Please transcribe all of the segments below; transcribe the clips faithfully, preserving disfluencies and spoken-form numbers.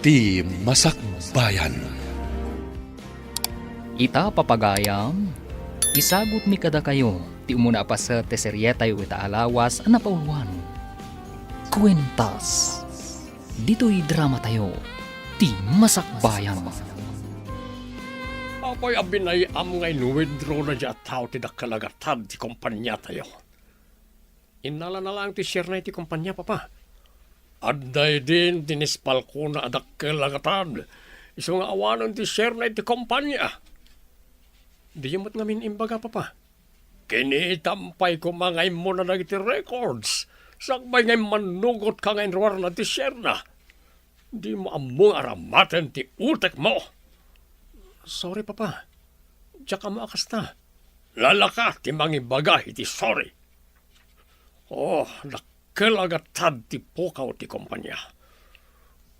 Ti Masakbayan. Ita, papagayam, isagutmi kadakayo ti umuna a paset ti serietayo ita a lawas a napauloan, Kuentas. Ditoy dramatayo, Ti Masakbayan. Apay a binay-am nga in-withdraw daydiay a tao ti dakkel a gatad ti kompaniatayo? Innalana laeng ti share-na iti kompania, Papa. Adda idin ti nispalkona a dakkel a gatad, isu nga awanen ti share-na iti kompania. Diyo met ngamin imbaga, Papa. Kinitam pay koma nga immuna dagiti records, sakbay nga immannugotka nga inruarna ti share-na. Dimo ammo nga aramaten ti utekmo. Sorry, Papa. Diak ammo a kasta. Lalaka ti mangibaga iti sorry. Oh, dakkel a gatad ti pukaw ti kompania.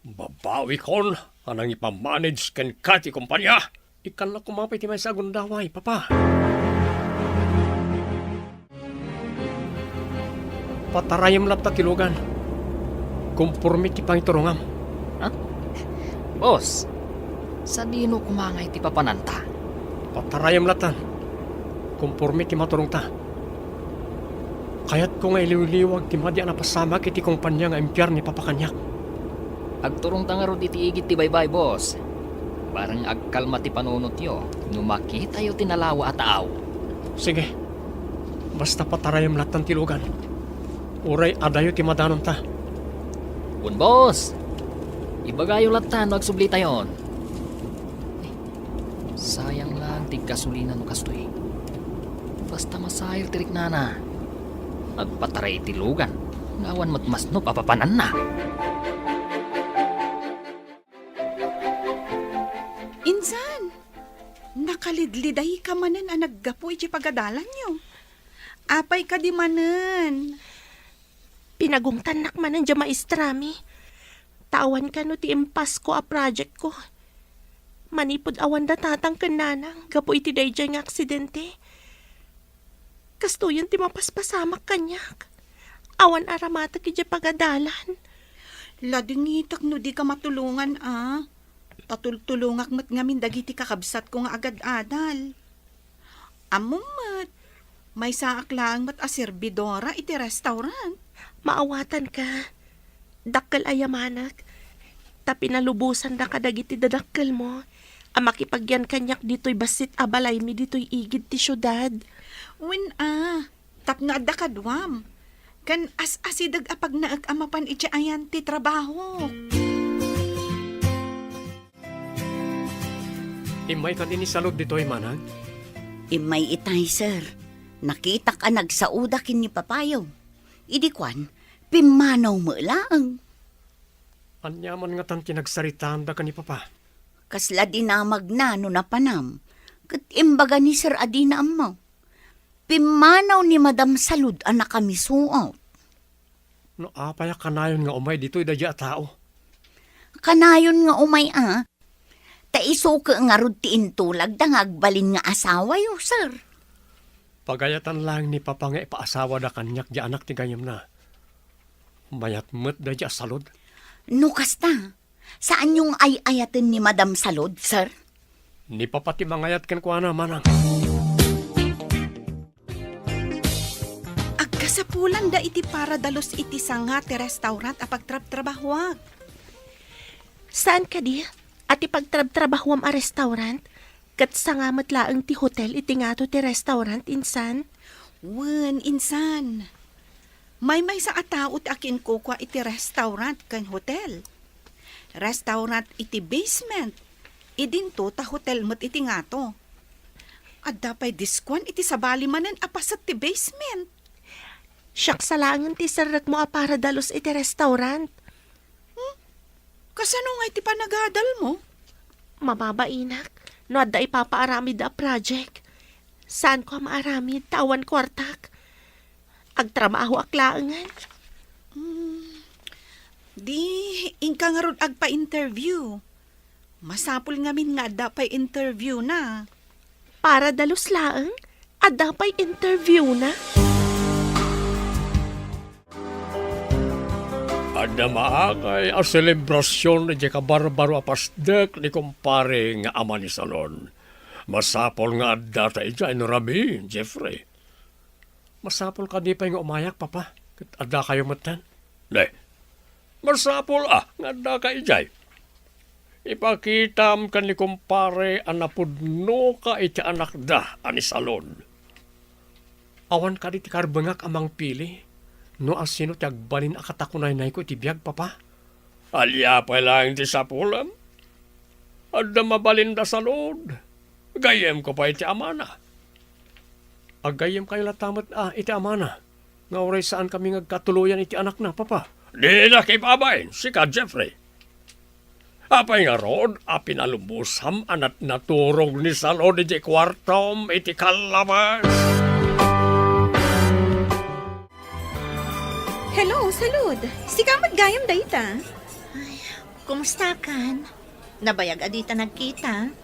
Babawikon a nangipamanage kenka ti kompania. Ikkannak koma pay ti maysa a gundaway, Papa. Patarayem latta ti lugan. Komporme ti pangiturongam. Ha? Boss, sadino koma ngay ti papananta? Patarayem lattan. Komporme ti maturongta. Kayatko nga iliwliwag ti madi a napasamak iti kompania nga impiar ni Papa kaniak. Agturongta ngarud iti igid ti baybay, boss. Bareng agkalma ti panunotyo no makitayo ti nalawa a tao. Sige. Basta patarayem lattan ti lugan. Uray adayo ti madanonta. Wen, boss. Ibagayo lattan no agsublitayon. Sayang lang ti gasolina no kastoy. Basta masair ti riknana. Agpataray iti lugan nga awan met masnop a papananna. Insan, nakalidlidayka manen a naggapu iti pagadalanyo. Apay kadi manen? Pinagungtannak manen diay maestrami. Ta awan kano ti impasko a projectko. Manipud awanda tatang ken nanang gapu iti daydiay nga aksidente. Kastoyen ti mapaspasamak kaniak. Awan aramatek idiay pagadalan. Ladingitek no dika matulongan a. Ta tultulongak met ngamin dagiti kakabsatko nga agad-adal. Ammom met, maysaak laeng met a serbidora iti restaurant. Maawatanka. Dakkel a yamanek. Ta pinalubosanda kadagiti dadakkelmo a makipagyan kaniak ditoy bassit a balaymi ditoy igid ti siudad. Wen a, tapno adda kaduam. Ken as-asideg a pagnaek a mapan iti ayan ti trabahok. Immay kadi ni Salud ditoy, manang? Immay itay, sir. Nakitak a nagsaoda ken ni papayo. Idi kuan, pimmanaw met laeng. Ania man ngatan ti nagsaritaanda ken ni papa? Kasla dinamagna no napanam, ket imbaga ni sir a dina ammo. Pimmanaw ni Madam Salud a nakamisuot. No apay a kanayon nga umay ditoy daydiay a tao? Kanayon nga umay a. Ta isu ket ngarud ti intulagda nga agbalin nga asawayo, sir. Pagayatan laeng ni papa nga ipaasawada kaniak diay anak ti gayyemna. Mayat met daydiay a Salud. No kasta, saanyo nga ay-ayaten ni Madam Salud, sir? Ni papa ti mangayat kenkuana, manang. Agkasapulanda iti para dalus iti sanga ti restaurant a pagtrabtrabahoak. Saan kadi a ti pagtrabtrabahoam a restaurant ket sanga met laeng ti hotel iti ngato ti restaurant, insan? Wen, insan. Maymaysa a tao ti akinkukua iti restaurant ken hotel. Restaurant iti basement, idinto ta hotel met iti ngato. Adda pay diskuan iti sabali manen a paset ti basement. Siak sa laengen ti serrekmo a para dalus iti restaurant. Hmm? Kasano ngay ti panagadalmo? Mababainak no adda ipapaaramid a project. Saanko a maaramid ta awan kuartak. Agtrabahoak laengen. Hmm. Di, inka ngarud agpa-interview. Masapul ngamin nga adda pay interview na. Para dalus laeng, adda pay interview na. Adda maakay a selebrasion idiay kabarbaro a pasdek ni kumpare nga ama ni Salon. Masapul nga addata idiay no rabii, Jeffrey. Masapul kadi pay nga umayak, Papa, ket addakayo metten? Ne, masapul a nga addaka idiay. Ipakitam ken ni kumpare a napudnoka iti anakda a ni Salon. Awan kadi ti karbengak a mangpili no asino ti agbalin a katakunaynayko iti biag, Papa? Ania pay laeng ti sapulem? Adda mabalin da Salon. Gayyemko pay ti amana. Aggayyemkayo latta met a iti amana nga uray saankami nga agkatuloyan iti anakna, Papa. Dinak ibabain, sika, Jeffrey. Apay ngarud a pinalubosam a natnaturog ni Salon iti kuartom iti kallabas? Hello, Salud. Sika met gayam dayta. Ay, kumusta kan? Nabayag a dita nagkita.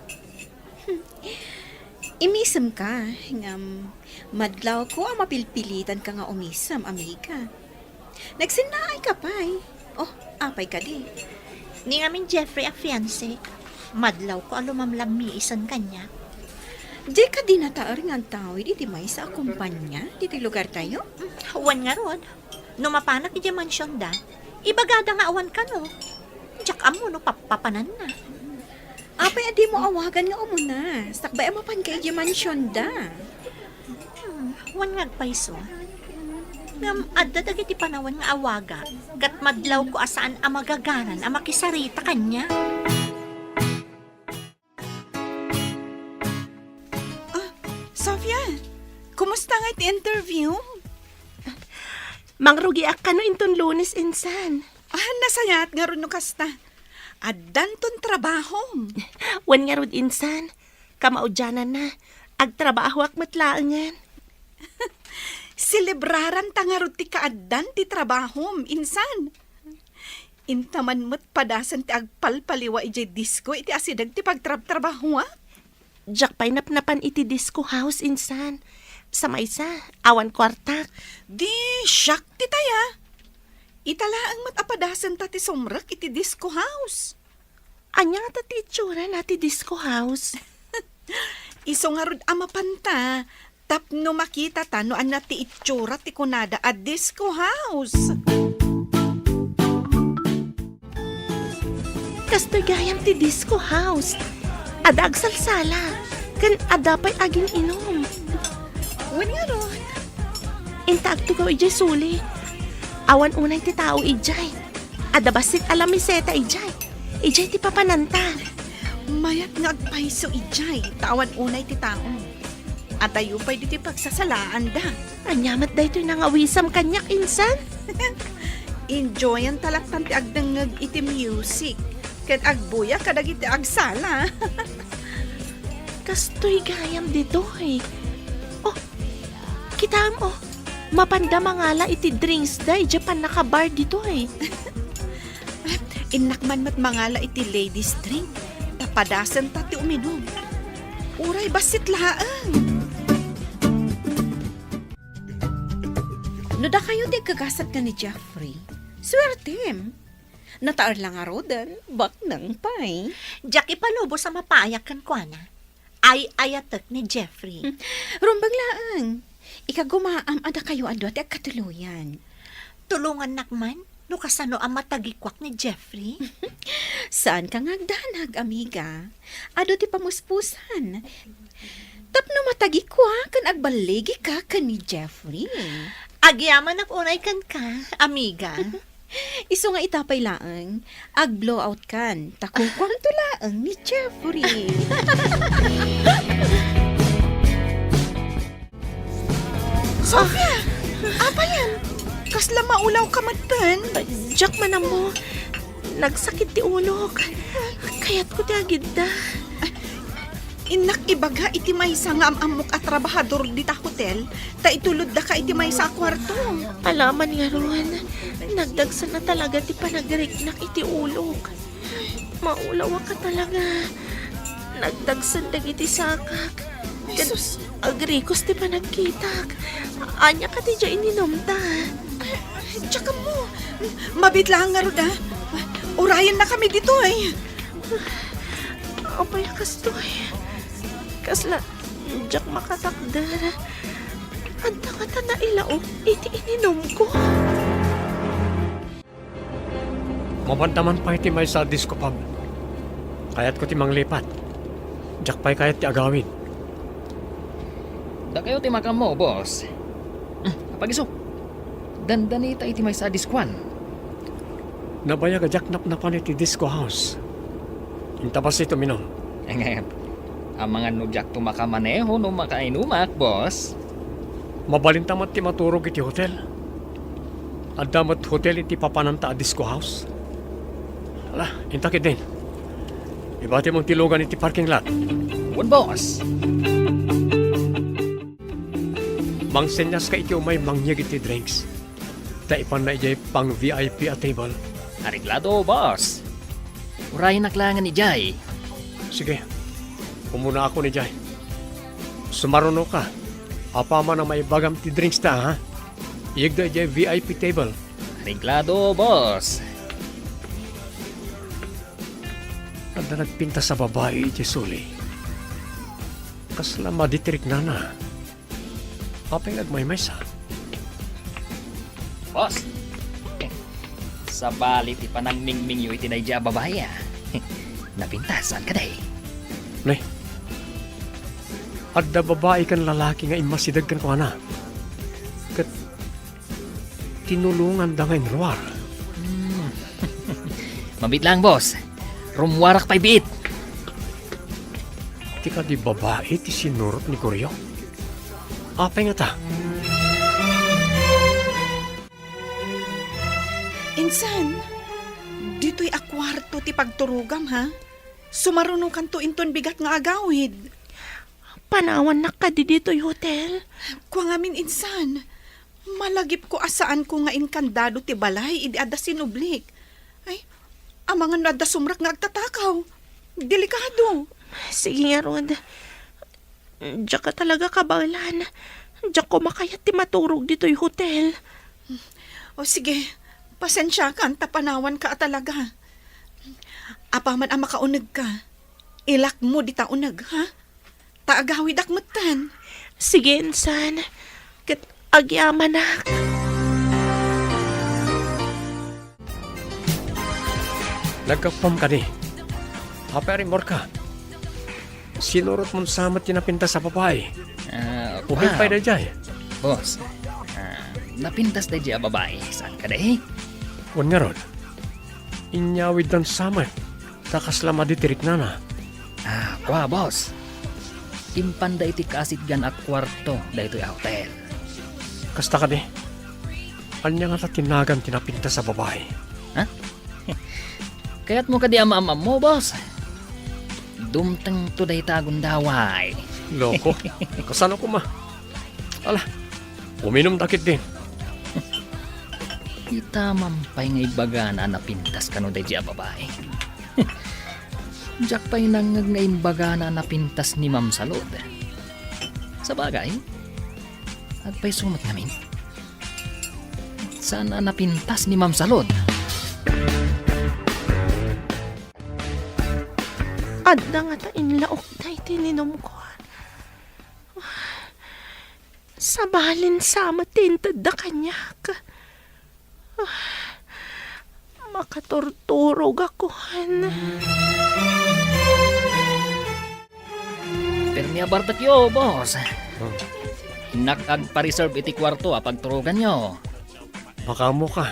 Imisemka, ngem madlawko a mapilpilitanka nga umisem, amiga. Nagsennaayka pay. Oh, apay kadi? Ni ngamin Jeffrey a fiancé, madlawko a lumamlammiisen kaniak. Dika dinataer nga agtawid iti maysa a kompania ditoy lugartayo? Wen ngarud, no mapanak idiay mansionda, ibagada nga awan kano. Diak ammo no pappapananna. Apay a dimo awagan nga umuna, sakbay a mapanka idiay mansionda? Hmm, wen nga agpayso. Ngem adda dagiti panawen nga awaga, ket madlawko a saan a magaganan a makisarita kaniak. Ah, Sofia, kumusta nga iti interview? Mangrugiak kano inton Lunes insan. Ah, nasayaat ngarud no kasta. Addanton trabahom. Wen ngarud insan, kamaudiananna, agtrabahoak met laengen. Selebraranta ngarud ti kaaddan ti trabahom, insan. Inta man met padasen ti agpalpaliwa idiay disko iti asideg ti pagtrabtrabahoak. Diak pay napnapan iti disco house, insan. Sa maysa, awan kuartak. Di, siak ti taya. Ita laeng met a padasenta ti sumrek iti disco house. Ania ngata ti itsurana ti disco house? Isu ngarud a mapanta tapno makitata no ania ti itsura ti kunada a disco house. Kastoy gayam ti disco house. Adda agsalsala, ken adda pay agin-inum. Wen ngarud. Inta agtugaw idiay suli. Awan unay ti tao idiay. Adda bassit a lamiseta idiay. Idiay ti papananta. Mayat nga agpayso idiay, ta awan unay ti tao. Adayo pay ditoy pagsasalaanda. Ania met daytoy nangawisam kaniak, insan? Enjoyanta lattan ti agdengngeg iti music ken agbuya kadagiti agsala. Kastoy gayam ditoy. Oh, kitaem, oh. Mapanda mangala iti drinksda idiay pannakabar ditoy. Innak man met mangala iti ladies drink, ta padasenta ti uminum. Uray bassit laeng. No dakayo ti agkagasat ken ni Jeffrey, suertem. Nataer la ngaruden, baknang pay. Diak ipalubos a mapayak kenkuana. Ay-ayatek ni Jeffrey. Rumbeng laeng. Ikagumaam a dakayo a dua ti agkatuloyan. Tulongannak man no kasano a matagikuak ni Jeffrey. Saanka nga agdanag, amiga. Adu ti pamuspusan. Tapno matagikuak ken agballigika ken ni Jeffrey. Agyamanak unay kenka, amiga. Isu nga ita pay laeng, ag-blowout kan, ta kukuamto laeng ni Jeffrey. Sofia! Apayen? Kasla maulawka metten? Diak man ammo. Nagsakit ti ulok. Kayatko ti agidda. Innak ibaga iti maysa nga am-ammok a trabahador dita hotel, ta ituloddaka iti maysa a kuarto. Alaman ngarud, nagdagsen a talaga ti panagriknak iti ulok. Maulawak a talaga. Nagdagsen dagiti sakak. Ket Jesus. Agrikos ti panagkitak. Ania kadi diay ininumta? Diak ammo. Mabiit laeng ngarud, a. Urayennakami ditoy. Apay a kastoy? Kasla diak makatakder. Adda ngata nailaok iti ininumko. Mapanda man pay ti maysa a disco pub. Kayatko ti manglipat. Diak pay kayat ti agawid. Dakayo ti makaammo, boss. Hmm, apagiso. Dandanita iti maysa a diskoan. Nabayag a diak napnapan iti disco house. Inta bassit uminum. Ngem, amangan no diakto makamaneho no makainumak, boss. Mabalinta met ti maturog iti hotel. Adda met hotel iti papananta a disco house. Ala, inta ketdin. Ibatimon ti lugan iti parking lot. Wen, boss. Mangsenyas ka iti umay mangyeg iti drinks. Ta ipanna idiay pang V I P a table. Areglado, boss. Urayenak laengen idiay. Sige. Umuna ako idiay. Sumaruno ka. Apaman a maibagam ti drinks ta, ha? Iyegda idiay V I P table. Areglado, boss. Adda nagpintas a babai iti suli. Kasla madi ti riknana. Apay nga agmaymaysa? Boss, sabali ti panangmingmingyo iti daydiay a babai, a. Napintas, saan kadi? Ne. Adda babai ken lalaki nga immasideg kenkuana. Ket tinulonganda nga inruar. Hmm. Mabiit laeng, boss. Rummuarak pay biit. Ti kadi babai ti sinurot ni Goryo? Apay ngata? Insan, ditoy a kuarto ti pagturogam, ha? Sumarunokanto inton bigat nga agawid. Panawannak kadi ditoy hotel? Kua ngamin, insan. Malagipko a saanko nga inkandado ti balay idi adda sinublik. Ay, amangan no adda sumrek nga agtatakaw. Delikado. Sige ngarud. Diak a talaga kabaelan. Diak koma kayat ti maturog ditoy hotel. O sige, pasensiakan ta panawanka a talaga. Apaman a makaunegka, ilakmo dita uneg, ha? Ta agawidak metten. Sige, insan. Ket agyamanak. Naggapuam kadi. Apay a rimmuarka? Sinurotmon sa met ti napintas a babai. Ah, Ubing pay daydiay. Boss, ah, napintas daydiay a babai. Saan kadi? Wen ngarud. Inyawiddan sa met. Ta kasla madi ti riknana. Ah, kua, boss. Impanda iti kaasitgan a kuarto daytoy a hotel. Kasta kadi? Ania ngata ti nagan ti napintas a babai? Ha? Kayatmo kadi a maam-ammo, boss? Dumtengto dayta a gundaway. Loko. Kasano koma? Ala, uminumta ketdin. Ita man pay nga ibagana a napintas kano daydiay a babai. Diak pay nangngeg nga imbagana a napintas ni Ma'am Salud. Sabagay, agpayso met ngamin. Saan a napintas ni Ma'am Salud? Adda ngata inlaok dayta ininumko. Sabalin sa met ti intedda kaniak. Makaturturogakon. Permi a bartekyo, boss. Hmm. Innak agpa-reserve iti kuarto a pagturoganyo. Makaammoka.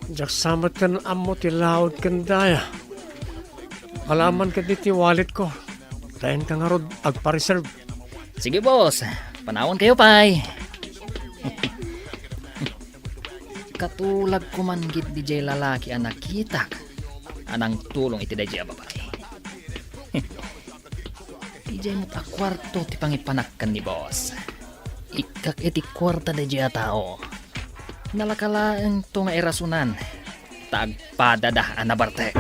Diak sa met ken ammo ti laud ken daya. Alaman ketdi ti walletko. Taenka ngarud agpa-reserve. Sige, boss. Panawankayo pay. Katulagko man ketdi jay lalaki a nakitak a nangtulong iti dayjay a babai. Idiay met a kuarto ti pangipanak ken ni boss. Ikkak iti kuarta dayjay a tao. Nalaka laengto nga irasonan ta agpadada a nabartek.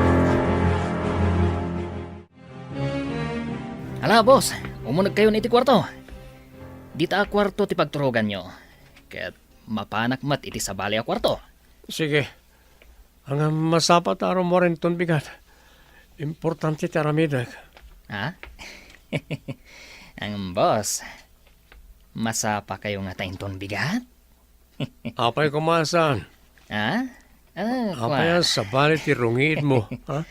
Ala, boss, umunegkayon iti kuarto. Dita a kuarto ti pagturoganyo. Ket mapanak met iti sabali a kuarto. Sige. Ngem masapa ta rummuar inton bigat. Importante ti aramidek. Ha? Ngem, boss, masapakayo ngata inton bigat? Apay koma a saan? Ha? Ah, apay a kua- sabali ti rungiitmo, ha?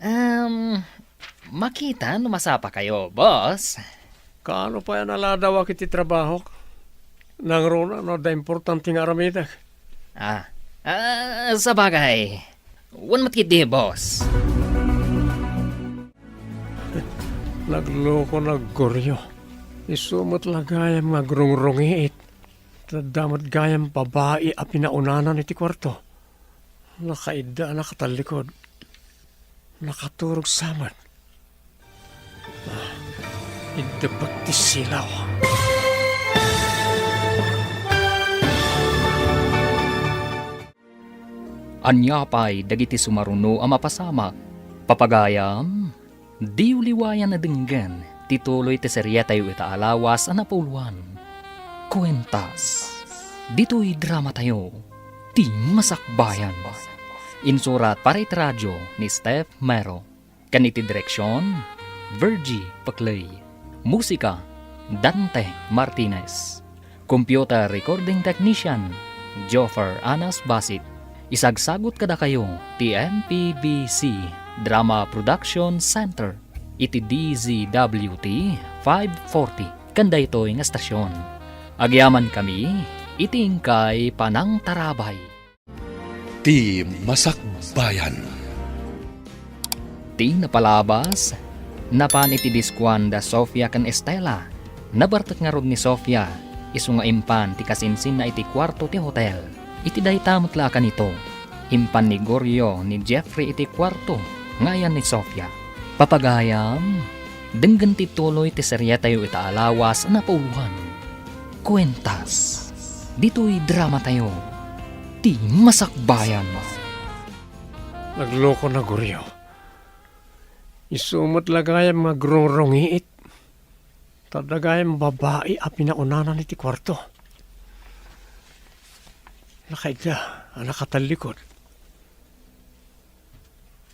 Um, makita no masapakayo, boss. Kaano pay a naladawak iti trabahok? Nangruna no adda importante nga aramidek. Ah, ah, sabagay. Wen met ketdi, boss. Nagloko, naggurio. Isu met la gayam nga agrungrungiit. Adda met gayam babai a pinaunana iti kuarto. Nakaidda a nakatallikod. Nakaturog sa met. Ah, iddepek ti silaw. Ania pay dagiti sumaruno a mapasamak? Papagayam, diyo liwayan a denggen ti tuloy ti serietayo ita a lawas a napauluan. Kuentas. Ditoy dramatayo, Ti Masakbayan. Insurat para iti radio ni Steph Mero. Ken iti direksion, Virgie Paclay. Musika, Dante Martinez. Computer recording technician, Joffer Anas Basit. Isagsagut kadakayo ti M P B C Drama Production Center iti D Z W T five forty ken daytoy nga estasion. Agyamankami iti inkay panangtarabay. Ti Masakbayan. Ti napalabas, napan iti diskuan da Sofia ken Estela. Nabartek ngarud ni Sofia, isu nga impan ti kasinsinna iti kuarto ti hotel. Iti dayta met la a kanito, impan ni Gorio ni Jeffrey iti kuarto nga ayan ni Sofia. Papagayam, denggen ti tuloy ti serietayo ita a lawas a napauluan. Kuentas. Ditoy dramatayo, Ti Masakbayan. Nagloko na, Gorio. Isu met la gayam nga agrungrungiit. Ta adda gayam babai a pinaunana iti kuarto. Nakaidda a nakatallikod.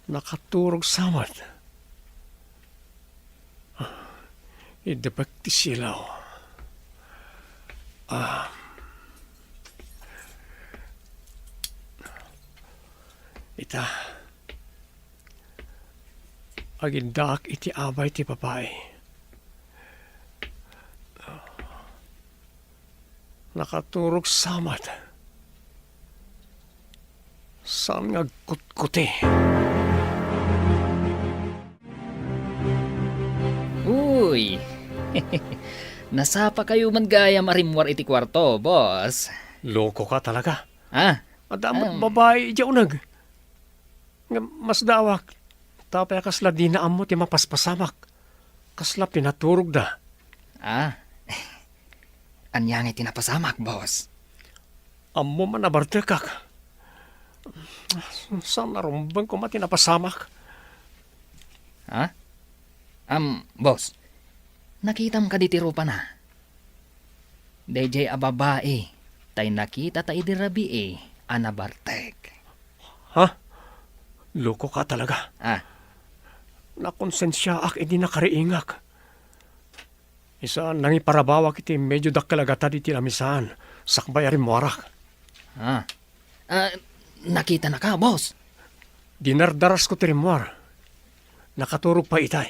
Nakaturog sa met. Iddepek ti silaw. Ah. Ita, agiddaak iti abay ti babai. Nakaturog sa met. Saan nga agkutkuti? Uy! Nasapakayo man gayam a rimmuar iti kuarto, boss. Loko ka talaga. Ah, adda met, um, babai idiay uneg. Ngem masdaawak, ta apay a kasla dina ammo ti mapaspasamak? Kasla pinaturogda. Ah. Ania ngay ti napasamak, boss? Ammom a nabartekak. Saan a rumbeng koma ti napasamak. Ha? Am, boss, nakitam kadi ti rupana? Daydiay a babai tay nakitata idi rabii a nabartek. Ha? Loko ka talaga. Ah. Nakonsensiaak idi nakariingak. Isa, nangiparabawak iti medio dakkel a gatad iti lamisaan, sakbay a rimmuarak. Ah. Ah, nakitanaka, boss? Dinardarasko ti rimmuar. Nakaturog pay itay.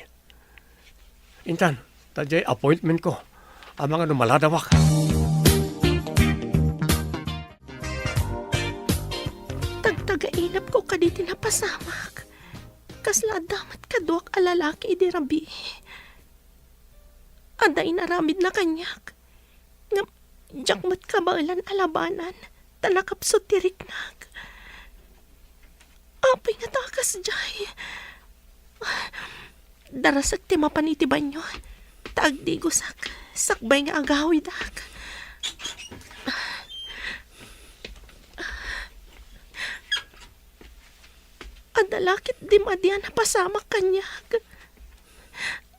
Intan, ta diay appointmentko. Amangan no maladawak. Tagtagainepko kadi ti napasamak. Kasla adda met kaduak a lalaki idi rabii. Adda inaramidna kaniak. Ngem diak met kabaelan a labanan, ta nakapsut ti riknak. Apay ngata a kasdiay? Darasek ti mapan iti banio, ta agdigosak, sakbay nga agawidak. Adda la ketdi madi a napasamak kaniak.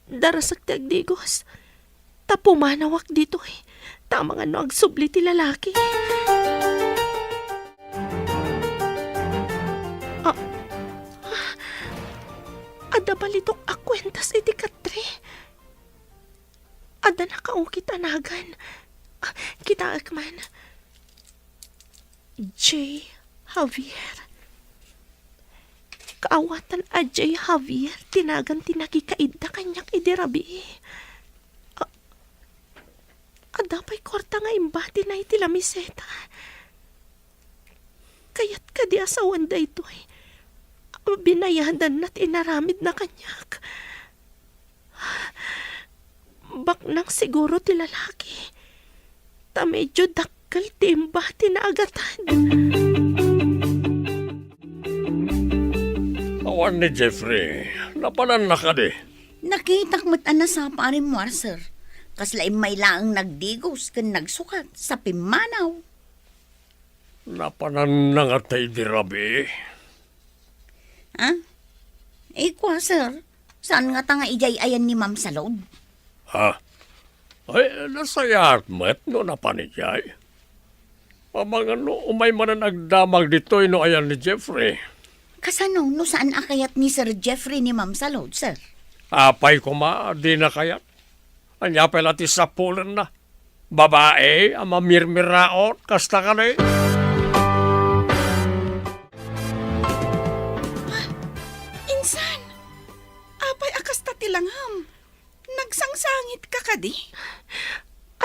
Darasek ti agdigos, ta pumanawak ditoy, ta amangan no agsubli ti lalaki. Adda balitok a kuentas iti katre. Adda nakaukit a nagan. Ah, kitaek man. J. Javier. Kaawatan a J. Javier ti nagan ti nakikaidda kaniak idi rabii. A-, adda pay kuarta nga imbatina iti lamiseta. Kayat kadi a sawen daytoy a binayadanna ti inaramidna kaniak? Baknang siguro ti lalaki, ta medyo dakkel ti imbatina a gatad. Awan ni Jeffrey, napananna kadi? Nakitak met a nasapa a rimmuar, sir. Kasla immay laeng nagdigos ken nagsukat sa pimmanaw. Napananna ngata idi rabii? Ah? Ikua, sir. Saan ngata nga idiay ayan ni Ma'am Salud? Ha? Ay, nasayaat met no napan idiay. Amangan no umay manen agdamag ditoy no ayan ni Jeffrey. Kasano no saan a kayat ni Sir Jeffrey ni Ma'am Salud, sir? Apay koma, dina kayat. Ania pay la ti sapulenna? Babai a mamirmiraot, kasta kadi? Ah, insan! Apay a kasta ti langam? Nagsangsangitka kadi?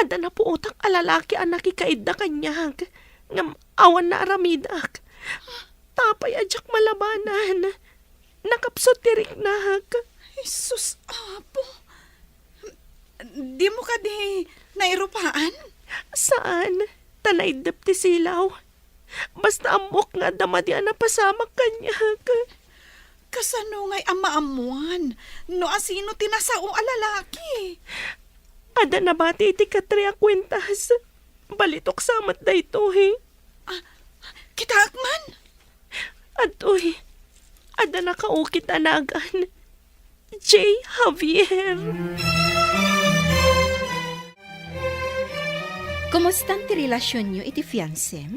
Adda napuotak a lalaki a nakikaidda kaniak, ngem awan naaramidak. Apay a diak malabanan. Nakapsut ti riknak. Jesus, Apo! Dimo kadi nairupaan? Saan, ta naiddep ti silaw. Basta ammok nga adda madi a napasamak kaniak. Kasano ngay a maammuan no asino ti nasao a lalaki? Adda nabati iti katre a kuentas. Balitok sa met daytoy. Ah, kitaek man? Adtoy, adda nakaukit a nagan. J. Javier. Kumustan ti relasionyo iti fiansem?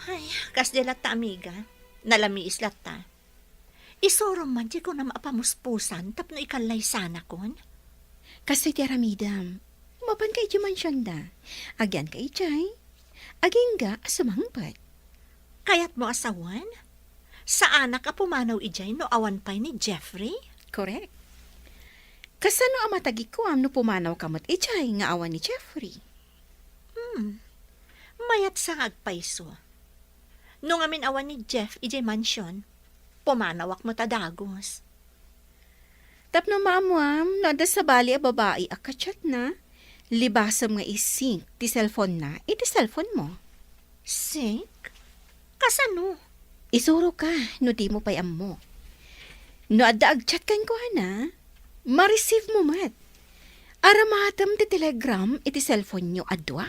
Ay, kasdi latta, amiga. Nalamiis latta. Isurom man ti kunam a pamuspusan tapno ikallaysanakon. Kastoy ti aramidem. Mapanka idiay mansionda. Agyanka idiay. Agingga a sumangpet. Kayatmo a sawen? Saanak a pumanaw idiay no awan pay ni Jeffrey? Korek. Kasano a matagikuam no pumanawka met idiay nga awan ni Jeffrey? Hmm. Mayat sa nga agpayso. No ngamin awan ni Jeff idiay mansion, pumanawak met a dagus. Tapno maammuam no adda sabali a babai a kachatna, libasem nga i-sync ti cellphone-na iti cellphone-mo. Sync? Kasano? Isuroka no dimo pay ammo. No adda agchat kenkuana, ma-receive mo met. Aramatem ti Telegram iti cellphone-yo a dua.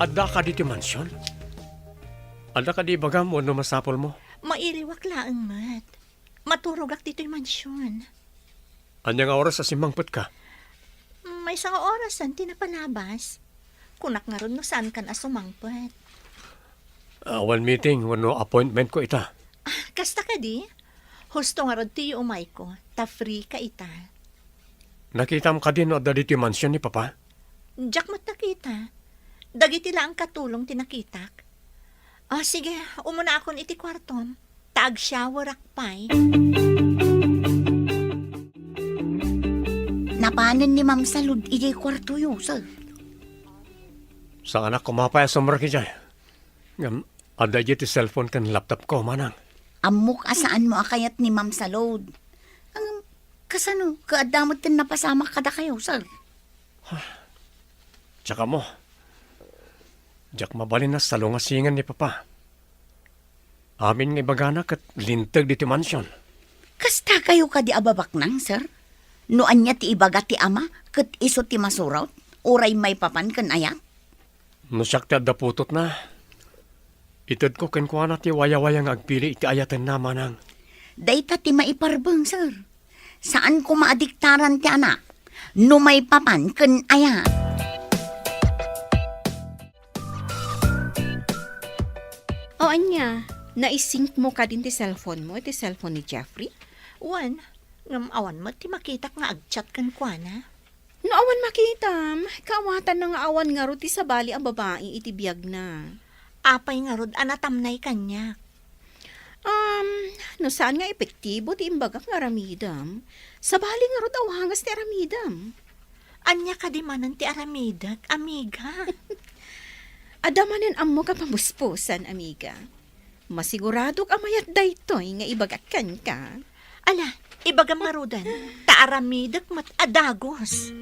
Adda kadi ti mansion? Adda kadi ibagam wenno masapulmo? Mailiwak laeng met. Maturogak ditoy mansion. Ania nga oras a simmangpetka? Maysa nga orasen ti napalabas. Kunak ngarud no saankan a sumangpet. Awan meeting wenno appointmentko ita. Ah, kasta kadi? Husto ngarud ti yuumayko, ta freeka ita. Nakitam kadi no adda ditoy mansion ni Papa? Diak met nakita. Dagiti laeng katulong ti nakitak. Ah, sige, umunaakon iti kuartom, ta agshowerak pay. Napanen ni Ma'am Salud idiay kuartoyo, sir? Saanak koma pay a sumrek idiay. Ngem, adda idiay ti cellphone ken laptopko, manang. Ammok a saanmo a kayat ni Ma'am Salud. Ngem, kasano, ket adda met ti napasamak kadakayo, sir? Diak ammo. Diak mabalin a salungasingen ni Papa. Amin nga ibagana ket linteg ditoy mansion. Kasta kayo kadi a babaknang, sir? No ania ti ibaga ti ama ket isu ti masurot, uray maipapan ken ayat? No siak ti adda putotna, itedko kenkuana ti wayawaya nga agpili iti ayatenna, manang. Dayta ti maiparbeng, sir. Saan koma a diktaran ti anak no maipapan ken ayat. O ania, Naisingmo kadin ti cellphone mo, ti cellphone ni Jeffrey? Wen, ngem awan met ti makitak nga agchat kenkuana. No awan makitam, kaawatanna nga awan ngarud ti sabali a babai iti biagna. Apay ngarud a natamnay kaniak? Um, no saan nga epektibo ti imbagak nga aramidem, sabali ngarud a wagas ti aramidem. Ania kadi manen ti aramidek, amiga? Adda manen ammok a pamuspusan, amiga. Masiguradok a mayat daytoy nga ibagak kenka. Ala, ibagam ngaruden, ta aramidek met a dagus.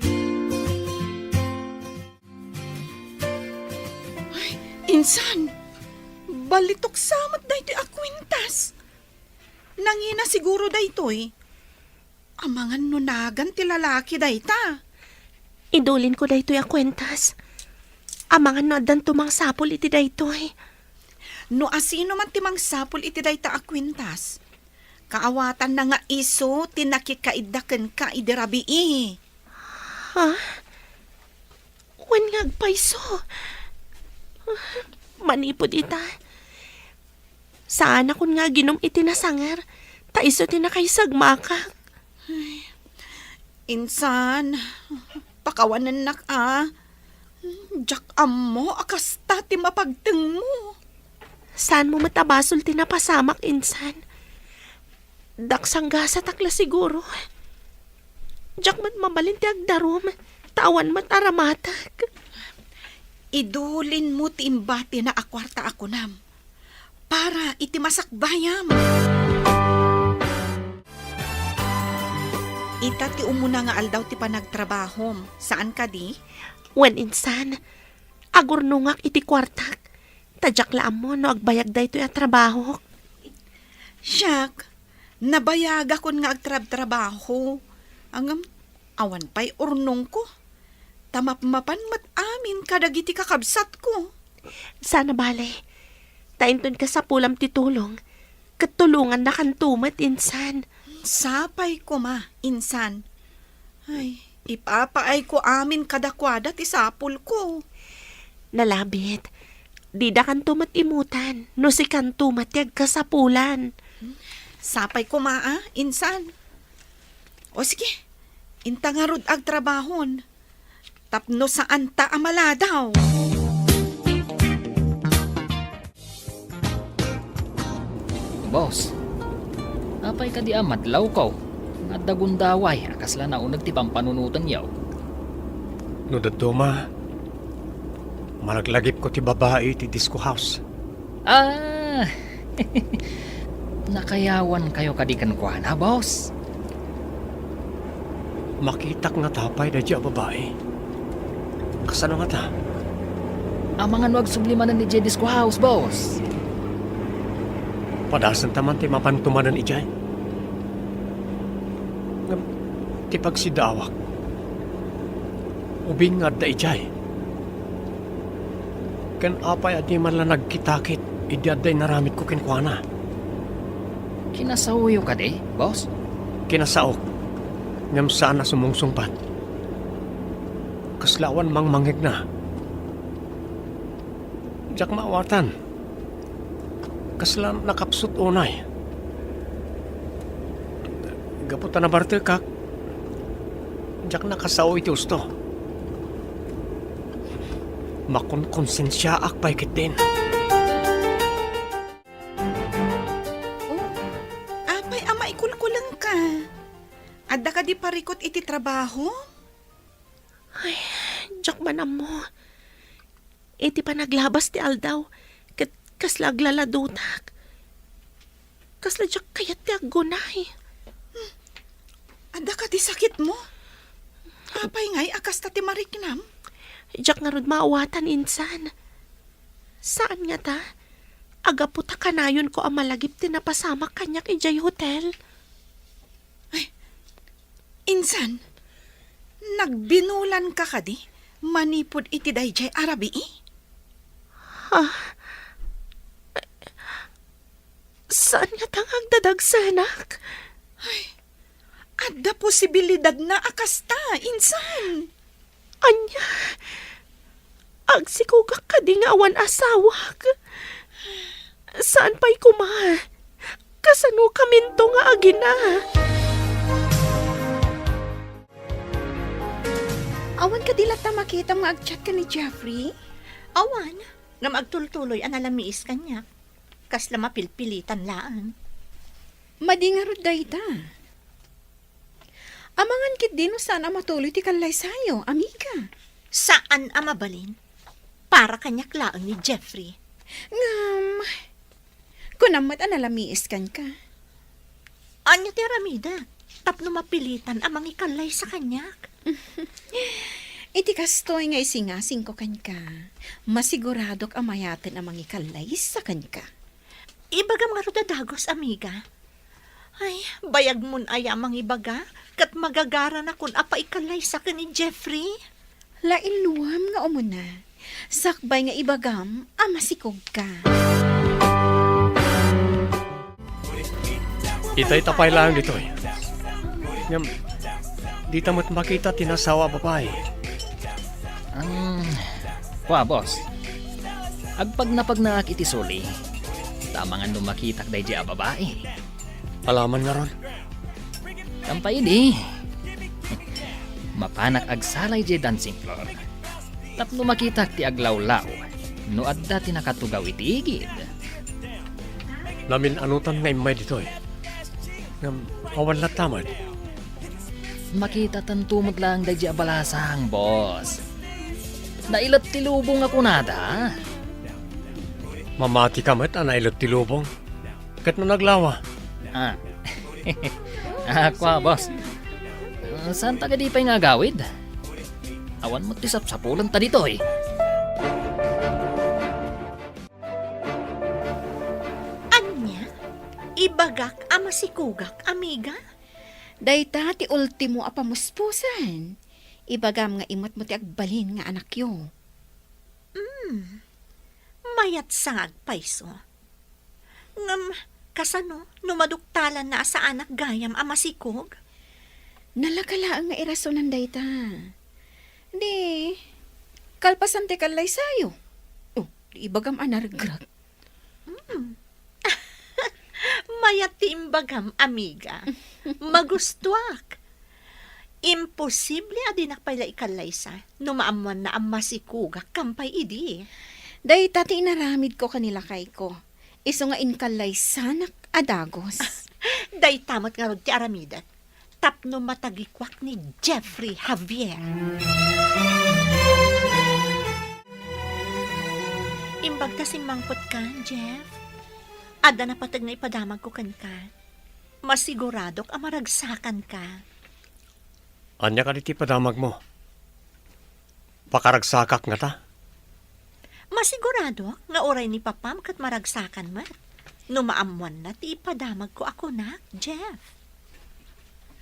Ay, insan, balitok sa met daytoy a kuentas. Nangina siguro daytoy. Amangan no nagan ti lalaki dayta. Idulinko daytoy a kuentas. Amangan no addanto mangsapul iti daytoy. No asino man ti mangsapul iti dayta a kuentas, kaawatanna nga isu ti nakikaidda kenka idi rabii. Ha? Wen nga agpayso. Manipud ita, saanakon nga aginum iti nasanger, ta isu ti nakaisagmakak. Ay, insan, pakawanennak a. Diak ammo a kasta ti mapagtengmo. Saanmo met a basol ti napasamak, insan. Daksanggasatak la siguro. Diak met mabalin ti agdarum, ta awan met aramatek. Idulinmo ti imbatina a kuarta a kunam para iti masakbayam. Ita ti umuna nga aldaw ti panagtrabahom, saan kadi? Wen insan, agurnongak iti kuartak, ta diak la ammo no agbayag daytoy a trabahok. Siak, nabayagakon nga agtrabtrabaho. Ngem, awan pay urnongko. Ta mapmapan met amin kadagiti kakabsatko. Saan a bale, ta inton kasapulam ti tulong, ket tulongannakanto met, insan. Sapay koma, insan. Ay, ipapaayko amin kadakuada ti sapulko. Nalabit, didakanto met imutan no sikanto met ti agkasapulan. Sapay koma a, insan. O sige, inta ngarud agtrabahon tapno saanta a maladaw. Boss, apay kadi a madlawko? Adda gundaway a kasla nauneg ti pampanunotenyo. No dadduma, malaglagipko ti babai iti disco house. Ah! Nakayawankayo kadi kenkuana, boss? Makitak ngata pay daydiay a babai. Kasano ngata? Amangan no agsubli manen idiay disco house, boss. Padasenta man ti mapanto manen idiay. Ngem ti pagsidaawak, ubing nga adda idiay. Ken apay a diman la nagkitakit idi adda inaramidko kenkuana? Kinasaoyo kadi, boss? Kinasaok, ngem saan a sumungsungbat. Kasla awan mangmangngegna. Diak maawatan. Kasla nakapsut unay. Gapu ta nabartekak, diak nakasao iti husto. Makonkonsensiaak pay ketdin. Oh, apay a maikulkulengka? Adda kadi parikut iti trabaho? Ay, diak man ammo. Iti panaglabas ti aldaw, ket kasla aglaladutak. Kasla diak kayat ti aggunay. Hmm. Adda kadi sakitmo? Apay ngay a kasta ti mariknam? Diak ngarud maawatan, insan. Saan ngata, a gapu ta kanayonko a malagip ti napasamak kaniak idiay hotel. Ay, insan, nagbinulanka kadi manipud iti daydiay a rabii? Ha? Saan ngata nga agdadagsenak? Ay, adda posibilidadna a kasta, insan. Ania? Agsikogak kadi nga awan asawak? Saan pay koma? Kasano kaminto nga agina? Awan kadi latta makitam nga agchat ken ni Jeffrey? Awan, ngem agtultuloy a nalamiis kaniak. Kasla mapilpilitan laeng. Madi ngarud dayta. Amangan ketdi no saan a matuloy ti kallaysayo, amiga. Saan a mabalin. Para kaniak laeng ni Jeffrey. Ngem, kunam met a nalamiis kenka. Ania ti aramidek tapno mapilitan a mangikallaysa kaniak? Iti kastoy nga isingasingko kenka, masiguradok a mayaten a mangikallaysa kenka. Ibagam ngarud a dagus, amiga. Ay, bayagmon aya a mangibaga, ket magagaranakon a paikallaysa ken ni Jeffrey. Lainluam nga umuna, sakbay nga ibagam a masikogka. Itay ta pay laeng ditoy. Ngem, dita met makita ti nasawa a babai. Hmm, kua, boss. Agpagnapagnaak iti suli. Ta amangan no makitak daydi a babai. Alaman ngarud. Kampay idi. Mapanak agsala idiay dancing floor. Tapno makitak ti aglawlaw no adda ti nakatugaw iti igid. Namin-anutan nga immay ditoy. Ngem awan latta met. Makitatanto met laeng daydi a balasang, boss. Nailet ti lubong a kunada. Mamatika met a nailet ti lubong. Ket no naglawa? Ah. Ah, kua, boss. Ah, saan ta kadi pay nga agawid? Awan met ti sapsapulenta ditoy. Ania? Ibagak a masikogak, amiga? Dayta ti ultimo a pamuspusan. Ibagam nga imetmo ti agbalin nga anakyo. Hmm. Mayat sa nga agpayso. Ngem, kasano no maduktalanna a saanak gayam a masikog? Nalaka laeng nga irasonan dayta. Di, kalpasan ti kallaysayo. Oh, di ibagam a naregreg. Hmm. Mayat ti imbagam, amiga. Magustuak. Imposible a dinak pay la ikallaysa no maammoanna a masikogak kampay idi. Dayta ti inaramidko ken ni lakayko. Isu nga inkallaysanak a dagus. Dayta met ngarud ti aramidek tapno matagikuak ni Jeffrey Javier. Imbag ta simmangpetkan, Jeff. Adda napateg nga ipadamagko kenka. Masiguradok a maragsakanka. Ania kadi ti ipadamagmo? Pakaragsakak ngata? Masiguradok nga uray ni papam ket maragsakan met no maammoanna ti ipadamagko a kunak, Jeff.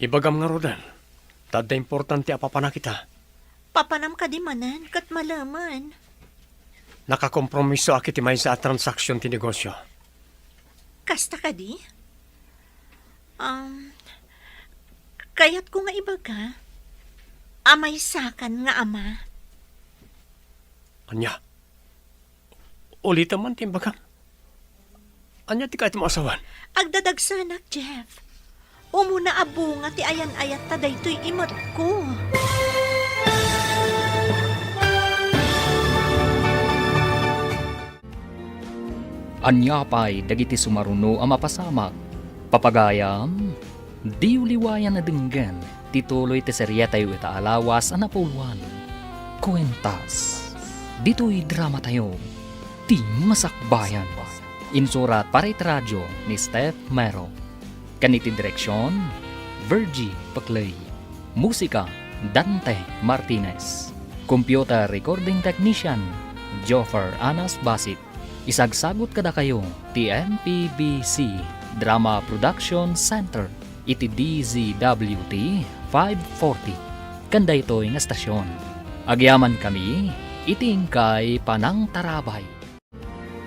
Ibagam ngaruden, ta adda importante a papanak ita. Papanam kadi manen ket malemen. Nakakompromisoak iti maysa a transaksion ti negosio. Kasta kadi? Um, kayatko nga ibaga a maysakan nga ama. Ania? Ulitem man ti imbagam. Ania ti kayatmo a sawen? Agdadagsanak, Jeff. Umuna a bunga ti ayan-ayatta daytoy imetko. Ania pay dagiti sumaruno a mapasamak? Papagayam, diyo liwayan a denggen ti tuloy ti serietayo ita a lawas a napuloan. Kuentas. Ditoy dramatayo, Ti Masakbayan. Insurat para iti radio ni Steph Mero. Ken iti direksion, Virgie Peclay. Musika, Dante Martinez. Computer recording technician, Joffer Anas Basit. Isagsagut kadakayo ti M P B C Drama Production Center iti D Z W T five forty. Ken daytoy nga estasion, agyamankami iti inkay panangtarabay.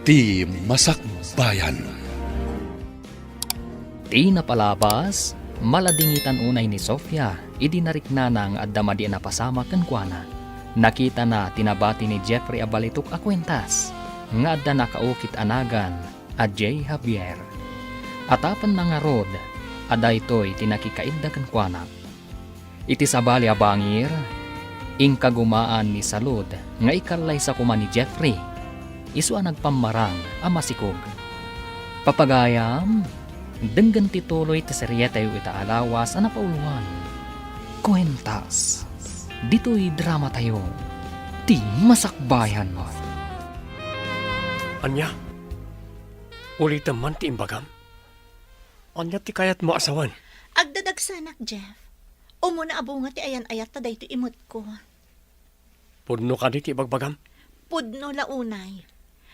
Ti Masakbayan. Ti napalabas, maladingitan unay ni Sofia idi nariknana nga adda madi a napasamak kenkuana. Nakitana ti nabati ni Jeffrey a balitok a kuentas nga adda nakaukit a nagan a Jay Javier. Atapenna ngarud a daytoy ti nakikaidda kenkuana. Iti sabali a bangir, inkagumaan ni Salud nga ikallaysa koma ni Jeffrey, isu a nagpammarang a masikog. Papagayam, denggen ti tuloy ti serietayo ita a lawas a napauloan. Kuentas, ditoy dramatayo, ti masakbayan. Ania? Ulitem man ti imbagam? Ania ti kayatmo a sawen? Agdadagsanak, Jeff. Umuna a bunga ti ayan-ayat ta daytoy imetko. Pudno kadi ti ibagbagam? Pudno la unay.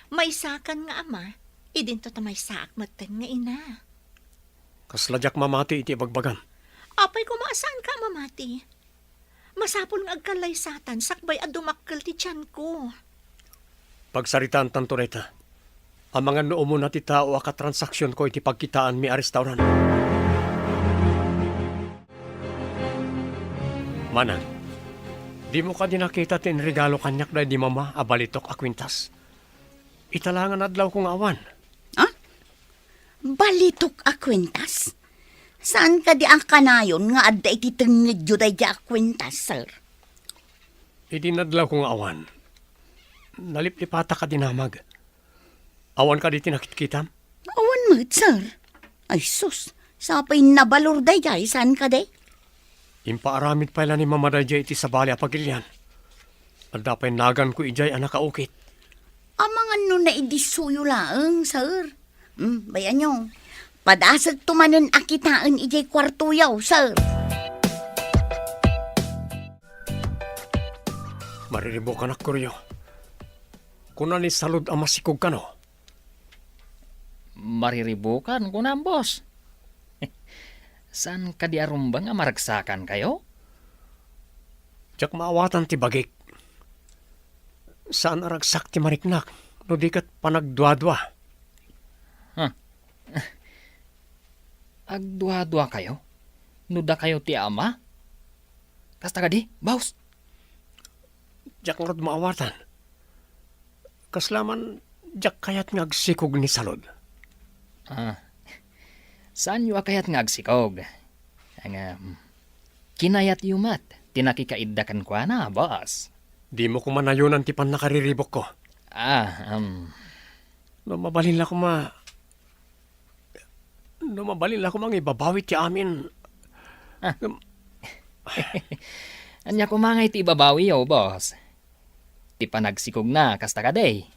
Maysakan nga ama, idinto ta maysaak metten nga ina. Kasla diak mamati iti ibagbagam. Apay koma a saanka a mamati? Masapul nga agkallaysatan sakbay a dumakkel ti tianko. Pagsaritaantanto dayta. Amangan no umuna ti tao a katransaksionko iti pagkitaanmi a restaurant. Manang, dimo kadi nakita ti inregalo kaniak daydi mama a balitok a kuentas? Ita la nga nadlawko nga awan. Ah? Balitok a kuentas? Saan kadi a kanayon nga adda iti tengngedyo daydi a kuentas, sir? Idi nadlawko nga awan, naliplipatak a dinamag. Awan kadi ti nakitkitam? Awan met, sir. Ay sus, sapay nabalor daydiay, saan kadi? Impaaramid pay la ni Mama daydiay iti sabali a pagilian. Adda pay naganko idiay a nakaukit. Amangan no naidissoyo laeng, sir. Hmm, bayanyo. Padasagto manen a kitaen idiay kuartoyo, sir. Mariribukanak, Koryo. Kuna ni Salud a masikog kano? Mariribukan, kunam, boss. Saan kadi a rumbeng a maragsakankayo? Diak maawatan ti bagik. Saan a ragsak ti mariknak, no di ket panagduadua. Huh. Agduaduakayo? No dakayo ti ama? Kasta kadi, boss? Diak ngarud maawatan. Kasla man, diak kayat nga agsikog ni Salud. Ah, saanyo a kayat nga agsikog? Nga, mm, kinayatyo met ti nakikaidda kenkuana, boss. Dimo koma nayonan ti pannakariribukko. Ah, um. No mabalin la koma, no mabalin la koma nga ibabawi ti amin. Ah. Ngem ania koma nga iti ibabawiyo, boss? Ti panagsikogna, kasta kadi?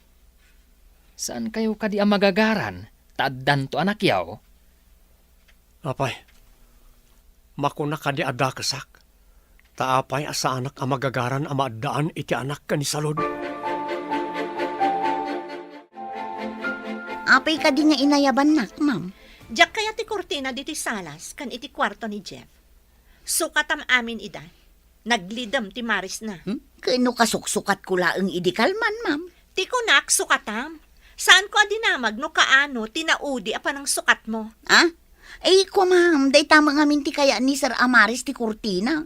Saankayo kadi a magagaran ta addanto anakyo? Apay, makuna kadi a dakesak? Ta apay a saanak a magagaran a maaddaan iti anak ken ni Salud? Apay kadi nga inayabannak, ma'am? Diak kayat ti kurtina ditoy salas ken iti kuarto ni Jeff. Sukatam amin ida. Naglidem ti marisna. Hmm? Ken no kasuksukatko laeng idi kalman, ma'am? Ti kunak, sukatam. Saanko a dinamag no kaano ti naudi a panangsukatmo. Ah? Ay, kua, ma'am, dayta met ngamin ti kayat ni Sir a maris ti kurtina.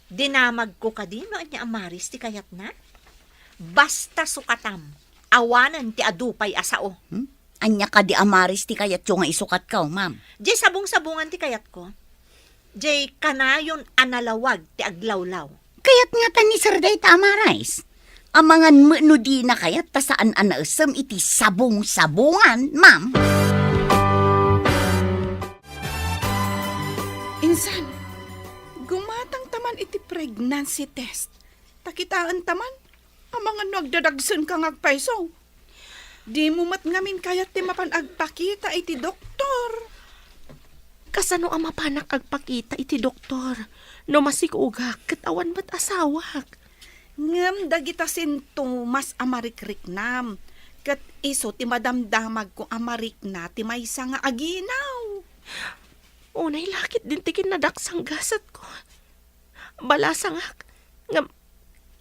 Dinamagko kadi no ania a maris ti kayatna? Basta sukatam, awanen ti adu pay a sao. Hmm? Ania kadi a maris ti kayatyo nga isukatko, ma'am? Diay sabong-sabongan ti kayatko. Diay kanayon a nalawag ti aglawlaw. Kayat ngata ni Sir dayta a maris. Amangan met no dina kayat ta saan a naessem iti sabong-sabongan, ma'am. Insan, gumatangta man iti pregnancy test. Ta kitaenta man, amangan no agdadagsenka nga agpayso. Dimo met ngamin kayat ti mapan agpakita iti doktor. Kasano a mapanak agpakita iti doktor no masikogak ket awan met asawak? Ngem dagita sintomas a marikriknam, ket isu ti madamdamagko a marikna ti maysa nga aginaw. Unay la ketdin ti kinnadaksang gasatko. Balasangak, ngem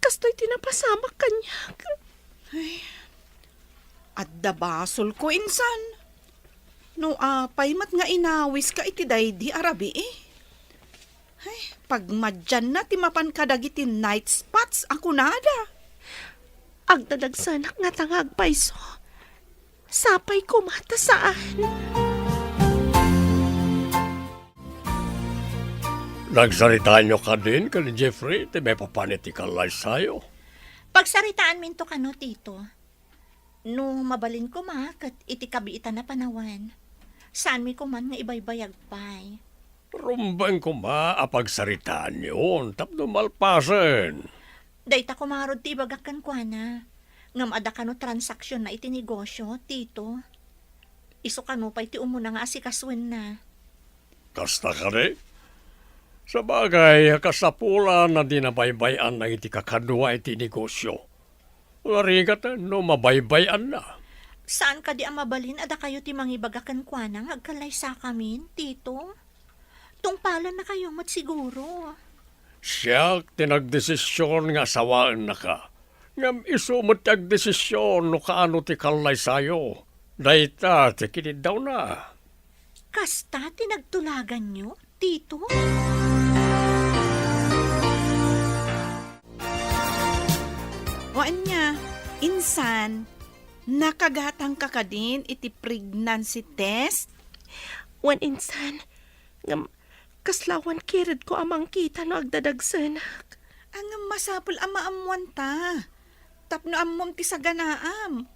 kastoy ti napasamak kaniak. Ay, adda basolko, insan. No apay met nga inawiska iti daydi a rabii. Ay, pagmadianna ti mapan kadagiti night spots a kunada. Agdadagsanak ngata nga agpayso. Sapay koma ta saan. Nagsaritaanyo kadin ken ni Jeffrey ti maipapan iti kallaysayo? Pagsaritaanminto kano, Tito. No mabalin koma ket iti kabiitan a panawen, saanmi koman nga ibaybayag pay. Rumbeng koma a pagsaritaanyon tapno malpasen. Dayta koma ngarud ti ibagak kenkuana. Ngem adda kano transaksionna iti negosio, Tito? Isu kano pay ti umuna nga asikasuenna? Kasta kadi? Sabagay, kasapulan a di nabaybay-an dagiti kakadua iti negosio. Narigat no mabaybay-anna. Saan kadi a mabalin a dakayo ti mangibaga kenkuana nga agkallaysakamin, Tito? Tungpalannakayo met siguro. Siak ti nagdesision nga asawaennaka. Ngem isu met ti agdesision no kaano ti kallaysayo. Dayta ti kiniddawna. Kasta ti nagtulaganyo, Tito? O ania, insan, nakagatangka kadin iti pregnancy test? Wen insan, ngem kasla awan kiredko a mangkita no agdadagsenak. Ngem masapul a maammuanta, tapno ammom ti saganaam.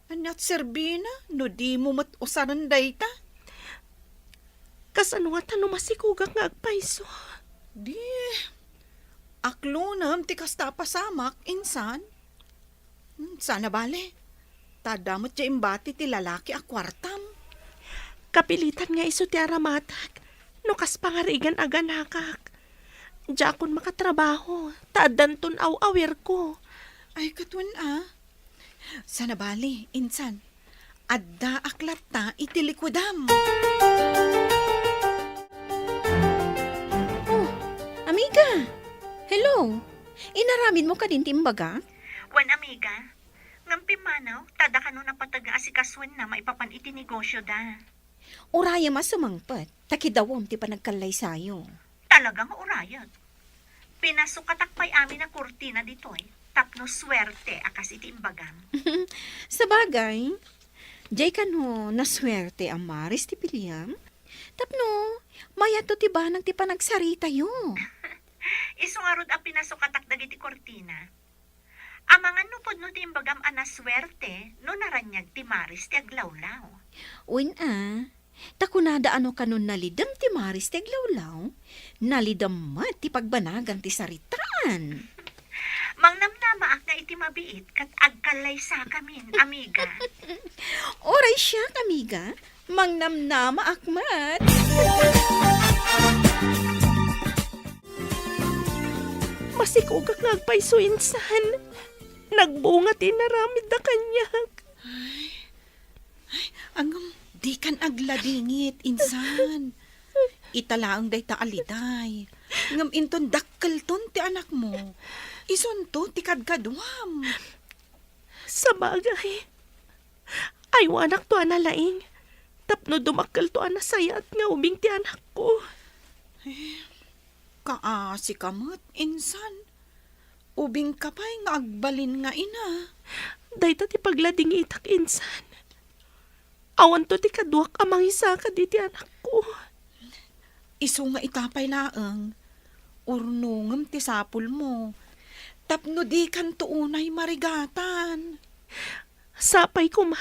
Ania ti serbina no dimo met usaren dayta? Kasano ngata no masikogak nga agpayso? Di, aklonem ti kasta a pasamak, insan. Hmm, saan a bale, ta adda met diay imbati ti lalaki a kuartam. Kapilitan nga isu ti aramatek no kas pangarigan a ganakak. Diakon makatrabaho, ta addanton aw-awirko. Ay, ket wen a. Saan a bale, insan. Addaak latta iti likuidam. Oh, amiga! Hello! Inaramidmo kadin ti imbagak? Wen, amiga. Ngem pimmanaw, ta adda kano napateg nga asikasuenna maipapan iti negosyoda. Urayem a sumangpet, ta kidawem ti panagkallaysayo. Talaga nga urayek. Pinasukatak pay amin a kurtina ditoy tapno suerte a kas iti imbagam. Sabagay, diay kano nasuerte a maris ti piliam? Tapno mayatto ti banag ti panagsaritayo. Isu ngarud a pinasukatak dagiti kurtina. Amangan no pudno ti imbagam a nasuerte no naraniag ti maris ti aglawlaw. Wen a, ta kunada a no kanon nalidem ti maris ti aglawlaw, nalidem met ti pagbanagan ti saritaan. Mangnamnamaak nga iti mabiit ket agkallaysakamin, amiga. Uray siak, amiga, mangnamnamaak met. Masikogak nga agpayso insan. Nagbunga ti inaramidda kaniak. Ay, ay, ngem dikan agladingit, insan. Ita laeng dayta a liday. Ngem inton dakkelton ti anakmo, isunto ti kadkaduam. Sabagay, aywanakto a nalaing tapno dumakkelto a nasayaat nga ubing ti anakko. Eh, kaasika met, insan. Ubingka pay nga agbalin nga ina. Dayta ti pagladingitak, insan. Awanto ti kaduak a mangisaka diti anakko. Isu nga ita pay laeng, urnongem ti sapulmo, tapno dikanto unay marigatan. Sapay koma,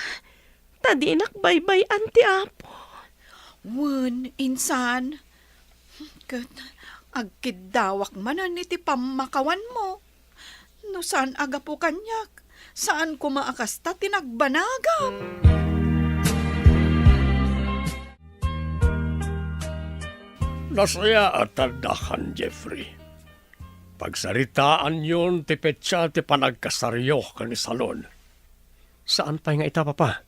ta dinak baybay-an ti Apo. Wen, insan, ket agkiddawak manen iti pammakawanmo. No saan a gapu kaniak, saan koma a kasta ti nagbanagam. Nasayaat a dakan, Jeffrey. Pagsaritaanyon ti petsa ti panagkasaryo ken ni Salon. Saan pay nga ita, Papa.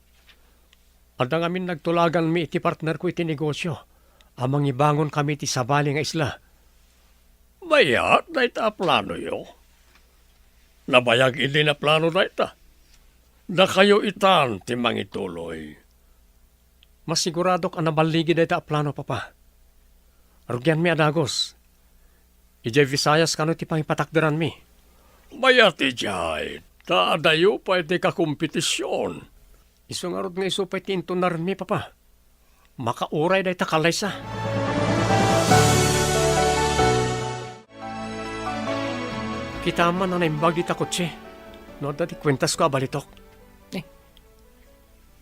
Adda ngamin nagtulaganmi iti partnerko iti negosio a mangibangonkami iti sabali nga isla. Mayat dayta a planoyo. Nabayag idin a plano dayta. Dakayo itan ti mangituloy. Masiguradok a naballigi dayta a plano, Papa. Rugianmi a dagus. Idiay Visayas kano ti pangipatakderanmi. Mayat idiay, ta adayo pay ti kakompetision. Isu ngarud nga isu pay ti intunarmi, Papa. Makauray dayta kallaysa. Kita man a naimbag dita kotse no adda ti kuentasko a balitok. Eh,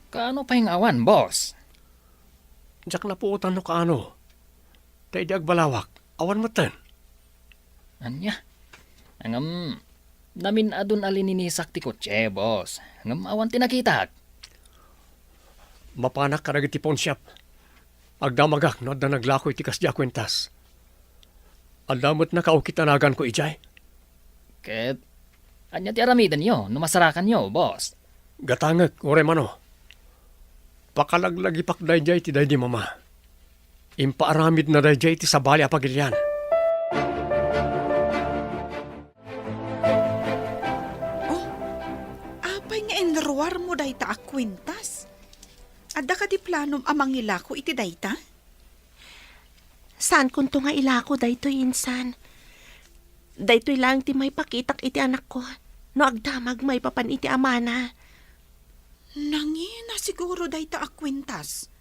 kaano pay nga awan, boss? Diak napuotan no kaano. Ta idi agbalawak, awan metten. Ania? Ngem, namin-adun a lininisak ti kotse, boss. Ngem awan ti nakitak. Mapanak kadagiti pawnshop. Agdamagak no adda naglako iti kasdi a kuentas. Adda met nakaukit a naganko idiay. Ket, ania ti aramidenyo no masarakanyo, boss? Gatangek, uray mano. Pakalaglagipak daydiay ti daydi mama. Impaaramidna daydiay ti sabali a pagilian. Oh, apay nga inruarmo dayta a kuentas? Adda kadi planom a mangilako iti dayta? Saankonto nga ilako daytoy, insan. Daytoy laeng ti maipakitak iti anakko no agdamag maipapan iti amana. Nangina siguro dayta a kuentas.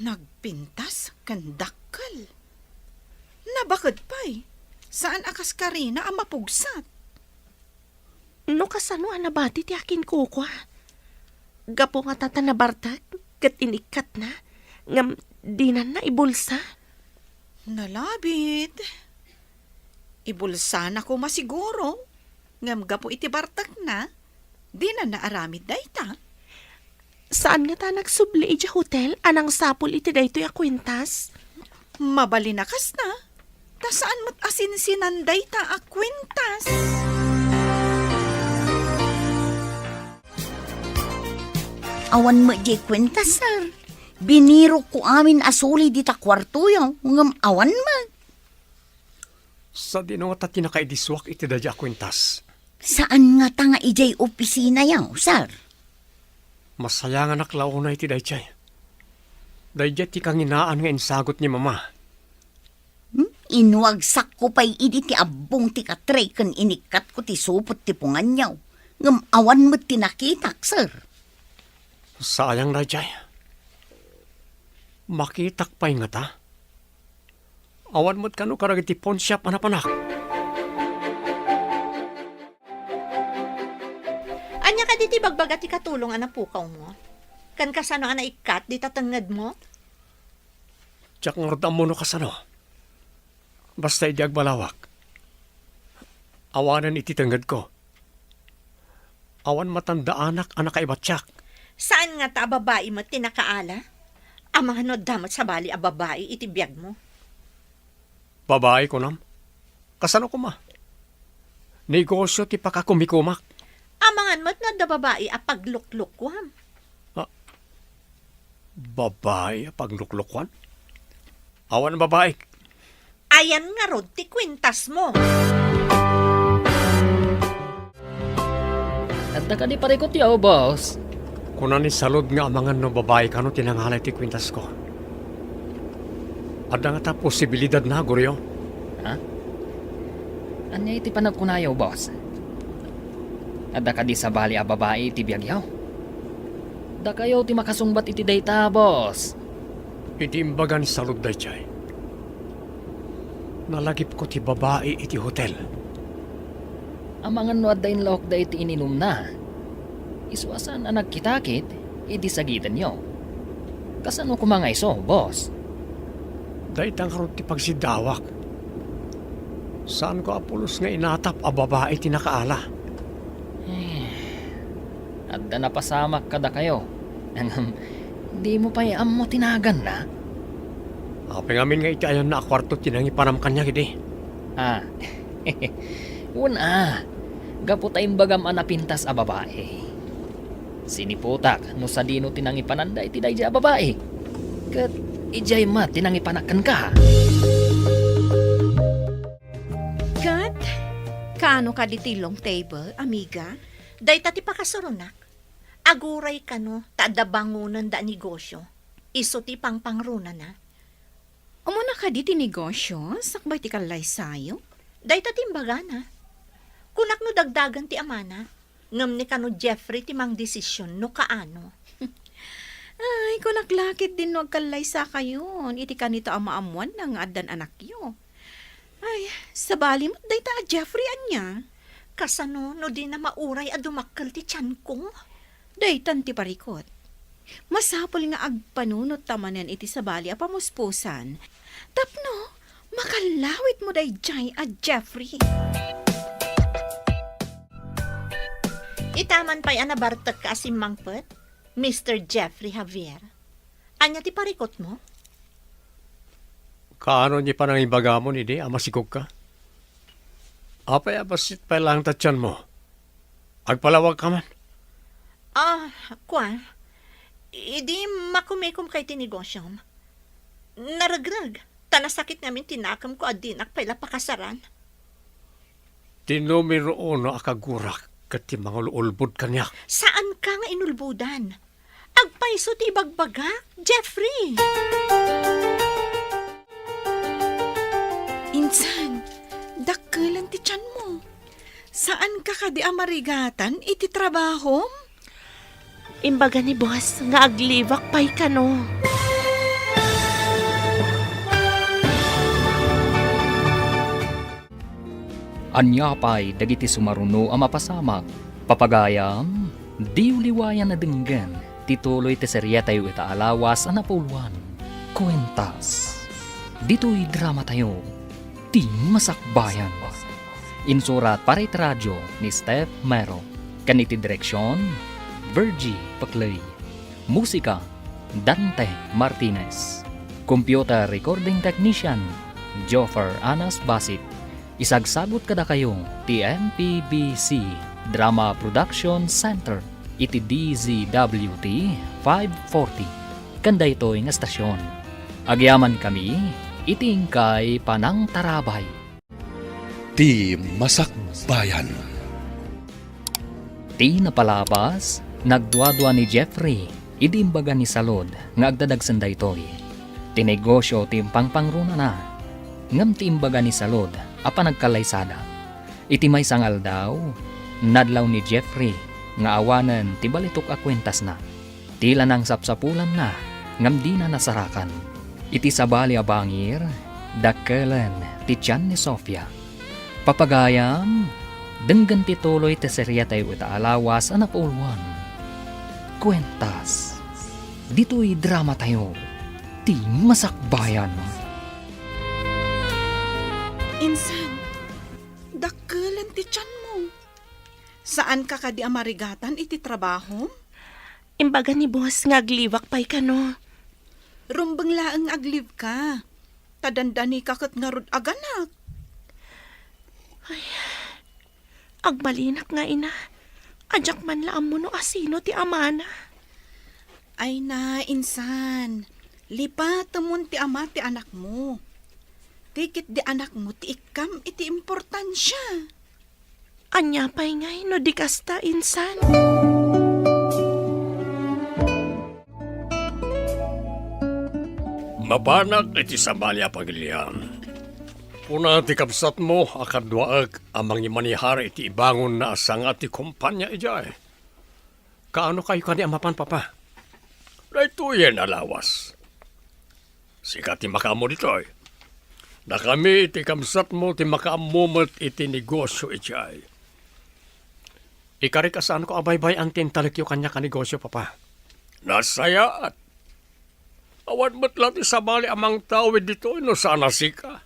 Nagpintas ken dakkel. Nabaked pay, saan a kas karina a mapugsat. No kasano a nabati ti akinkukua? Gapu nga ta, ta nabartek ket inikkatna, ngem dinanna ibulsa? Nalabit. Ibulsana koma siguro, ngem gapu iti bartekna, dinanna aramid dayta. Saan ngata a nagsubli idiay hotel a nangsapul iti daytoy a kuentas? Mabalin a kasta, ta saan met a sinsinan dayta a kuentas. Awan met diay kuentas, sir. Binirokko amin a suli dita kuartoyo, ngem awan met. Sadino ngata ti nakaidisuak iti daydiay a kuentas? Saan ngata nga idiay opisinayo, sir? Masayanganak la unay iti daydiay. Daydiay ti kanginaan nga insagut ni Mama. Hmm? Inwagsakko pay idi ti abbong ti katre ken inikkatko ti supot ti punganyo. Ngem awan met ti nakitak, sir. Sayang daydiay. Makitak pay ngata? Awan met kano kadagiti pawnshop a napanak. Ania kadi ti ibagbaga ti katulong a napukawmo? Ken kasano a naikkat dita tengngedmo? Diak ngarud ammo no kasano. Basta idi agbalawak, awanen iti tengngedko. Awan matandaanak a nakaibatiak. Saan ngata a babai met ti nakaala? Amangan no adda met sabali a babai iti biagmo. Babai, kunam? Kasano koma? Negosio ti pakakumikumak. Amangan met no adda babai a pagluklukuam. Ah, babai a pagluklukuan? Awan babai. Ayan ngarud ti kuentasmo. Adda kadi parikutyo, boss? Kuna ni Salud nga amangan no babai kano ti nangala iti kuentasko. Adda ngata posibilidadna, Goryo? Ha? Ania iti panagkunayo, boss? Adda kadi sabali a babai iti biagyo? Dakayo ti makasungbat iti dayta, boss. Iti imbaga ni Salud daydiay, nalagipko ti babai iti hotel. Amangan no adda inlaokda iti ininumna. Isu a saan a nagkitakit idi sagidenyo. Kasano koma nga isu, boss? Dayta ngarud ti pagsiddawak. Saanko a pulos nga inatap a babai ti nakaala. Eh, adda napasamak kadakayo. Ngem, dimo pay ammo ti naganna? Apay ngamin nga iti ayanna a kuarto ti nangipanam kaniak idi? Ah, wen a, gapu ta imbagam a napintas a babai. Siniputak no sadino ti nangipananda iti daydiay a babai. Ket idiay met ti nangipanak kenka. Ket, kaano kadi ti long table, amiga? Dayta ti pakasuronak. Aguray kano ta adda bangonenda a negosio. Isu ti pangpangrunana. Umuna kadi ti negosio, sakbay ti kallaysayo? Dayta ti imbagana. Kunak no dagdagen ti amana, ngem ni kano Jeffrey ti mangdesision no kaano. Ay, kunak la ketdin no agkallaysakayon iti kanito a maammoanna nga addan anakyo. Ay, sabali met dayta a Jeffrey ania? Kasano no dina mauray a dumakkel ti tianko? Daytan ti parikut. Masapul nga agpanunot ta manen iti sabali a pamuspusan. Tapno, makallawit mo dayjay a Jeffrey. Itaman pay a nabartek ka a simmangpet, Mister Jeffrey Javier. Ania ti parikutmo? Kaano ni panangibagamon idi a masikogka? Apay a bassit pay laeng ta tianmo? Agpalawag ka man? Ah, kua, idi makumikomka iti negosyom, naregreg, ta nasakit ngamin ti nakemko a dinak pay la pakasaran. Ti numero uno a kagurak ket ti mangululbod kaniak. Saanka nga inulbodan. Agpayso ti ibagbagak, Jeffrey! Insan, dakkelen ti tianmo. Saanka kadi a marigatan iti trabahom? Imbaga ni boss nga aglibak pay kano. Ania pay dagiti sumaruno a mapasamak? Papagayam, diyo liwayan a denggen ti tuloy ti seriatayo ita a lawas a napauluan, Kuentas. Ditoy dramatayo, Ti Masakbayan. Insurat para iti radio ni Steph Mero, ken iti direksion, Virgie Paclay. Musika, Dante Martinez. Computer recording technician, Joffer Anas Basit. Isagsagut kadakayo ti M P B C Drama Production Center iti D Z W T five forty, ken daytoy nga estasion. Agyamankami iti inkay panangtarabay. Ti Masakbayan. Ti napalabas, nagduadua ni Jeffrey idi imbaga ni Salud nga agdadagsen daytoy. Ti negosio ti impangpangrunana, ngem ti imbaga ni Salud a panagkallaysada. Iti maysa nga aldaw, nadlaw ni Jeffrey nga awanen ti balitok a kuentasna. Ti la nangsapsapulanna ngem dina nasarakan. Iti sabali a bangir, dakkelen ti tian ni Sofia. Papagayam, denggen ti tuloy ti seriatayo ita a lawas a napauluan, Kuentas. Ditoy dramatayo, Ti Masakbayan. Insan, dakkelen ti tianmo. Saanka kadi a marigatan iti trabahom? Imbaga ni boss nga aglibak pay kano. Rumbeng laeng nga aglibka. Ta dandanika ket ngarud aganak. Ay, agmalinak nga ina. Adiak man la ammo no asino ti amana. Ay na, insan. Lipatemon ti ama ti anakmo. Ti ketdi anakmo ti ikkam iti importansia. Ania pay ngay no di kasta, insan? Mapanak iti sabali a pagiliam. Kuna ti kabsatmo a kaduaek a mangimanihar iti ibangonna a sanga ti kompania idiay. Kaano kayo kadi a mapan, Papa? Daytoyen a lawas. Sika ti makaammo ditoy. Dakami iti kabsatmo ti makaammo met iti negosio idiay. Ikarik a saanko a baybay-an ti intalekyo kaniak a negosio, Papa. Nasayaat. Awan met la ti sabali a mangtawid ditoy no saan a sika.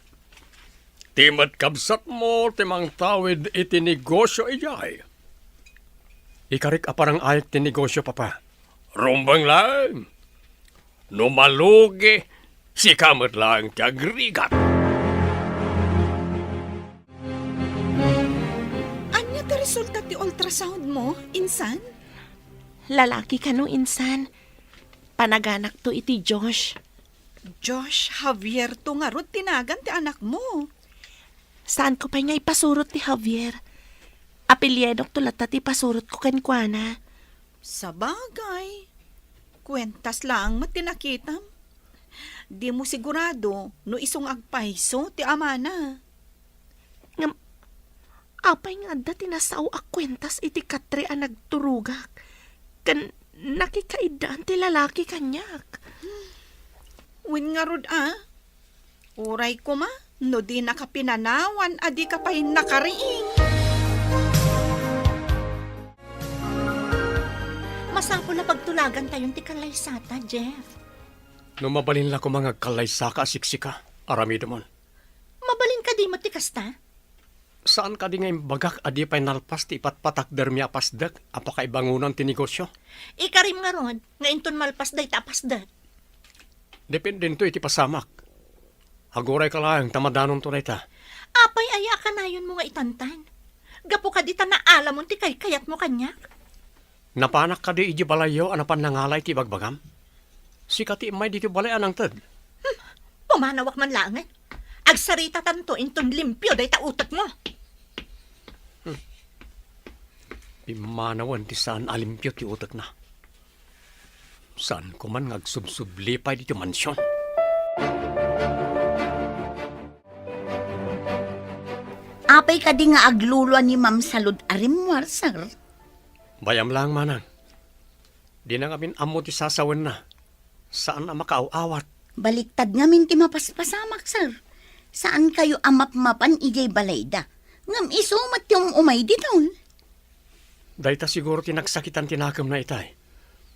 Ti met kabsatmo ti mangtawid iti negosio idiay. Ikarik a parang-ayek ti negosio, Papa. Rumbeng laeng. No malugi, sika met laeng ti agrigat. Ania ti resulta ti ultrasound mo, insan? Lalaki kano, insan. Panaganakto iti Josh. Josh Javierto ngarud ti nagan ti anakmo. Saanko pay nga ipasurot ti Javier. Apelyidokto latta ti pasurotko kenkuana. Sabagay, kuentas laeng met ti nakitam. Dimo sigurado no isu nga agpayso ti amana. Ngem, apay nga adda ti nasao a kuentas iti katre a nagturogak? Ken Nakikaiddaan ti lalaki kaniak. Wen ngarud a, uray koma no dinaka pinanawan a dika pay nakariing. Masapul a pagtulagantayon ti kallaysata, Jeff. No mabalin la koma nga agkallaysaka a siksika, aramidemon. Mabalin kadi met ti kasta? Saan kadi nga imbagak a di pay nalpas ti ipatpatakdermi a pasdek a pakaibangonan ti negosio? Ikarim ngarud nga inton malpas dayta a pasdek. Dependento iti pasamak. Agurayka laeng ta madanonto dayta. Apay aya a kanayonmo nga itantan? Gapu kadi ta naalamon ti kaykayatmo kaniak? Napanak kadi idiay balayyo a napan nangala iti ibagbagam? Sika ti immay ditoy balay a nangted. Hmm, pumanawak man laengen. Agsaritatanto inton limpio dayta utekmo. Hmm. Pimmanawen ti saan a limpio ti utekna. Saanko man nga agsubsubli pay ditoy mansion. Apay kadi nga aglulua ni Ma'am Salud a rimmuar, sir? Bayam laeng, manang. Dina ngamin ammo ti sasawenna. Saan a makaaw-awat. Baliktad ngamin ti mapaspasamak, sir. Saankayo a mapmapan idiay balayda. Ngem isu met ti um-umay ditoy. Dayta siguro ti nagsakitan ti nakemna itay.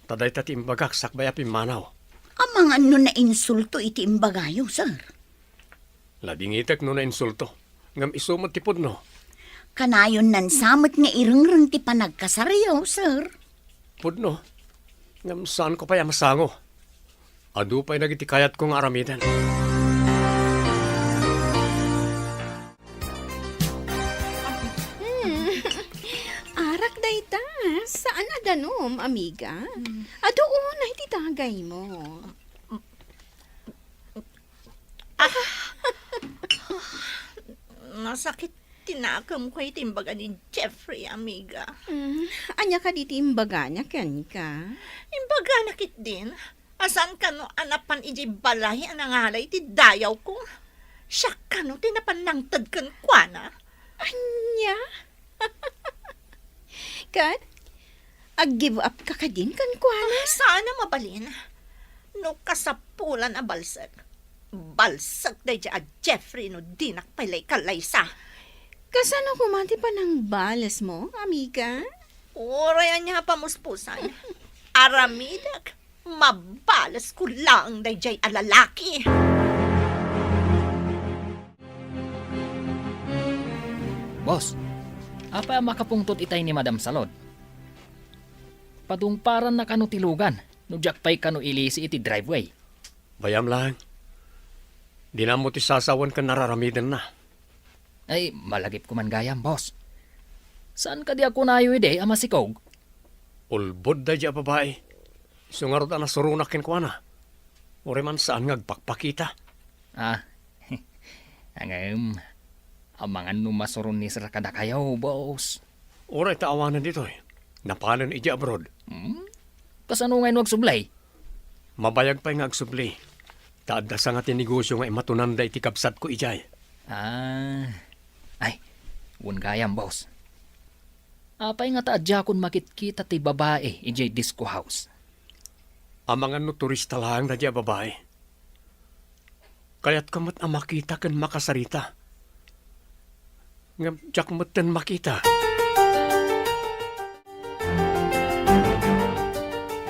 Ta dayta ti imbagak sakbay a pimmanaw. Amangan no nainsulto iti imbagayo, sir. Ladingitek no nainsulto. Ngem isu met ti pudno. Kanayon nan sa met nga irengreng ti panagkasaryo, sir. Pudno. Ngem saanko pay a masango. Adu pay dagiti kayatko nga aramiden. Hmm. Arak dayta. Saan a danum, amiga. Hmm. Adu unay ti dagaymo. Ah! Nasakit ti nakemko iti imbaga ni Jeffrey, amiga. Mm, ania kadi ti imbagana kenka? Imbagana ketdin a saan kano a napan idiay balay a nangala iti dayawko. Siak kano ti napan nangted kenkuana. Ania? Ket, ag-give up ka kadin kenkuana? Ah, saan a mabalin. No kasapulan a balsek, balsek daydiay a Jeffrey no dinak pay la ikallaysa. Kasano koma ti panangbalesmo, amiga? Uray ania a pamuspusan. Aramidek, mabalesko laeng daydiay a lalaki. Boss, apay a makapungtot itay ni Madam Salud? Padungparanna kano ti lugan no diak pay kano ilisi iti driveway? Bayam laeng. Dina ammo ti sasawen ken araramidenna. Ay, malagipko man gayam, boss. Saan kadi a kunayo idi a masikog? Ulbod daydiay a babai. Isu ngarud a nasuronak kenkuana. Uray man saan nga agpakpakita. Ah, ngem, amangan no masuron ni sir kadakayo, boss. Uray ta awanen ditoy. Napanen idiay abroad. Hmm? Kasano ngay no agsubli? Mabayag pay nga agsubli. Ta adda sanga ti negosio nga imatunanda iti kabsatko idiay. Ah, ay, wen gayam, boss. Apay nga ta adiakon makitkita ti babai idiay disco house? Amangan no turista laeng daydiay a babai. Kayatko met a makita ken makasarita. Ngem diak metten makita.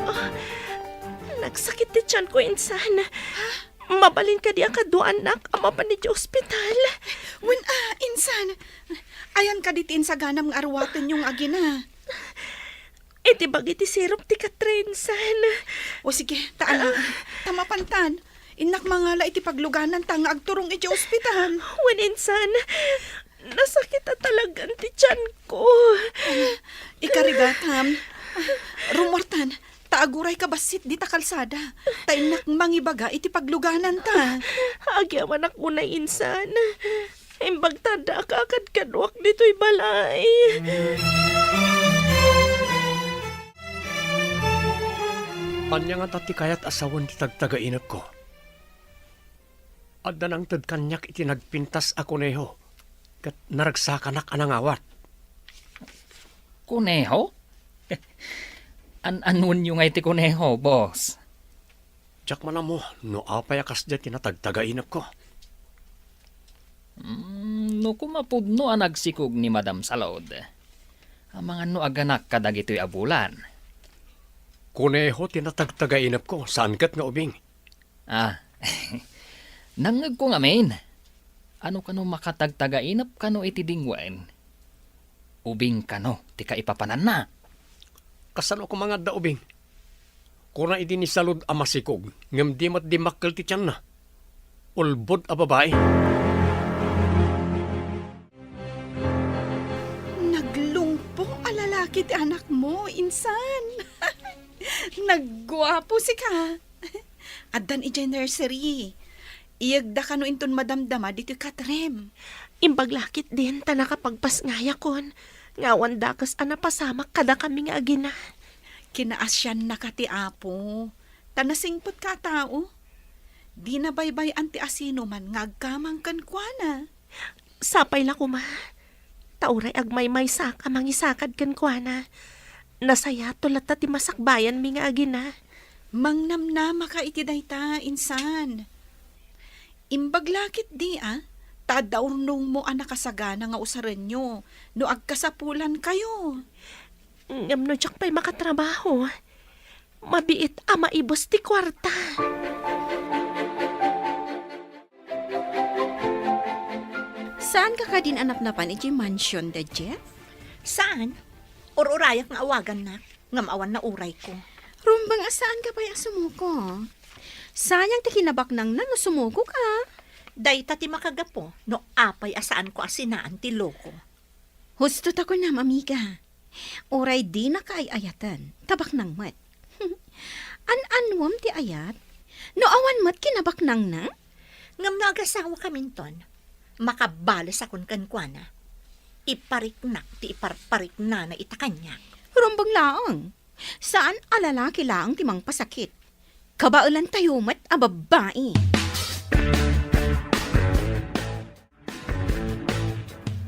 Ah, nagsakit ti tianko, insan. Mabalin kadi a kaduaannak a mapan iti ospital? Wen, ah, insan. Ayan kadi ti insaganam nga aruatenyo nga agina? Iti bagi ti sirup ti Catherine, insan. O sige, ta ala, ta mapantan. Innak mangala iti paglugananta nga agturong iti ospital. Wen, insan, nasakit a talagan ti tianko. Ikarigatam. Rummuartan, ta agurayka bassit dita kalsada. Ta innak mangibaga iti paglugananta. Agyamanak unay, insan. Imbag ta adda a kakadkaduak ditoy balay. Ania ngata ti kayat a sawen ti tagtagainepko? Adda nangted kaniak iti nagpintas a kuneho, ket naragsakanak a nangawat. Kuneho? An-anuenyo ngay ti kuneho, boss? Diak man ammo no apay a kasdiay ti natagtagainepko. Mm, no koma pudno a nagsikog ni Madam Salud, amangan no aganak kadagitoy a bulan. Kuneho ti natagtagainepko, saan ket nga ubing. Ah, nangngegko ngamin. Ano kano makatagtagainep kano iti dingwen? Ubing kano ti kaipapananna? Kasano koma nga adda ubing? Kuna idi ni Salud a masikog, ngem di met dimmakkel ti tianna. Ulbod a babai. Naglungpo a lalaki ti anakmo, insan. Nagguapo sika. Addan idiay nursery. Iyegda kano inton madamdama ditoy katrem. Imbag la ketdin ta nakapagpasngayakon nga awan dakes a napasamak kadakami nga agina. Kinaasiannaka ti Apo, ta nasingpetka a tao. Dina baybay-an ti asinoman nga agkamang kenkuana. Sapay la koma. Ta uray agmaymaysak a mangisakad kenkuana, nasayato latta ti masakbayanmi nga agina. Mangnamnamaka iti dayta, insan. Imbag la ketdi a, ta adda urnongmo a nakasagana nga usarenyo no agkasapulankayo. Ngem no diak pay makatrabaho, mabiit a maibus ti kuarta. Saanka kadin a napnapan idiay mansion da Jeff? Saan. Ur-urayak nga awagannak, ngem awan naurayko. Rumbeng a saanka pay a sumuko. Sayang ti kinabaknangna no sumukoka. Dayta ti makagapu no apay a saanko a sinaan ti loko. Husto ta kunam, amiga. Uray dinaka ay-ayaten, ta baknang met. An-anuem ti ayat? No awan met kinabaknangna? Ngem no agasawakaminton, makabalesakon kenkuana. Ipariknak ti iparpariknana ita kaniak. Rumbeng laeng. Saan a lalaki laeng ti mangpasakit. Kabaelantayo met a babbai.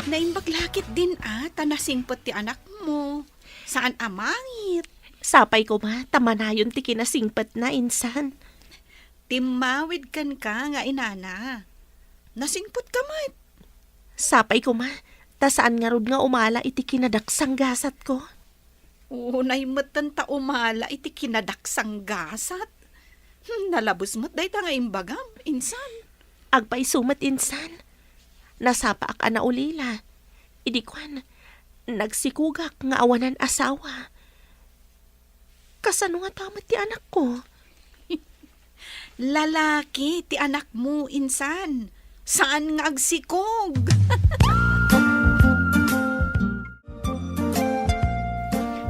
Naimbag la ketdin a, ta nasingpet ti anakmo. Saan a mangit. Sapay koma, ta manayon ti kinasingpetna, insan. Timmawid kenka nga inana. Nasingpetka met. Sapay koma, ta saan ngarud nga umala iti kinadaksanggasatko. Unay metten ta umala iti kinadaksanggasat. Hmm, nalabes met dayta nga imbagam, insan. Agpayso met, insan. Nasapaak a naulila. Idi kuan, nagsikogak nga awanan asawa. Kasano ngata met ti anakko? Lalaki ti anakmo, insan. Saan nga agsikog.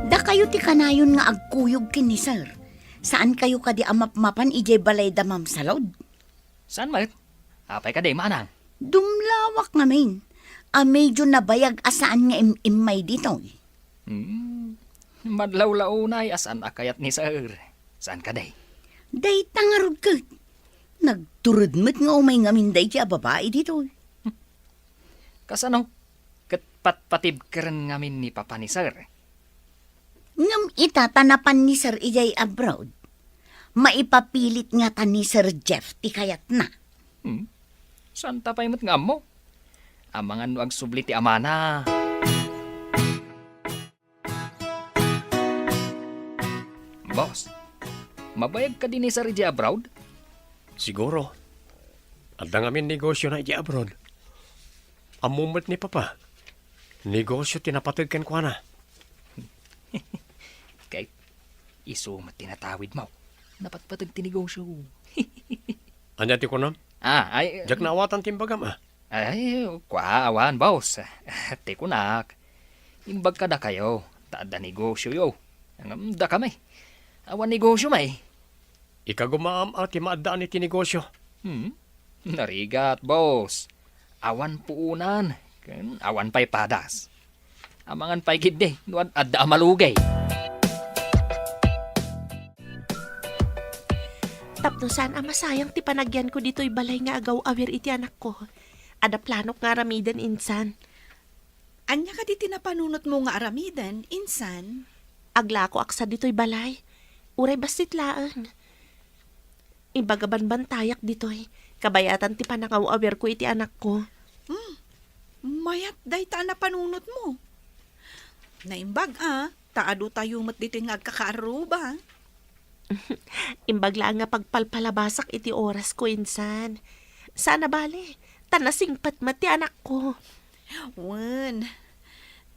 Dakayo ti kanayon nga agkuyog ken ni Sir. Saankayo kadi a mapmapan idiay balay da Ma'am Salud? Saan met? Apay kadi, manang? Dumlawak ngamin a medyo nabayag a saan nga im-immay ditoy. Hmm. Madlawlawnay a saan a kayat ni Sir. Saan kadi? Dayta ngarud ket. Nagtured met nga umay ngamin daydi a babai ditoy. Kasano? Ket patpatibkeren ngamin ni Papa ni Sir. Ngem ita ta napan ni Sir idiay abroad, maipapilit ngata ni Sir Jeff ti kayatna. Hmm? Saanta pay met nga ammo? Amangan no agsubli ti amana. Boss, mabayag kadi ni Sir idiay abroad? Siguro. Adda ngamin negosiona idiay abroad. Ammo met ni Papa. Negosio ti napateg kenkuana. Kay isu met ti natawidmo. Napatpateg ti negosio. Ania ti kunam? Ah, ay, Diak naawatan ti imbagam, a. Ay, kua, awan, boss. Ti kunak, imbag kadakayo, ta adda negosioyo. Ngem dakami, awan negosio met. Ikagumaam a ti maaddaan iti negosio. Hmm? Narigat, boss. Awan puonan, ken awan pay padas. Amangan pay ketdi no ad-, adda a malugay. Tapno saan a masayang ti panagyanko ditoy balay nga agaw-awir iti anakko, adda planok nga aramiden, insan. Ania kadi ti napanunotmo nga aramiden, insan? Aglakoak sa ditoy balay. Uray bassit laeng. Imbag a banbantayak ditoy, kabayatan ti panangaw-awirko iti anakko. Hmm, mayat dayta a napanunotmo. Naimbag a, ta adu tayo met ditoy nga agkakaarruba. Imbag laeng nga pagpalpalabasak iti orasko insan. Saan a bale, ta nasingpet met ti anakko. Wen,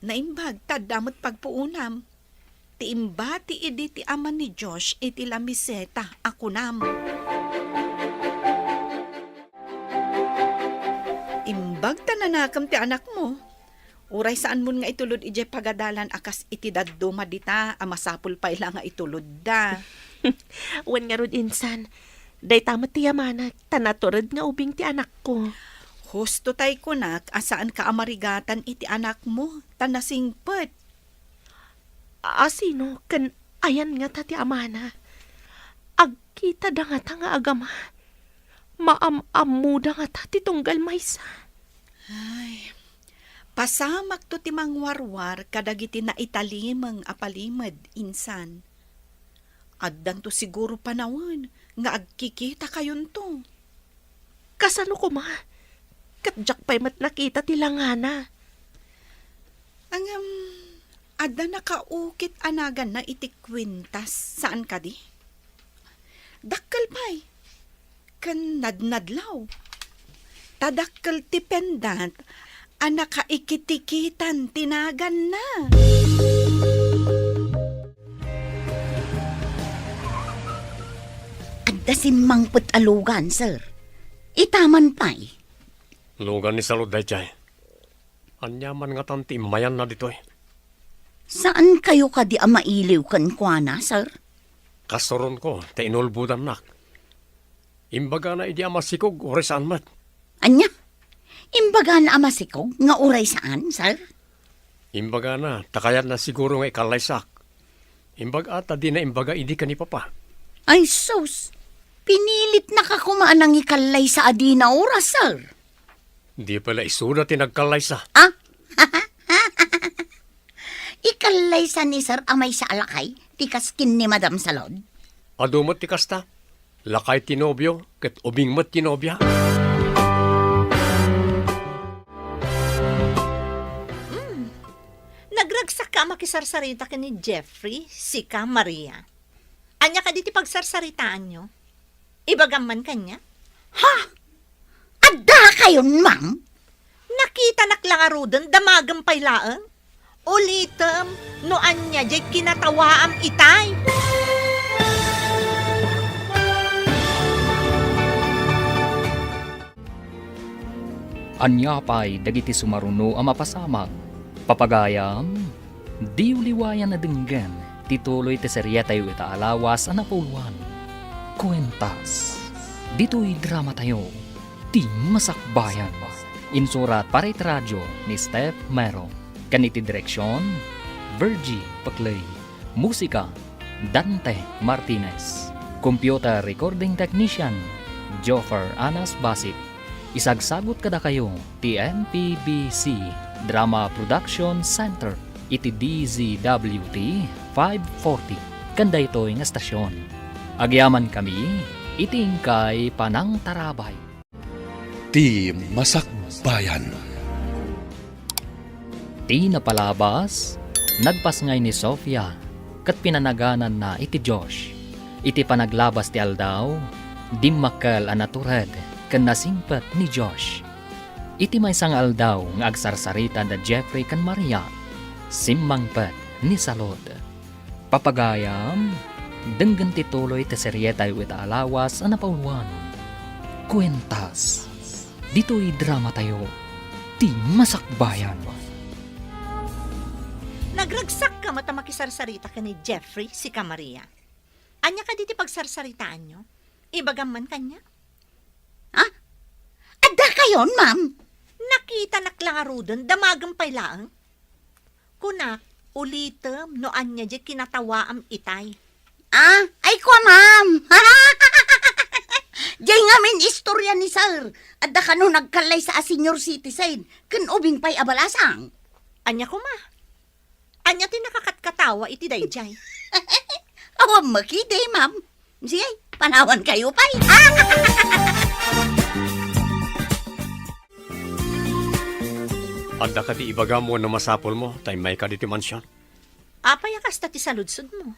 naimbag ta adda met pagpuonam. Ti imbati idi ti ama ni Josh iti lamiseta a kunam. Imbag ta nanakem ti anakmo, uray saanmon nga itulod idiay pagadalan a kas iti dadduma dita a masapul pay la nga itulodda. Wen ngarud insan, dayta met ti yamanak, ta natured nga ubing ti anakko. Husto tay kunak a saanka a marigatan iti anakmo, ta nasingpet. A sino ken ayan ngata ti amana? Agkitada ngata nga agama? Maam-ammoda ngata ti tunggal maysa? Ay, pasamakto ti mangwarwar kadagiti naitalimeng a palimed, insan. Addanto siguro panawen nga agkikitakayonto. Kasano koma? Ket diak pay met nakita ti langana. Ngem, adda nakaukit a naganna iti kuintas, saan kadi? Dakkel pay, ken nadnadlaw. Ta dakkel ti pendant a nakaikitikitan ti naganna. Adda simmangpet a lugan, sir. Itaman pay. Lugan ni Salud daydiay. Ania man ngatan ti immayanna ditoy? Saan kayo kadi a mailiw kenkuana, sir? Kasuronko, ta inulbodannak. Imbagana idi a masikog, uray saan met. Ania? Imbagana a masikog nga uray saan, sir? Imbagana, ta kayatna siguro nga ikallaysak. Imbag a ta dina imbaga idi ken ni Papa. Ay, sus! Pinilitnaka koma a nangikallaysa a dina oras, sir. Di pay la isuda ti nagkallaysa. Ah? Ikallaysa ni sir a maysa a lakay ti kas ken ni Madam Salud? Adu met ti kasta. Lakay ti nobio, ket ubing met ti nobia. Mm. Nagragsakka a makisarsarita ken ni Jeffrey, sika, Maria. Ania kadi ti pagsarsaritaanyo? Ibagam man kaniak. Ha? Adda kayon, ma'am? Nakitanak la ngaruden, damagem pay laeng. Ulitem no ania diay kinatawaam itay. Ania pay dagiti sumaruno a mapasamak? Papagayam, diyo liwayan a denggen ti tuloy ti serietayo ita a lawas a napauluan, Kuentas. Ditoy dramatayo, Ti Masakbayan. Insurat para iti radio ni Steph Mero. Ken iti direksion, Virgie Paclay. Musika, Dante Martinez. Computer recording technician, Joffer Anas Basit. Isagsagut kadakayo ti M P B C Drama Production Center iti D Z W T five forty ken daytoy nga estasion. Agyamankami iti inkay panangtarabay. Ti Masakbayan. Ti napalabas, nagpasngay ni Sofia ket pinanagananna iti Josh. Iti panaglabas ti aldaw, dimmakkel a natured ken nasingpet ni Josh. Iti maysa nga aldaw nga agsarsarita da Jeffrey ken Maria, simmangpet ni Salud. Papagayam, denggen ti tuloy ti serietayo ita a lawas a napauluan, Kuentas. Ditoy dramatayo, Ti Masakbayan. Nagragsakka met a makisarsarita ken ni Jeffrey, sika, Maria. Ania kadi ti pagsarsaritaanyo? Ibagam man kaniak. Ha? Adda kayon, ma'am? Nakitanak la ngaruden, damagem pay laeng. Kunak, ulitem no ania diay kinatawaam itay. Ah, ay kua, ma'am. Diay ngamin istorya ni sir. Adda kano nagkallaysa a senior citizen, ken ubing pay a balasang. Ania koma? Ania ti nakakatkatawa iti daydiay? Awan met idi, ma'am. Sige, panawankayo pay. Adda kadi ibagam wenno masapulmo ta immayka ditoy mansion? Apay a kasta ti saludsodmo?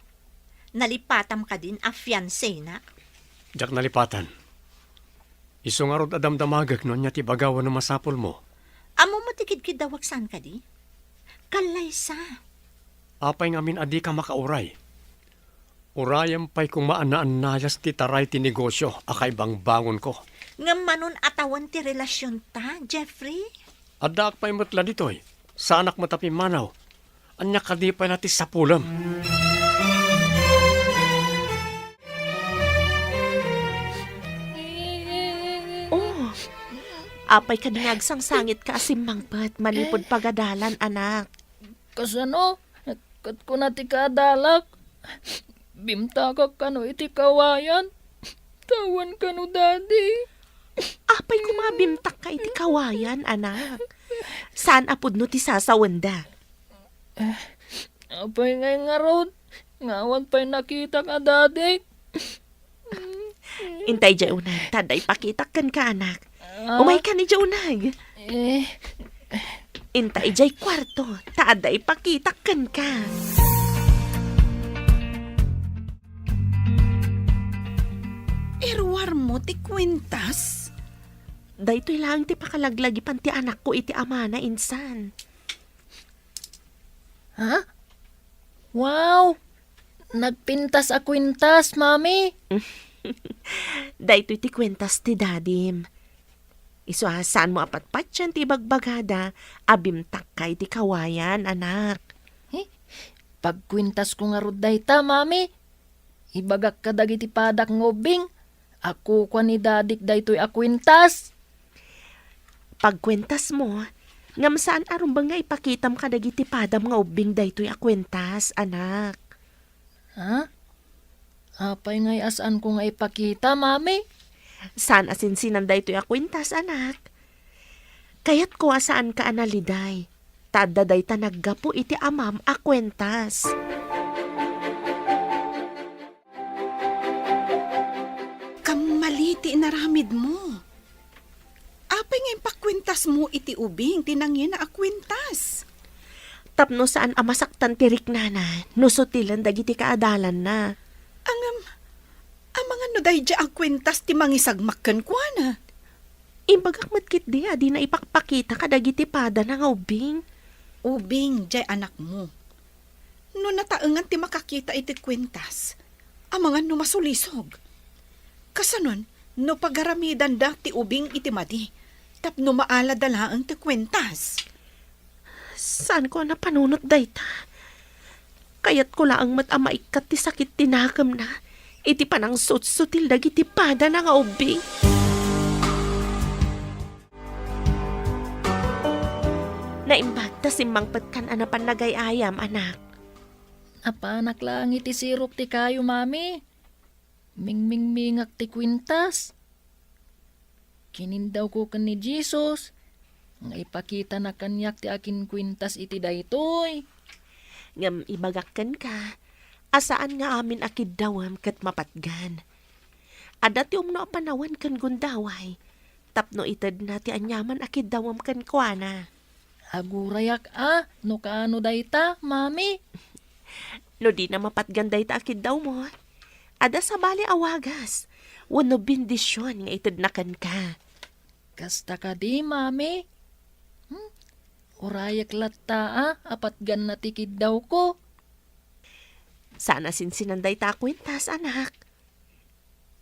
Nalipatam kadin a fiancé-na? Diak nalipatan. Isu ngarud a damdamagek no ania ti ibaga wenno masapulmo. Ammom ti kidkiddawak saan kadi? Kallaysa. Apay ngamin a dika makauray? Urayem pay koma a naannayas ti taray ti negosio a kaibangbangonko. Ngem manon a tawen ti relasionta, Jeffrey? Addaak pay met la ditoy. Saanak met a pimmanaw. Ania kadi pay la ti sapulem? Oh, apay kadi nga agsangsangitka a simmangpet manipud pagadalan, anak? Kasano? Ket kuna ti kaadalak, bimtakak kano iti kawayan. Tawen kano, Daddy. Apay koma a bimtakka iti kawayan, anak? Saan a pudno ti sasawenda? Apay ngay ngarud, nga awan pay nakitak a dadik? Inta idiay uneg, ta adda ipakitak kenka, anak. Ah. Umaykan idiay uneg. Eh. Inta idiay kuarto, ta adda ipakitak kenka. Iruarmo ti kuentas? Daytoy laeng ti pakalaglagipan ti anakko iti amana insan. Ha? Wow! Nagpintas a kuentas, Mami. Daytoy ti kuentas ti dadim. Isu a saanmo a patpatian ti ibagbagada a bimtakka iti kawayan, anak. Eh, pagkuentasko ngarud dayta, Mami. Ibagak kadagiti padak nga ubbing a kukua ni dadik daytoy a kuentas. Pagkuentasmo, ngem saan a rumbeng nga ipakitam kadagiti padam nga ubbing daytoy a kuentas, anak. Ha? Apay ngay a saanko nga ipakita, Mami? Saan a sinsinan daytoy a kuentas, anak. Kayatko a saanka a naliday, ta adda dayta naggapu iti amam a kuentas. Kammali ti inaramidmo. Apay nga impakuentasmo iti ubing ti nangina a kuentas? Tapno saan a masaktan ti riknana no sutilen dagiti kaadalanna. Ngem, amangan no daydiay a kuentas ti mangisagmak kenkuana? Imbagak met ketdi a dina ipakpakita kadagiti padana nga ubbing. Ubing diay anakmo. No nataengan ti makakita iti kuentas, amangan no masulisog. Kasanon, no pagaramidanda ti ubing iti madi, tapno maalada laeng ti kuentas. Saanko a napanunot dayta. Kayatko laeng met a maikkat ti sakit ti nakemna iti panangsutsutil dagiti padana nga ubbing. Naimbag ta simmangpetkan a napan nagay-ayam, anak. Napanak laeng iti sirok ti kayo, Mami. Mingmingmingak ti kuentas. Kinindawko ken ni Jesus nga ipakitana kaniak ti akinkuentas iti daytoy. Ngem ibagak kenka a saan nga amin a kiddawem ket mapatgan. Adda ti umno a panawen ken gundaway tapno itedna ti aniaman a kiddawem kenkuana. Agurayak a no kaano dayta, Mami. No dina mapatgan dayta a kiddawmo, adda sabali a wagas wenno bendision nga itedna kenka. Kasta kadi, Mami? Hmm? Urayak latta a patganna ti kiddawko. Saan a sinsinan dayta a kuentas, anak.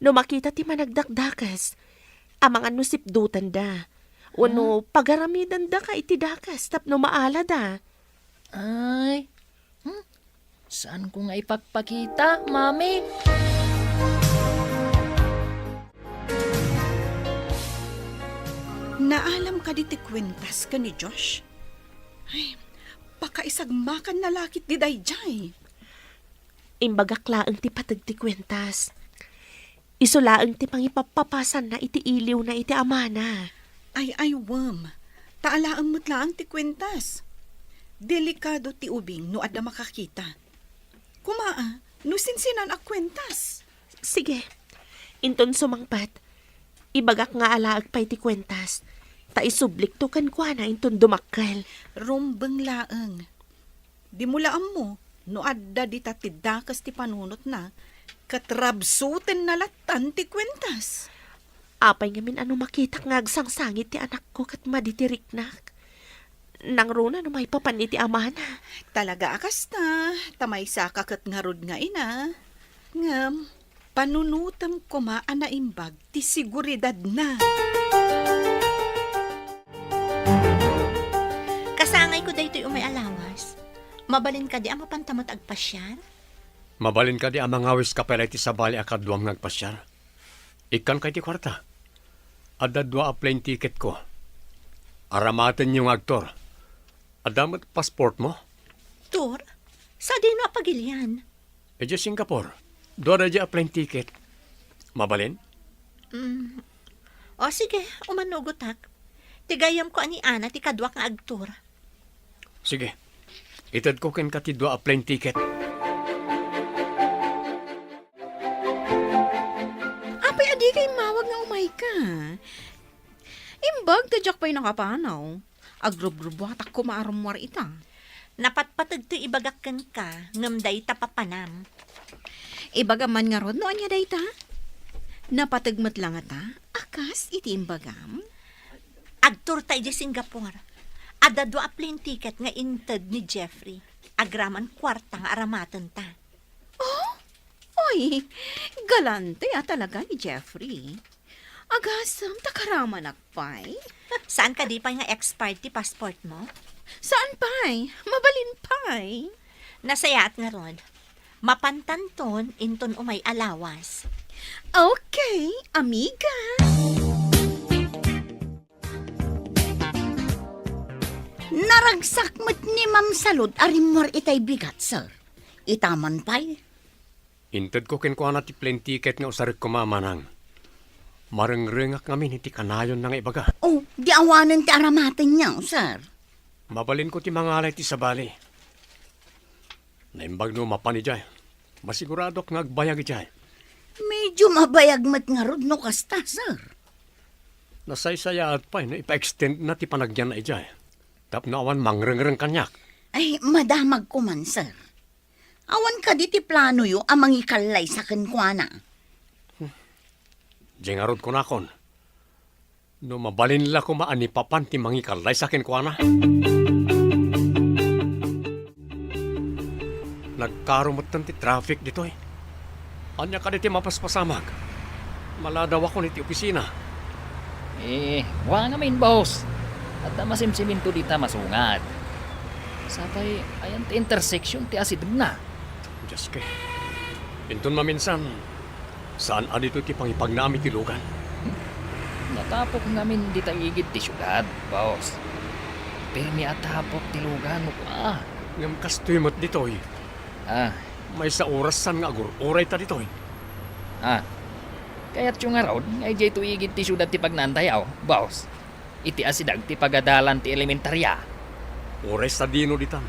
No makita ti managdakdakes, amangan no sipdutanda, wenno pagaramidandaka iti dakes tapno maalada. Ay, hmm? Saanko nga ipakpakita, Mami? Naalam kadi ti kuentas ken ni Josh? Ay, pakaisagmakanna la ketdi daydiay. Imbagak laeng ti pateg ti kuentas. Isu laeng ti pangipappapasanna iti iliwna iti amana. Ay, ay, wen. Ta alaem met laeng ti kuentas. Delikado ti ubing no adda makakita. Kuma, ah, no sinsinan a kuentas. Sige. Inton sumangpet, ibagak nga alaek pay ti kuentas. Ta isublikto kenkuana inton dumakkel. Rumbeng laeng. Dimo la ammo no adda dita ti dakes ti panunotna, ket rabsutenna lattan ti kuentas. Apay ngamin a no makitak nga agsangsangit ti anakko ket madi ti riknak? Nangruna no maipapan iti amana. Talaga a kasta, ta maysaka ket ngarud nga ina. Ngem, panunotem koma a naimbag ti seguridadna. Kasangayko daytoy umay a lawas. Mabalin kadi a mapanta met agpasiar? Mabalin kadi a mangawiska pay la iti sabali a kaduam nga agpasiar? Ikkanka iti kuarta. Adda dua a plane ticketko. Aramatenyo nga agtour. Adda met passportmo? Tour? Sadino a pagilian? Idiay Singapore. Dua daydiay a plane ticket. Mabalin? Mm. O sige, umanugotak. Ti gayyemko a ni Ana ti kaduak nga agtour. Sige. Itedko kenka ti dua a plane ticket. Apay, adika immawag nga umayka? Imbag ta diak pay nakapanaw. Agrubrubuatak koma a rummuar ita. Napatpateg ti ibagak kenka, ngem dayta papanam. Ibagam man ngarud no ania dayta? Napateg met la ngata a kas iti imbagam? Agtourta idiay Singapore. Adda dua a plane ticket nga inted ni Jeffrey. Agraman kuarta nga aramatenta. Oh? Oy, galante a talaga ni Jeffrey. Agasem ta karamanak pay. Saan kadi pay nga expired ti passportmo? Saan pay. Mabalin pay. Nasayaat ngarud. Mapantanton inton umay a lawas. Okay, amiga. Naragsak met ni Ma'am Salud a rimmuar itay bigat, sir. Ita man pay. Intedko kenkuana ti plane ticket nga usarek koma, manang. Marengrengak ngamin iti kanayonna nga ibaga. Oh, di awanen ti aramatenyo, sir. Mabalinko ti mangala iti sabali. Naimbag no mapan idiay. Masiguradok nga agbayag idiay. Medyo mabayag met ngarud no kasta, sir. Nasaysayaat pay no ipa-extendna ti panagyanna idiay. Tapno awan mangrengreng kaniak. Ay, madamagko man, sir. Awan kadi ti planoyo a mangikallaysa kenkuana? Diay ngarud kunakon, no mabalin la koma a ni papan ti mangikallaysa kenkuana. Nagkaro metten ti traffic ditoy. Ania kadi ti mapaspasamak? Maladawakon iti opisina. Eh, wa ngamin, boss. Adda masimsiminto dita masungad. Sapay, ayan ti intersection ti asidegna. Dios ko. Inton maminsan, saan a ditoy ti pangipagnaam iti lugan? Natapok ngamin dita igid ti siudad, boss. Pirmi a tapok ti lugan, kua. Ngem kastoy met ditoy. Ah. Maysa oras saan nga agur-urayta ditoy. Ah. Kayatyo ngarud nga idiay to igid ti siudad ti pagnantayaw, boss? Iti asideg ti pagadalan ti elementaria. Uray sadino ditan,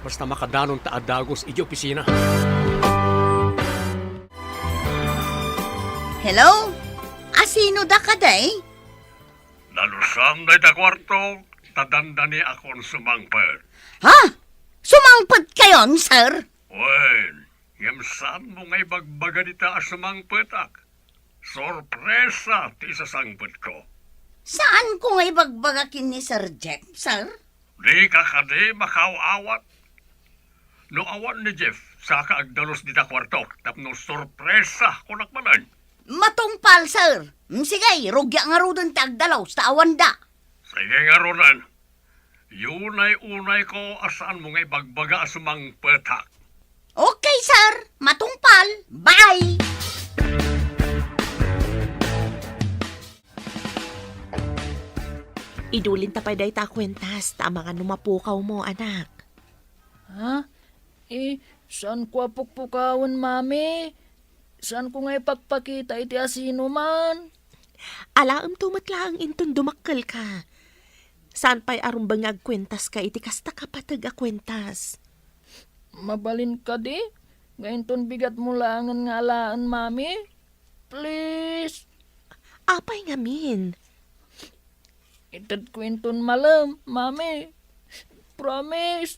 basta makadanonta a dagus idiay opisina. Hello? Asino da kadi? Nalusam dayta kuarto, ta dandaniakon sumangpet. Ha? Sumangpetkayon, sir? Wen, ngem saanmo nga ibagbaga dita a sumangpetak? Sorpresa ti isasangpetko. Saanko nga ibagbaga ken ni Sir Jeff, sir? Dika kadi makaaw-awat? No awan ni Jeff, saka agdalus dita kuartok tapno sorpresa, kunak manen. Matungpal, sir. Mm, sige, rugiak ngaruden ti agdalus ta awanda. Sige ngaruden. Unay-unayko a saanmo nga ibagbaga a sumangpetak. Okay, sir. Matungpal. Bye! Idulinta pay dayta a kuentas, ta amangan no mapukawmo, anak. Ha? Eh, saanko a pukpukawen, Mami? Saanko nga ipakpakita iti asinoman? Alaemto met laeng inton dumakkelka. Saan pay a rumbeng nga agkuentaska iti kasta kapateg a kuentas. Mabalin kadi nga inton bigatmo laengen nga alaen, Mami? Please. Apay ngamin? Itedko inton malem, Mami. Promise.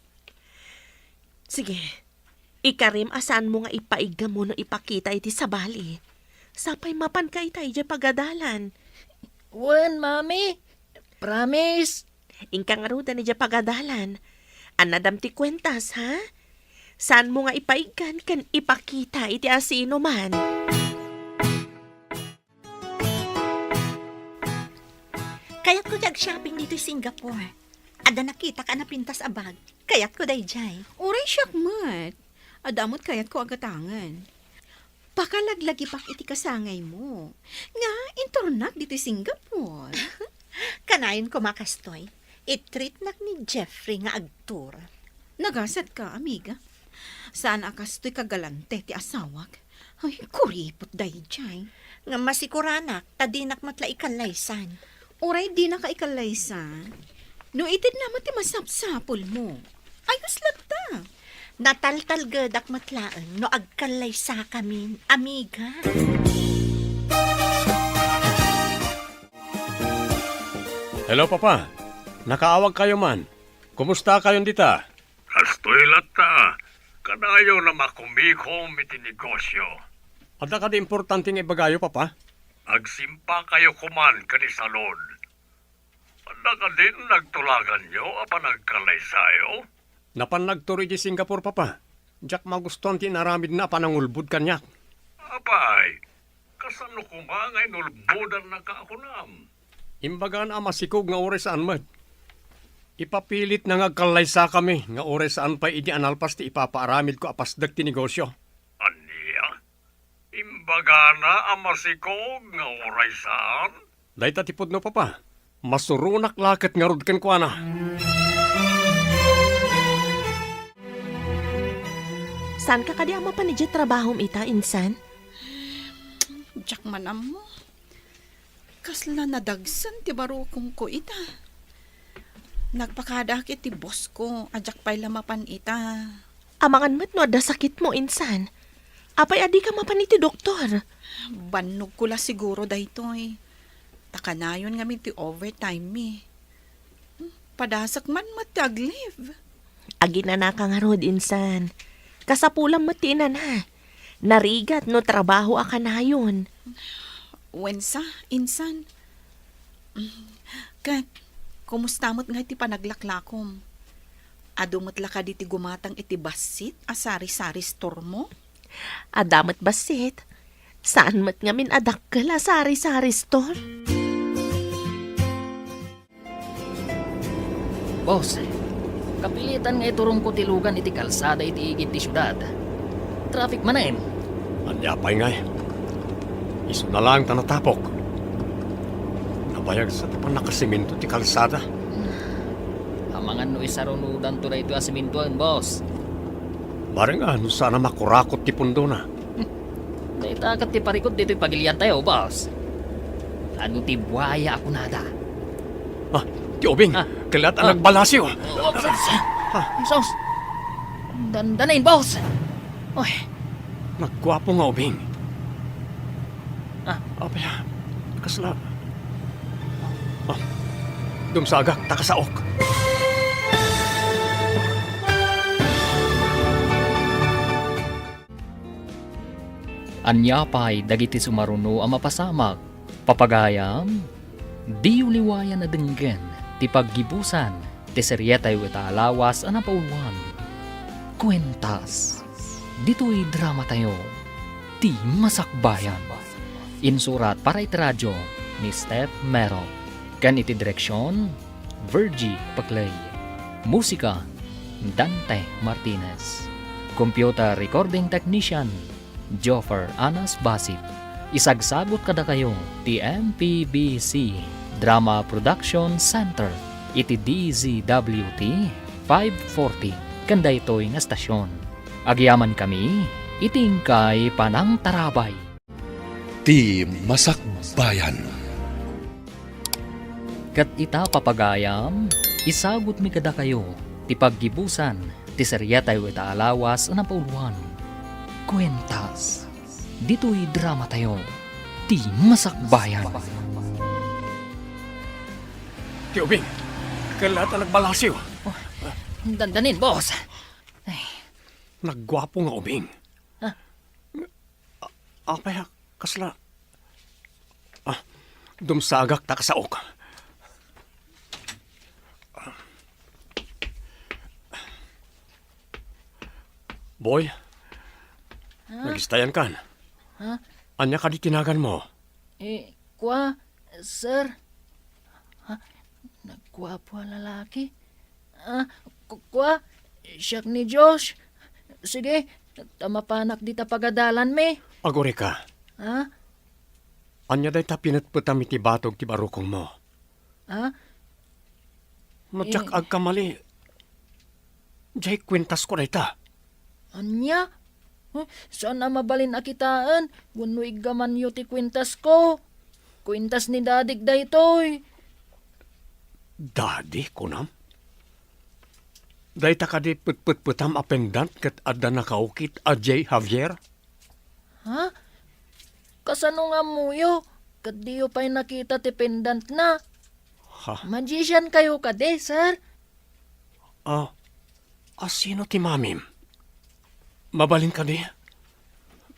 Sige, ikarim a saanmo nga ipaiggamu no ipakita iti sabali. Sapay mapanka ita idiay pagadalan. Wen, Mami. Promise. Inka ngaruden idiay pagadalan. Annadam ti kuentas, ha? Saanmo nga ipaiggan ken ipakita iti asinoman. Kayatko ti ag-shopping ditoy Singapore. Adda nakitak a napintas a bag. Kayatko daydiay. Uray siak met. Adda met kayatko a gatangen. Pakalaglagipak iti kasangaymo nga inturnak ditoy Singapore. Kanayon koma kastoy, i-treatnak ni Jeffrey nga agtour. Nagasatka, amiga. Saan a kastoy kagalante ti asawak. Ay, kuripot daydiay. Nga masikuranak ta dinak met la ikallaysan. Uray dinaka ikallaysan, no itedna met ti masapsapulmo. Ayos latta. Nataltalgedak met laeng no agkallaysakamin, amiga. Hello, Papa. Nakaawag kayo man. Kumusta kayon dita? Kastoy latta, kanayon a makumikom iti negosyo. Adda kadi importante nga ibagayo, Papa? Agsimpa kayo koman kadi salon. Adda kadin nagtulaganyo a panagkallaysayo? Napan nagturo iti Singapore, Papa. Diak magustuan ti inaramidna a panangulbod kaniak. Apay, kasano koma nga inulbodannaka a kunam? Imbagana a masikog nga uray saan met. Ipapilitna nga agkallaysakami nga uray saan pay idi a nalpas ti ipapaaramidko a pasdek ti negosyo. Ania? Imbagana a masikog nga uray saan? Dayta ti pudno, Papa. Masuronak la ket ngarud kenkuana. Saanka kadi a mapan idiay trabahom ita, insan? Diak man ammo. Kasla nadagsen ti barukongko ita. Nagpakadaak iti bossko a diak pay la mapan ita. Amangan met no adda sakitmo, insan. Apay a dika mapan iti doktor? Bannogko la siguro daytoy. Ta kanayon ngamin ti overtime mi. Padasek man met ti ag-leave. Aginanaka ngarud, insan. Kasapulam met ti inana. Narigat no trabaho a kanayon. Wensa, insan. Ket, kumusta met ngay ti panaglaklakom? Adu met la kadi ti gumatang iti bassit a sari-sari store mo? Adda met bassit. Saan met ngamin a dakkel a sari-sari store? Boss, kapilitan nga iturongko ti lugan iti kalsada iti igid ti siudad. Traffic manen. Ania pay ngay? Isuna laeng ta natapok. Nabayag sa ti pannakasemento ti kalsada. Amangan no isarunodanto daytoy a sementoen, boss. Bareng a no saan a makurakot ti pundona. Dayta ket ti parikut ditoy pagiliantayo, boss. Adu ti buaya a kunada. Ah, ti ubing. Ah. Kellat a nagbalasiw. Oops, oops. Ah. Sus. Dandanin, boss. Oy. Nagguapo nga ubing. Ah. Apay, ah. Kasla. Ah. Dumsagak, ta kasaok. Ania pay dagiti sumaruno a mapasamak? Papagayam, diyo liwayan a denggen ti paggibusan ti serietayo ita a lawas a napauluan. Kuentas, ditoy dramatayo, Ti Masakbayan. Insurat para iti radio ni Steph Mero. Ken iti direksion, Virgie Paclay. Musika, Dante Martinez. Computer recording technician, Joffer Anas Basit. Isagsagut kadakayo ti M P B C Drama Production Center iti D Z W T five forty ken daytoy nga stasyon. Agyamankami iti inkay panangtarabay. Ti Masakbayan. Ket ita, papagayam, isagutmi kadakayo ti paggibusan ti seriatayo ita a lawas a napauluan, Kuentas. Ditoy dramatayo, Ti Masakbayan. Ti ubing, kella ta nagbalasiw. Oh, dandanin, boss. Ay. Nagguapo nga ubing. Ah. A-, apay, ah, kasla, ah, dumsagak ta kasaok. Boy, Ha? Nagistayan kan. Ha? Ania kadi ti naganmo? Eh, kua, sir. Ha? Nagguapo a lalaki? Ah, ku-, kua, siak ni Josh. Sige, ta mapanak dita pagadalanmi. Agurika. Ha? Ania dayta pinetpetam iti batog ti barukongmo? Ha? No diak Eh. agkamali, diay kuentasko dayta. Ania? Huh, saan a mabalin a kitaen wenno iggamanyo ti kuentasko? Kuentas ni dadik daytoy. Dadi, kunam? Dayta kadi petpetpetam a pendant ket adda nakaukit a J Javier? Ha? Kasano nga ammoyo ket diyo pay nakita ti pendantna? Ha? Magician kayo kadi, sir? Ah, asino ti mamim? Mabalin kadi?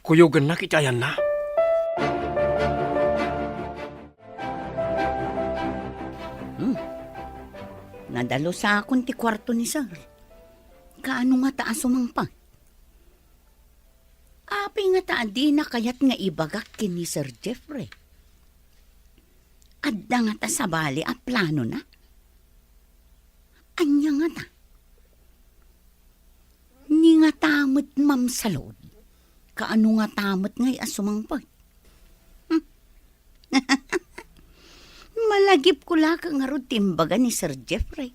Kuyogennak iti ayanna? Hmm. Nadalusakon ti kuarto ni sir. Kaano ngata a sumangpet? Apay ngata a dina kayat nga ibagak ken ni Sir Jeffrey? Adda ngata sabali a planona? Ania ngata? Ni ngata met mamsalud? Kaano ngata met ngay a sumangpet? Hmm? Malagipko la ka ngarud ti imbaga ni Sir Jeffrey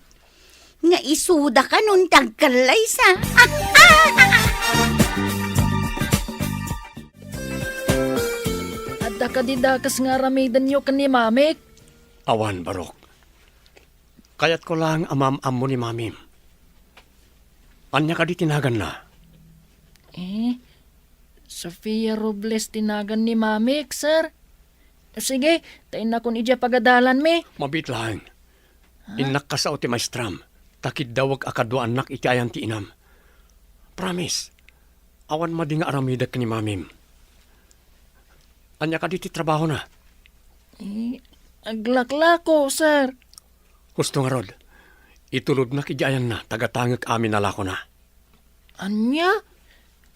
nga isuda kanon ti agkallaysa. Adda kadi dakes nga aramidenyo ken ni Mamik? Awan, Barok. Kayatko laeng a maam-ammo ni Mamim. Ania kadi ti naganna? Eh, Sofia Robles ti nagan ni Mamik, sir. Sige, ta innakon idiay pagadalanmi. Mabiit laeng. Ha? Innak kasao ti maestram, ta kiddawek a kaduaannak iti ayan ti inam. Promise, awan madi nga aramidek ni Mamim. Ania kadi ti trabahona? Eh, aglaklako, sir. Husto ngarud, itulodnak idiay ayanna ta gatangek amin a lakona. Ania?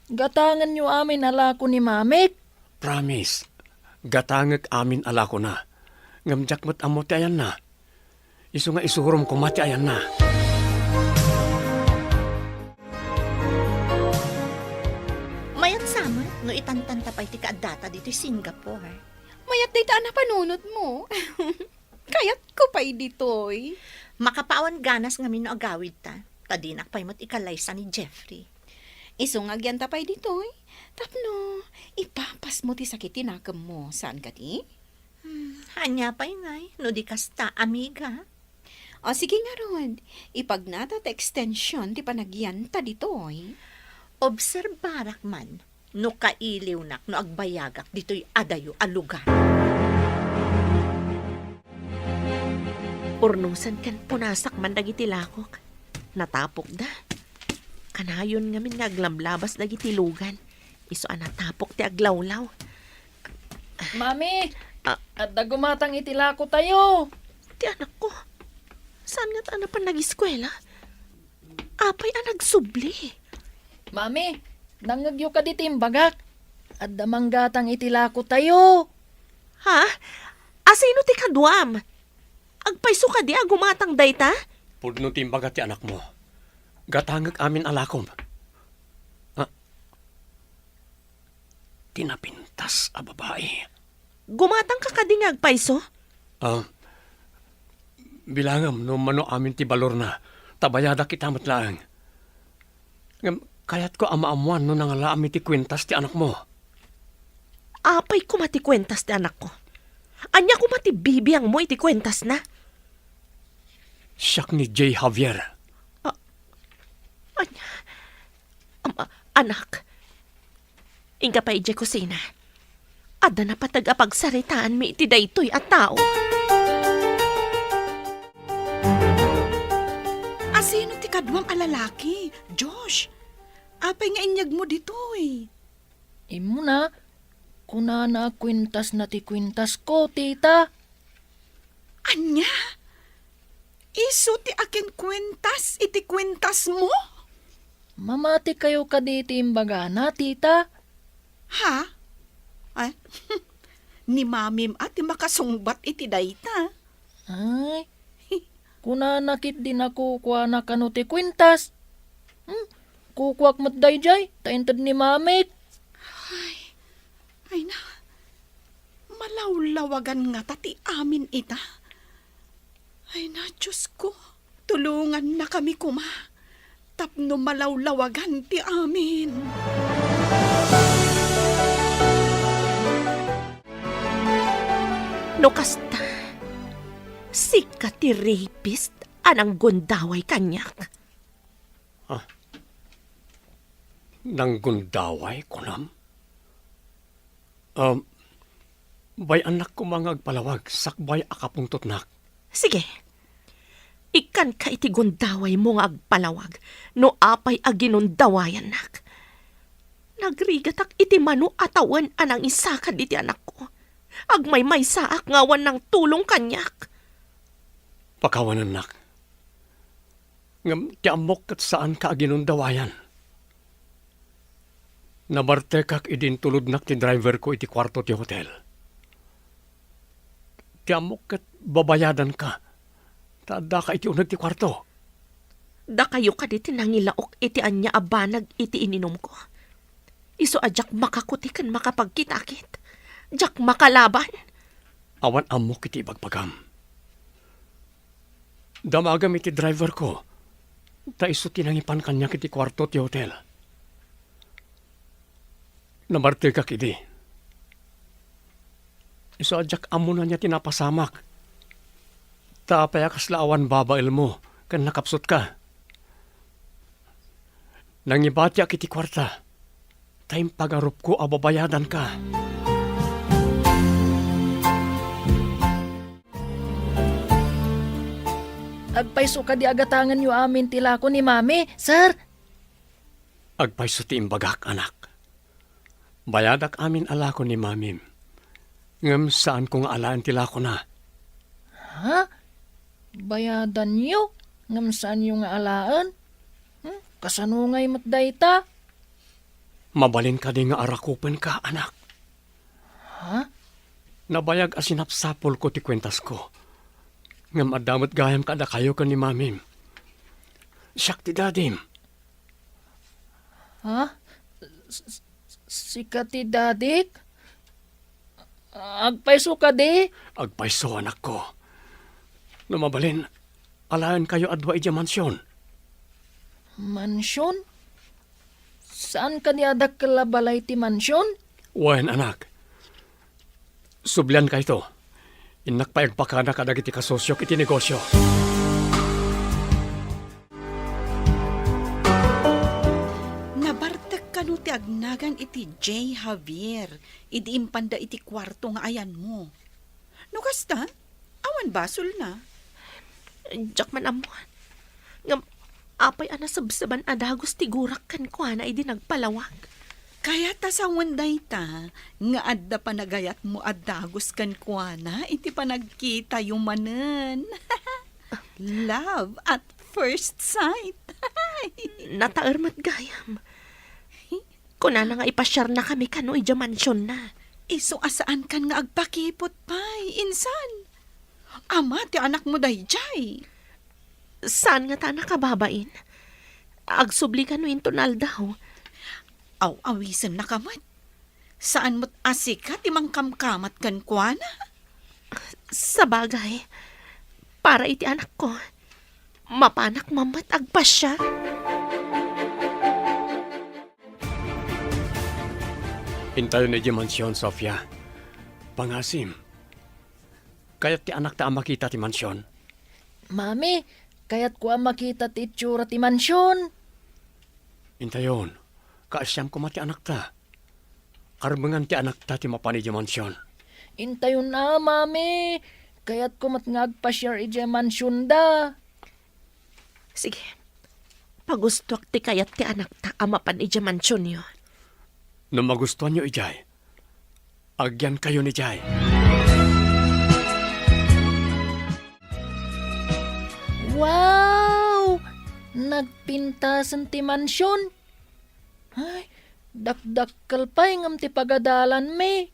Gatangenyo amin a lako ni Mamik? Promise, gatangek amin a lakona. Ngem diak met ammo ti ayanna. Isu nga isurom koma ti ayanna. Mayat sa met no itantanta pay ti kaaddata ditoy Singapore. Mayat dayta a napanunotmo. Kayatko pay ditoy. Makapawan ganas ngamin no agawidta, ta dinak pay met ikallaysa ni Jeffrey. Isu nga agyanta pay ditoy, tapno ipapasmo ti sakit ti nakemmo, saan kadi? Hmm, ania pay ngay, no di kasta, amiga? O, sige ngarud, ipagnata ti extension ti panagyanta ditoy. Obserbarak man, no kailiwnak no agbayagak ditoy adayo a lugar. Urnosen ken punasak man dagiti lakok. Natapokda. Kanayon ngamin nga aglablabas dagiti lugan. Isu a natapok ti aglawlaw. Mami! Ah. Adda gumatang iti lakotayo! Ti anakko. Saan ngata a napan nagiskuela? Apay a nagsubli? Mami, nangngegyo kadi ti imbagak? Adda manggatang iti lakotayo. Ha? Asino ti kaduam? Agpayso kadi a gumatang dayta? Pudno ti imbaga ti anakmo. Gatangek amin a lakom. Ah, ti napintas a babai. Gumatangka kadi nga agpayso? Ah, bilangem no mano amin ti balorna, ta bayadak ita met laeng. Ngem kayatko a maammoan no nangalaam iti kuentas ti anakmo. Apay koma ti kuentas ti anakko? Ania koma ti bibiangmo iti kuentasna? Siak ni Jay Javier. A-, ania? Ama, anak, inka pay idiay kusina. Adda napateg a pagsaritaanmi iti daytoy a tao. Asino ti kaduam a lalaki, Josh? Apay nga inyegmo ditoy? Immuna, kunana a kuentasna ti kuentasko, tita. Ania? Isu ti akinkuentas iti kuentasmo? Mamatikayo kadi ti imbagana, tita? Ha? Ay, ni mamim a ti makasungbat iti dayta. Ay, kunana ketdi a kukuana kano ti kuentas. Hmm, kukuak met daydiay, ta inted ni mamik. Ay, ay na, malawlawagan ngata ti amin ita. Ay na, Diosko, tulongannakami koma tapno malawlawagan ti amin. No kasta, sika ti rapist a nanggundaway kaniak. Ah, nanggundaway, kunam? Um, bay-annak koma nga agpalawag sakbay a kapungtotnak. Sige. Ikkanka iti gundawaymo nga agpalawag no apay a ginundawayannak. Nagrigatak iti mano a tawen a nangisakad iti anakko. Agmaymaysaak nga awan nangtulong kaniak. Pakawanennak. Ngem ti ammok ket saanka a ginundawayan. Nabartekak idi intulodnak ti driverko iti kuarto ti hotel. Ti ammok ket babayadanka, ta addaka iti uneg ti kuarto. Dakayo kadi ti nangilaok iti ania a banag iti ininumko. Isu a diak makakuti ken makapagkitakit. Diak makalaban. Awan ammok iti ibagbagam. Damagam iti driverko, ta isu ti nangipan kaniak iti kuarto ti hotel. Nabartekak idi. Isu a diak ammo ania ti napasamak. Ta apay a kasla awan babaelmo ken nakapsutka? Nangibatiak iti kuarta, ta impagarupko a babayadanka. Agpayso kadi a gatangenyo amin ti lako ni Mami, sir? Agpayso ti imbagak, anak. Bayadak amin a lako ni Mamim. Ngem saanko nga alaen ti lakona. Ha? Bayadanyo, ngem saanyo nga alaen? Hmm? Kasano ngay met dayta? Mabalin kadi nga arakupenka, anak? Ha? Nabayag a sinapsapulko ti kuentasko. Ngem adda met gayam kadakayo ken ni Mamim. Siak ti dadim. Ha? S-, s-, sika ti dadik? Agpayso kadi? Agpayso, anakko. No mabalin, alaenkayo a dua idiay mansion. Mansion? Saan kadi a dakkel a balay ti mansion? Wen, anak. Subliankayto. Innak pay agpakada kadagiti kasosiok iti negosio. Nabartek kano ti agnagan iti Jay Javier idi impanda iti kuarto nga ayanmo? No kasta, awan basolna. Diak man ammo. Ngem apay a nasebseban a dagus ti gurak kenkuana idi nagpalawag? Kayat a sawen dayta nga adda panagayatmo a dagus kenkuana iti panagkitayo manen. Love at first sight. Nataer met gayam. Kunana nga ipasiarnakami kano idiay mansionna. Isu a saankan nga agpakipot pay, insan. Ama ti anakmo daydiay. Saan ngata a nakababain? Agsubli kano inton aldaw. Aw-awisennaka met. Saan met a sika ti mangkamkamat kenkuana? Sabagay, para iti anakko, mapanak man met agpasiar. Intayon idiay mansion, Sofia. Pangasim. Kayat ti anakta a makita ti mansion. Mami, Kayatko a makita ti itsura ti mansion. Intayon, kaasiam koma ti anakta. Karbengan ti anakta ti mapan idiay mansion. Intayon a, Mami. Kayatko met nga agpasiar idiay mansionda. Sige. Pagustoak ti kayat ti anakta a mapan idiay mansionyo. No magustoanyo idiay, agyankayon idiay. Wow! Nagpintasen ti mansion. Ay, dakdakkel pay ngem ti pagadalanmi.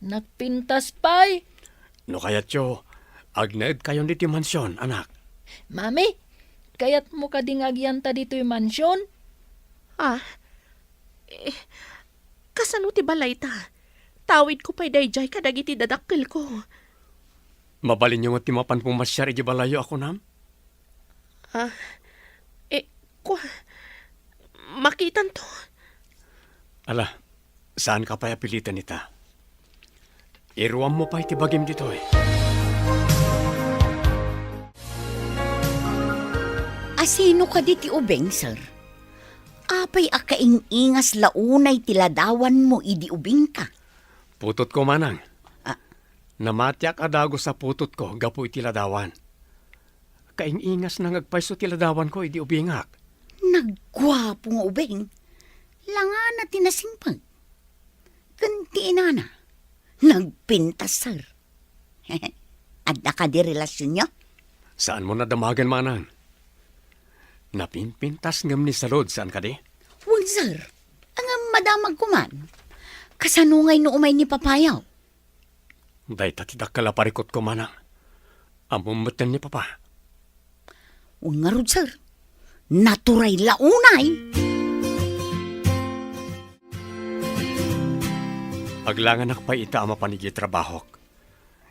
Nagpintas pay. No kayatyo, agnaedkayon ditoy mansion, anak. Mami, kayatmo kadi nga agyanta ditoy mansion? Ah, eh, kasano ti balayta? Tawidko pay daydiay kadagiti dadakkelko. Mabalinyo met ti mapan pumasiar idiay balayyo a kunam? Ah, eh, kua, makitanto. Ala, saanka pay a piliten ita. Iruammo pay ti bagim ditoy. Asino kadi ti ubing, sir? Apay a kaing-ingas la unay ti ladawanmo idi ubingka? Putotko, manang. Ah. Namatiak a dagus a putotko gapu iti ladawan. Kaing-ingasna nga agpayso ti ladawanko idi ubingak. Nagguapo nga ubing. Langana ti nasimpag. Ken ti inana, nagpintas, sir. Adda kadi relasionyo? Saanmo nadamagen, manang. Napimpintas ngem ni Salud, saan kadi? Wen, sir. Ngem madamagko man. Kasano ngay no umay ni papayo? Dayta ti dakkel a parikutko, manang. Ammom metten ni papa. Wen ngarud, sir. Naturay la unay. Aglanganak pay ita a mapan idiay trabahok.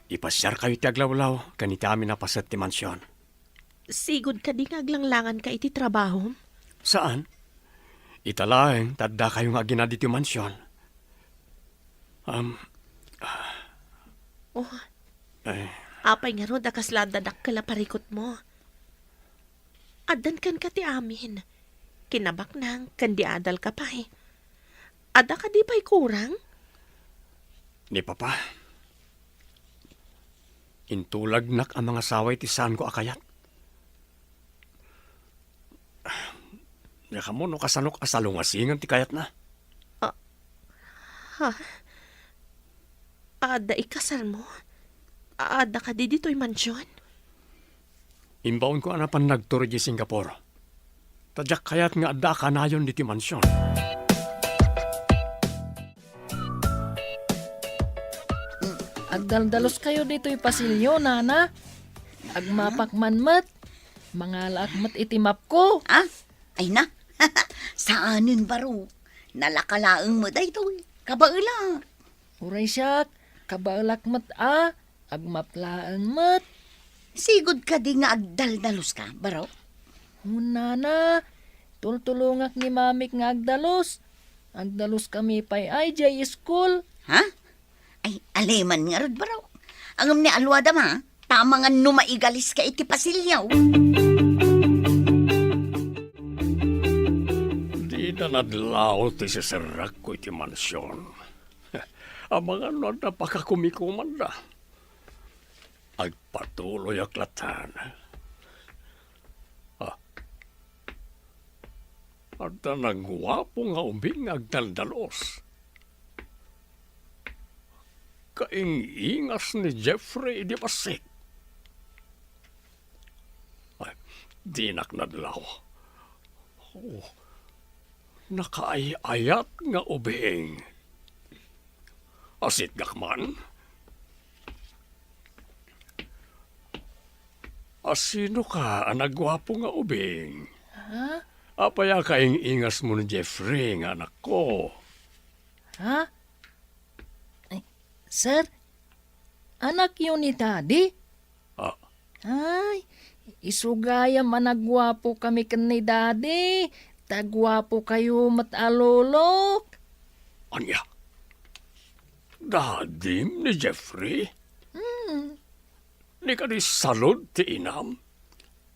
Ipasiarkayo iti aglawlaw ken iti amin a paset ti mansion. Sigud kadi nga aglanglanganka iti trabahom? Saan. Ita laeng ta addakayo nga agina ditoy mansion. Am, Oh. Ay. Apay ngarud a kasla adda dakkel a parikutmo? Addan kenka ti amin. Kinabaknang ken di adalka pay. Adda kadi pay kurang? Ni Papa, intulagnak a mangasawa iti saanko a kayat. Diak ammo no kasanok a salungasingen ti kayatna. Ah, ha? Adda ikasarmo? Adda kadi ditoy mansion? Imbaonko a napan nagtur idiay Singapore. Ta diak kayat nga adda a kanayon ditoy mansion. Agdaldalos kayo ditoy pasilyo, nana. Agmapak man met. Mangalaak met iti mapko. Ah? Ay na. Saanen, baro. Nalaka laeng met daytoy. Kabaelak. Uray siak, kabaelak met a. Agmap laeng met. Sigud kadi nga agdaldaluska, baro? Hunana, tultulongak ni mamik nga agdalus. Agdaluskami pay ay diay school. Ha? Ay, aleman ngarud, baro. Ngem ni aluada ma, ta amangan no maigaliska iti pasilyo. Dida nadlaw ti siserrekko iti mansion. Amangan no adda pakakumikomanda. Agpatuloyak latan. Ah. Adda naguapo nga ubing nga agdaldalos. Kaing-ingas ni Jeffrey idi bassit. Ay, dinak nadlaw. Oh, nakaay-ayat nga ubing. Asitgak man. Asinoka a naguapo nga ubing? Ha? Apay a kaing-ingasmo ni Jeffrey nga anakko? Ha? Ay, sir, anakyo ni Daddy? Ah. Ay, isu gayam a naguapo kami ken ni Daddy. Ta guapo kayo met a lolok. Ania? Dadim ni Jeffrey? Hmm. Ni kadi salud ti inam?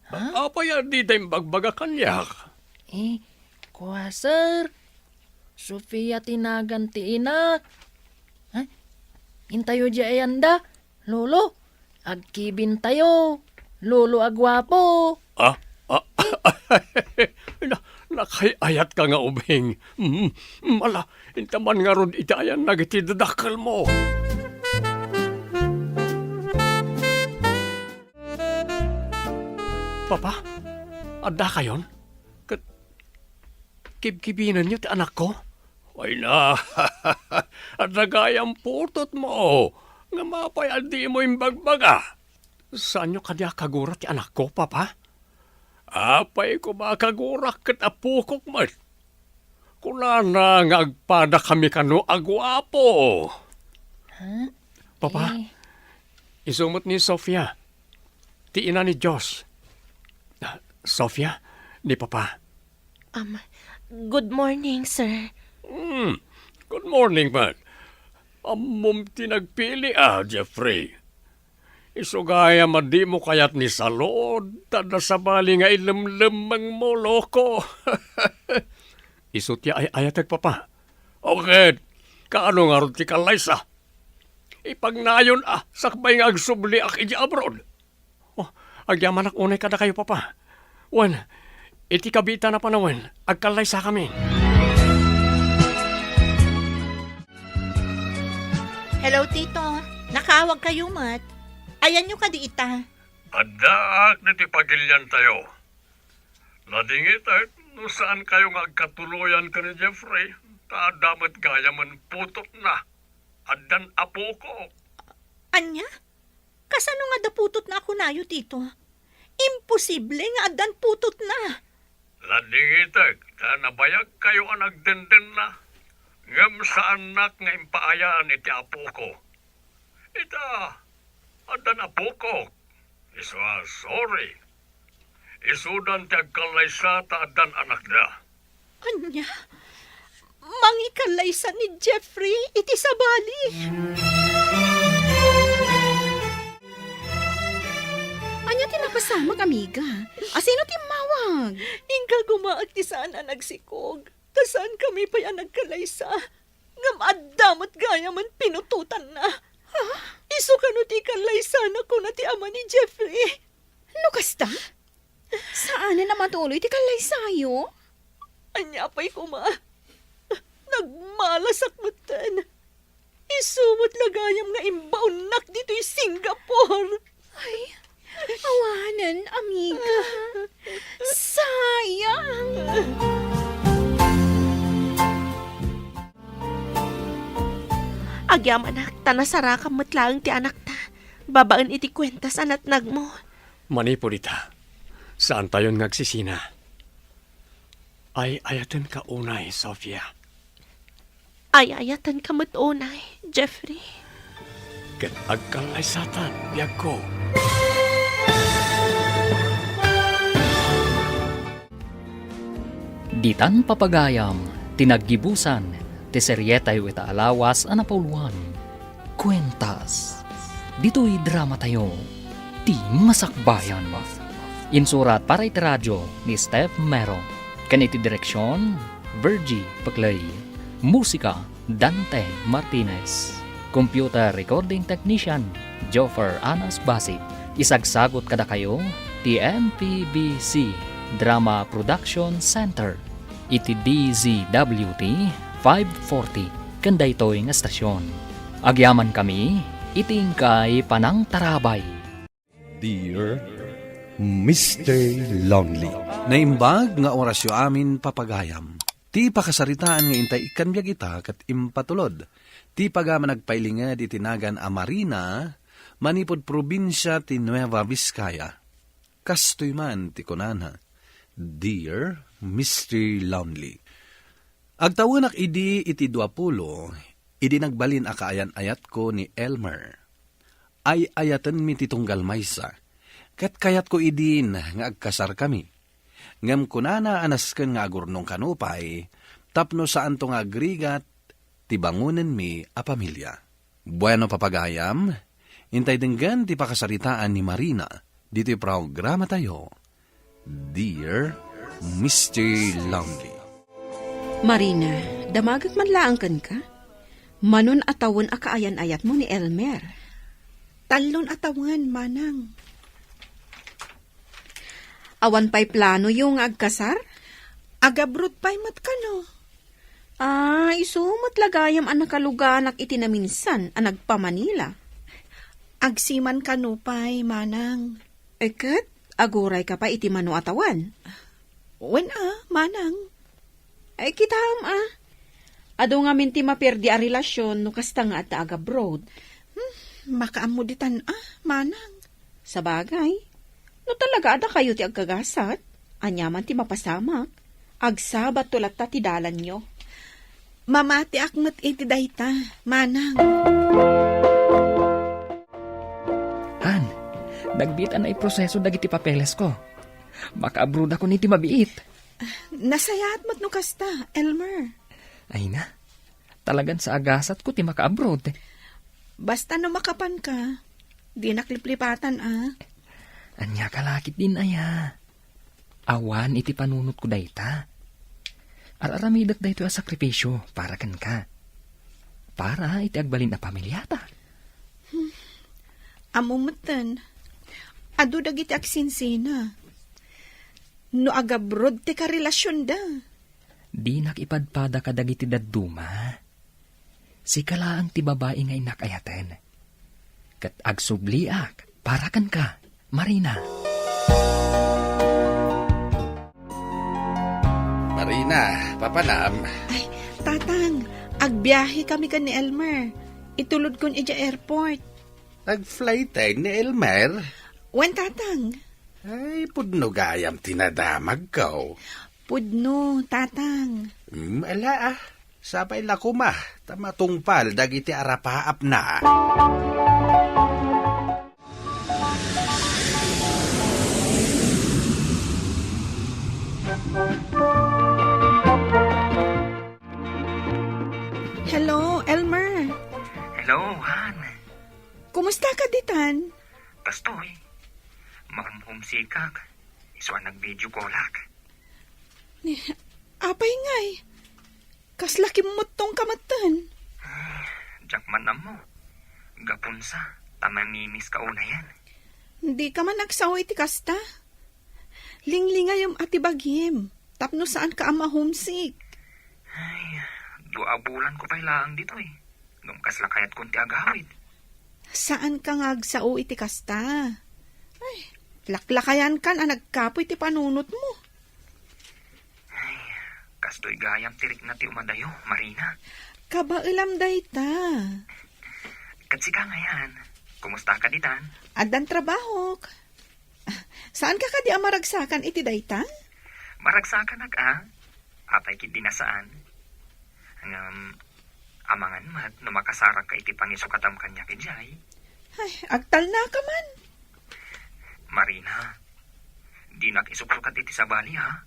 Ha? Apay a dita imbagbaga kaniak? Eh, kua, sir. Sofia ti nagan ti inak. Ha? Intayo di ayanda, Lolo. Agkibintayo, Lolo a guapo. Ah? Ah? Na, nakay-ayatka nga ubing. Mm, mm, ala, inta man ngarud iti ayan dagiti dadakkelmo. Papa, adda kayon? Ket kibkibinenyo ti anakko? Ay na, adda gayam putotmo. Ngem apay a dimo imbagbaga? Saanyo kadi a kagura ti anakko, Papa? Apay koma a kagurak ket apokok met. Kunana nga agpadakami kano a guapo. Ha? Papa, Eh. isu met ni Sofia, ti ina ni Josh. Ah, Sofia, ni Papa. Um, good morning, sir. Hmm, good morning, man. Ammom ti nagpili, ah, Jeffrey. Isu gayam a dimo kayat ni Salud, ta adda sabali nga ilemlemmengmo, loko. Isu ti ay-ayatek, Papa. O ket, kaano ngarud ti kallaysa? Ipagnayon a sakbay nga agsubliak idiay abroad. Oh, agyamanak unay kadakayo, Papa. Wen, iti kabiitan a panawen, agkallaysakami. Hello, Tito. Nakaawag kayo met. Ayanyo kadi ita? Addaak ditoy pagiliantayo. Ladingitek no saan kayo nga agkatuloyan ken ni Jeffrey, ta adda met gayamen putotna. Addan apokok. Ania? Kasano nga adda putotna a kunayo, Tito? Imposible nga addan putotna. Ladingitek ta nabayag kayo a nagdendenna, ngem saannak nga impaayan iti apoko. Ita, addan apokok. Isu a, sorry. Isudan ti agkallaysa ta addan anakda. Ania? Mangikallaysa ni Jeffrey iti sabali? Ania ti napasamak, amiga? Asino ti immawag? Inka gumaak ti saan a nagsikog. Ta saankami pay a nagkallaysa. Ngem adda met gayamen pinutotanna. Ha? Isu kano ti ikallaysanak, kuna ti ama ni Jeffrey. No kasta, saanen a matuloy ti kallaysayo? Ania pay koma? Nagmalasak metten. Isu met la gayam nga imbaonnak ditoy Singapore. Ay, awanen, amiga. Sayang. Agyamanak, ta nasarakam met laeng ti anakta babaen iti kuentas a natnagmo. Manipud ita, saantayon nga agsisina. Ay-ayatenka unay, Sofia. Ay-ayatenka met unay, Jeffrey. Ket agkallaysatan, biagko. Ditan papagayam ti naggibusan ti serietayo ita a lawas a napauluan, Kuentas. Ditoy dramatayo, ti Masakbayan. Insurat para iti radio ni Steph Mero, ken iti direksion, Virgie Peclay. Musika, Dante Martinez. Computer recording technician, Joffer Anas Basi. Isagsagut kadakayo ti M P B C Drama Production Center iti D Z W T five forty ken daytoy nga estasion. Agyamankami iti inkay panangtarabay. Dear Mister Lonely. Naimbag nga orasyo amin, papagayam. Ti pakasaritaan nga intay ikkan biag ita ket impatulod ti pagaman agpailinged iti nagan a Marina manipud probinsia ti Nueva Vizcaya. Kastoy man ti kunana, Dear Mister Lonely. Agtawenak idi iti duapulo, idi nagbalin a kaayan-ayatko ni Elmer. Ay-ayatenmi ti tunggal maysa, ket kayatko idin nga agkasarkami. Ngem kunana a nasken nga agurnong kano pay tapno saanto nga agrigat ti bangonenmi a pamilia. Bueno, papagayam, intay denggen ti pakasaritaan ni Marina ditoy programatayo Dear Mister Lonely. Marina, damagek man laeng kenka. Manon a tawen a kaayan-ayatmo ni Elmer. Tallon a tawen, Manang. Awan pay planoyo nga agkasar? Agabroad pay met kano. Ah, isu met la gayam a nakaluganak iti naminsan a nagpa-Manila. Agsiman kano pay, Manang. E ket, agurayka pay iti mano a tawen? Wen a, Manang. Ay, kitaem a. Adu ngamin ti maperdi a relasyon no kasta nga adda agabroad. Hmm, makaammo ditan a, Manang. Sabagay, no talaga adda kayo ti agkagasat, ania man ti mapasamak, agsabatto latta ti dalanyo. Mamatiak met iti dayta, Manang. Han, nagbiit a naiproseso dagiti papelesko. Makaabroadakon iti mabiit. Nasayaat met no kasta, Elmer. Ay na, talagan sa agasatko ti makaabroad. Basta no makapanka, dinak liplipatan a. Ania ka lakit din aya? Awan iti panunotko dayta. Ar-aramidek daytoy a sakrifisio para kenka. Para iti agbalin a pamiliata. Ammo metten, adu dagiti agsinsina. No agabroad ti karelasionda. Dinak ipadpada kadagiti dadduma. Sika laeng ti babai nga innak ayaten. Ket agsubliak para kenka, Marina. Marina, papanam. Ay, Tatang, agbiahe kami ken ni Elmer. Itulodkon idiay airport. Nag-flight ay ni Elmer? Wen, Tatang. Ay, pudno gayam ti nadamagko. Pudno, Tatang. Hmm, ala, ah. Sapay la koma, ta matungpal dagiti arapaapna. Hello, Elmer. Hello, Han. Kumusta ka ditan? Kastoy, mahumhumsikak. Isu a nag-video callak. Ni, apay ngay? Kasla kimmuttong ka metten? Ay, diak man ammo. Gapunsa, ta mamimiss ka unayen. Di ka man agsao iti kasta. Linglingayem a ti bagim, tapno saan ka a ma-homesick. Ay, dua a bulan ko pay laeng ditoy. Ngem kasla kayatkon ti agawid. Saan ka nga agsao iti kasta? Ay, laklakayan kan a nagkapoy ti panunotmo. Ay, kastoy gayam ti rikna ti umadayo, Marina. Kabaelam dayta. Ket sika ngayan, kumusta ka ditan? Addan trabahok. Saan ka kadi a maragsakan iti dayta? Maragsakanak a. Apay ketdi a saan. Ngem, amangan met no makasarak ka iti pangisukatam kaniak idiay. Ay, agtalna ka man. Marina, dinak isuksukat iti sabali, ha?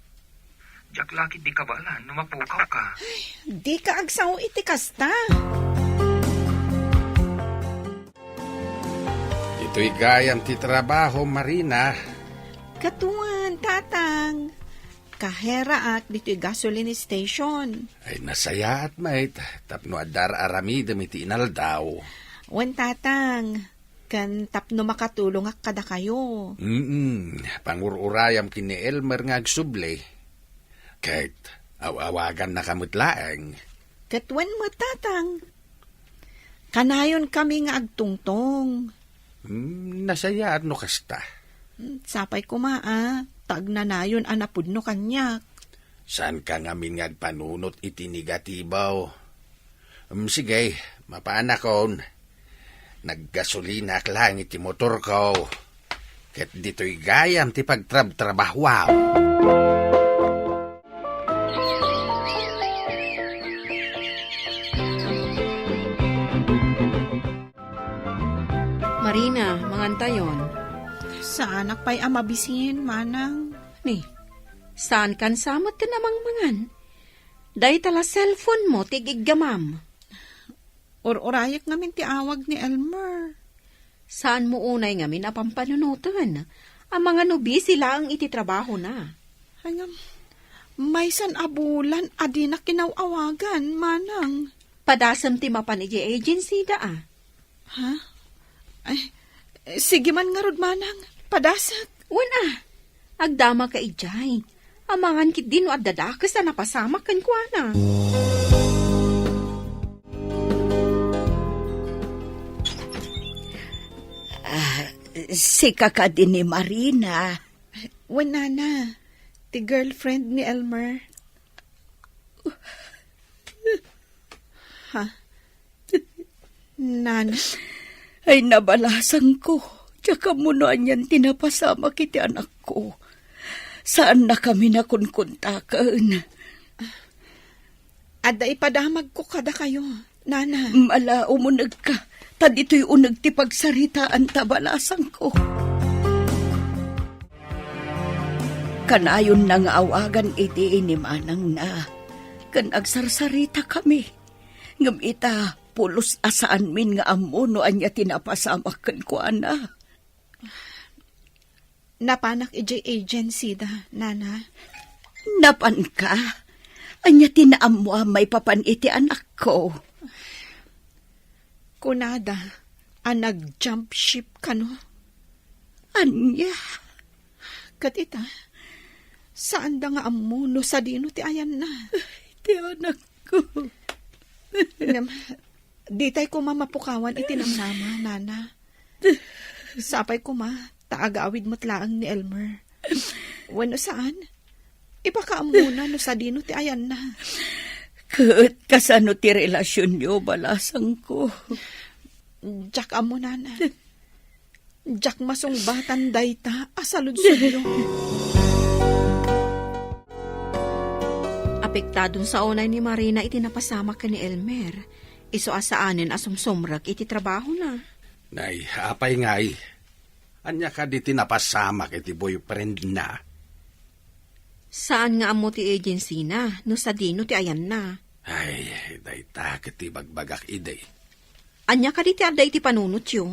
Diak la ketdi kabaelan no mapukaw ka. Ay, di ka agsao iti kasta. Ditoy gayam ti trabaho, Marina. Katuan, Tatang. Kaheraak ditoy gasoline station. Ay, nasayaat met, tapno adda ar-aramidem iti inaldaw. Wen, Tatang, ken tapno makatulongak kadakayo. Mm, pangur-urayam ken ni Elmer nga agsubli. Ket aw-awagannaka met laeng. Ket wen met, Tatang. Kanayon kami nga agtungtong. Hmm, nasayaat no kasta. Hmm, sapay koma a, ta agnanayon a napudno kaniak. Saanka ngamin nga agpanunot iti negatibo. Hmm, sige, mapaanakon. Naggasolinak laeng iti motorko. Ket ditoy gayam ti pagtrabtrabahuam. Marina, mangantayon. Saanak pay a mabisin, Manang. Ni, saan kan sa met ken a mangmangan? Dayta la cellphone mo ti iggamam. Ur-urayek ngamin ti awag ni Elmer. Saan mo unay ngamin a pampanunoten? Amangan no busy laeng iti trabahona. Ay, ngem, maysan a bulan a dinak inaw-awagan, manang. Padasem ti mapan idiay agency da, a. Ha? Ay, sige man ngarud, manang. Padasek. Wen, a. Agdamaka idiay. Amangan ketdi no adda dakes a napasamak kenkuana. Ah, sika kadi ni Marina? Wen, nana. Ti girlfriend ni Elmer. Ha? Nana? Ay, nabalasangko. Diak ammo no anian ti napasamak iti anakko. Saannakami nakunkuntaken. Adda ipadamagko kadakayo, nana. Mala, umunegka. Ta ditoy uneg ti pagsaritaan ta balasangko. Kanayonna nga awagan idi ni manangna, ken agsarsaritakami. Ngem ita, pulos a saanmin nga ammo no ania ti napasamak kenkuana. Napanak idiay agency da, nana. Napanka? Ania ti naammoam maipapan iti anakko? Kunada a nag-jump ship kano. Ania? Ket ita, saanda nga ammo no sadino ti ayanna. Ti anakko. Ngem, ditay koma mapukawan iti namnama, nana. Sapay koma, ta agawid met laeng ni Elmer. Wenno saan, ipakaammona no sadino ti ayanna. Ket kasano ti relasionyo, balasangko? Diak ammo, nana. Diak masungbatan dayta a saludsodyo. Apektadon sa unay ni Marina iti napasamak ken ni Elmer, isu a saanen a sumsumrek iti trabahona. Nay, apay ngay? Ania kadi ti napasamak iti boyfriendna? Saan nga ammo ti agency-na no sadino ti ayanna. Ay, dayta ket ti bagbagak idi. Ania kadi ti adda iti panunotyo?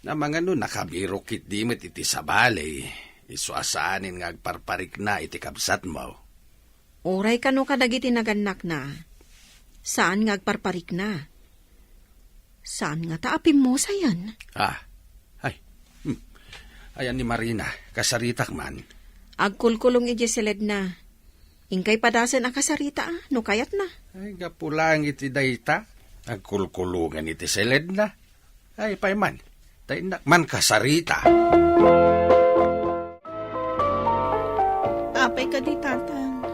Amangan no nakabirok ketdi met iti sabali, isu a saanen nga agparparikna iti kabsatmo. Uray kano kadagiti nagannakna, saan nga agparparikna. Saan ngata a pimmusayen? Ah, ay, hmm. Ayan ni Marina, kasaritak man. Agkulkulong idiay siledna. Inkay padasen a kasarita, a, no kayatna. Ay, gapu laeng iti dayta, agkulkulongen iti siledna. Ay, pay man, ta innak man kasarita. Apay kadi, Tatang?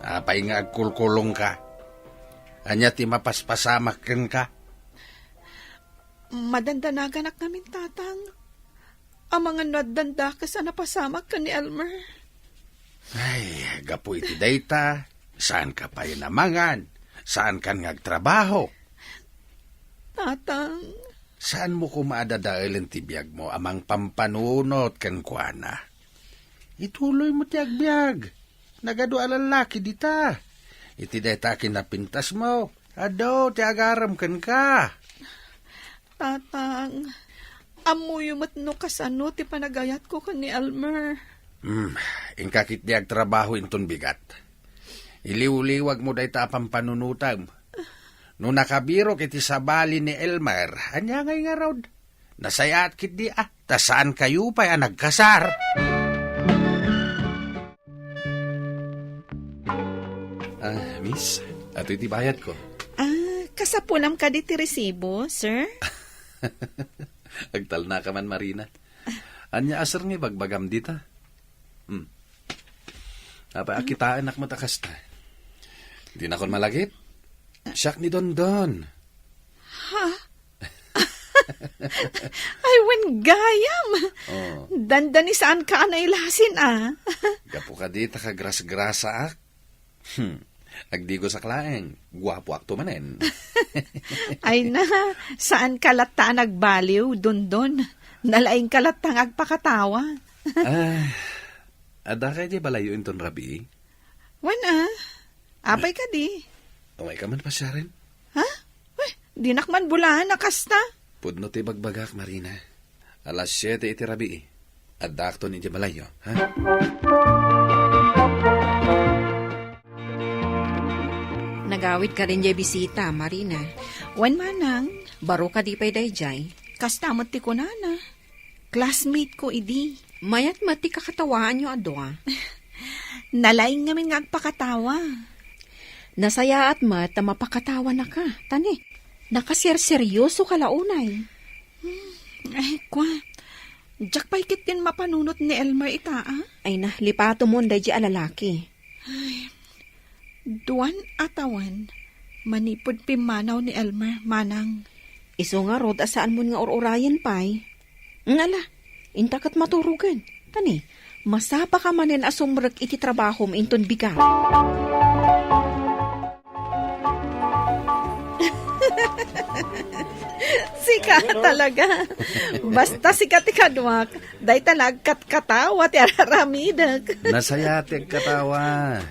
Apay nga agkulkulongka? Ania ti mapaspasamak kenka? Madandanaganak ngamin, Tatang. Amangan no addan dakes a napasamak ken ni Elmer. Ay, gapu iti dayta, saanka pay namangan, saankan nga agtrabaho. Tatang. Saanmo koma a dadaelen ti biagmo a mangpampanunot kenkuana? Ituloymo ti agbiag. Nagadu a lallaki dita. Iti dayta a kinapintasmo, adu ti agarem kenka. Tatang, ammoyo met no kasano ti panagayatko ken ni Elmer. Hmm, inka ketdi agtrabaho inton bigat. Iliwliwagmo dayta a pampanunotem. No nakabirok iti sabali ni Elmer, ania ngay ngarud? Nasayaat ketdi a, ta saankayo pay a nagkasar. Ah, miss, atoy ti bayadko. Ah, kasapulam kadi ti resibo, sir? Agtalnaka man, Marina. Ania a sir nga ibagbagam dita? Hmm. Apay a kitaenak met a kasta? Dinakon malagip? Siak ni Dondon. Ha? Ay, wen gayam! Oh. Dandani saanka a nailasin, a. Gapu kadi ta kagrasgrasaak. Hmm. Agdigosak laeng, guapoakto manen. Ay na, saanka latta a nagbaliw, Dondon. Nalaingka latta nga agpakatawa. Ah, adda kay di balayo inton rabii? Wen, a. Apay kadi? Umayka man pasiaren? Ha? Wen, dinak man bulaen a kasta. Pudno ti bagbagak, Marina. Alas siete iti rabii. Addaakton idiay balayyo, ha? Nagawid ka rin diay bisita, Marina. Wen, Manang, baro kadi pay daydiay? Kasta met ti kunana. Classmate ko idi. Mayat met ti kakatawaanyo a dua. Nalaing ngamin nga agpakatawa. Nasayaat met ta mapakatawanaka, ta ni, nakaserseryosoka la unay. Hmm, ay, kwa. Diak pay ketdin mapanunot ni Elmer ita, a? Ay na, lipatomon daydi a lalaki. Ay, duan a tawen, manipud pimmanaw ni Elmer, Manang. Isu ngarud a saanmon nga ur-urayen pay. Ngala, inta ket maturogen. Ta ni, masapaka manen a sumrek iti trabahom inton bigat. Sika talaga. Basta sika ti kaduak, dayta la agkatkatawa ti araramidek. Nasaya ti agkatawa.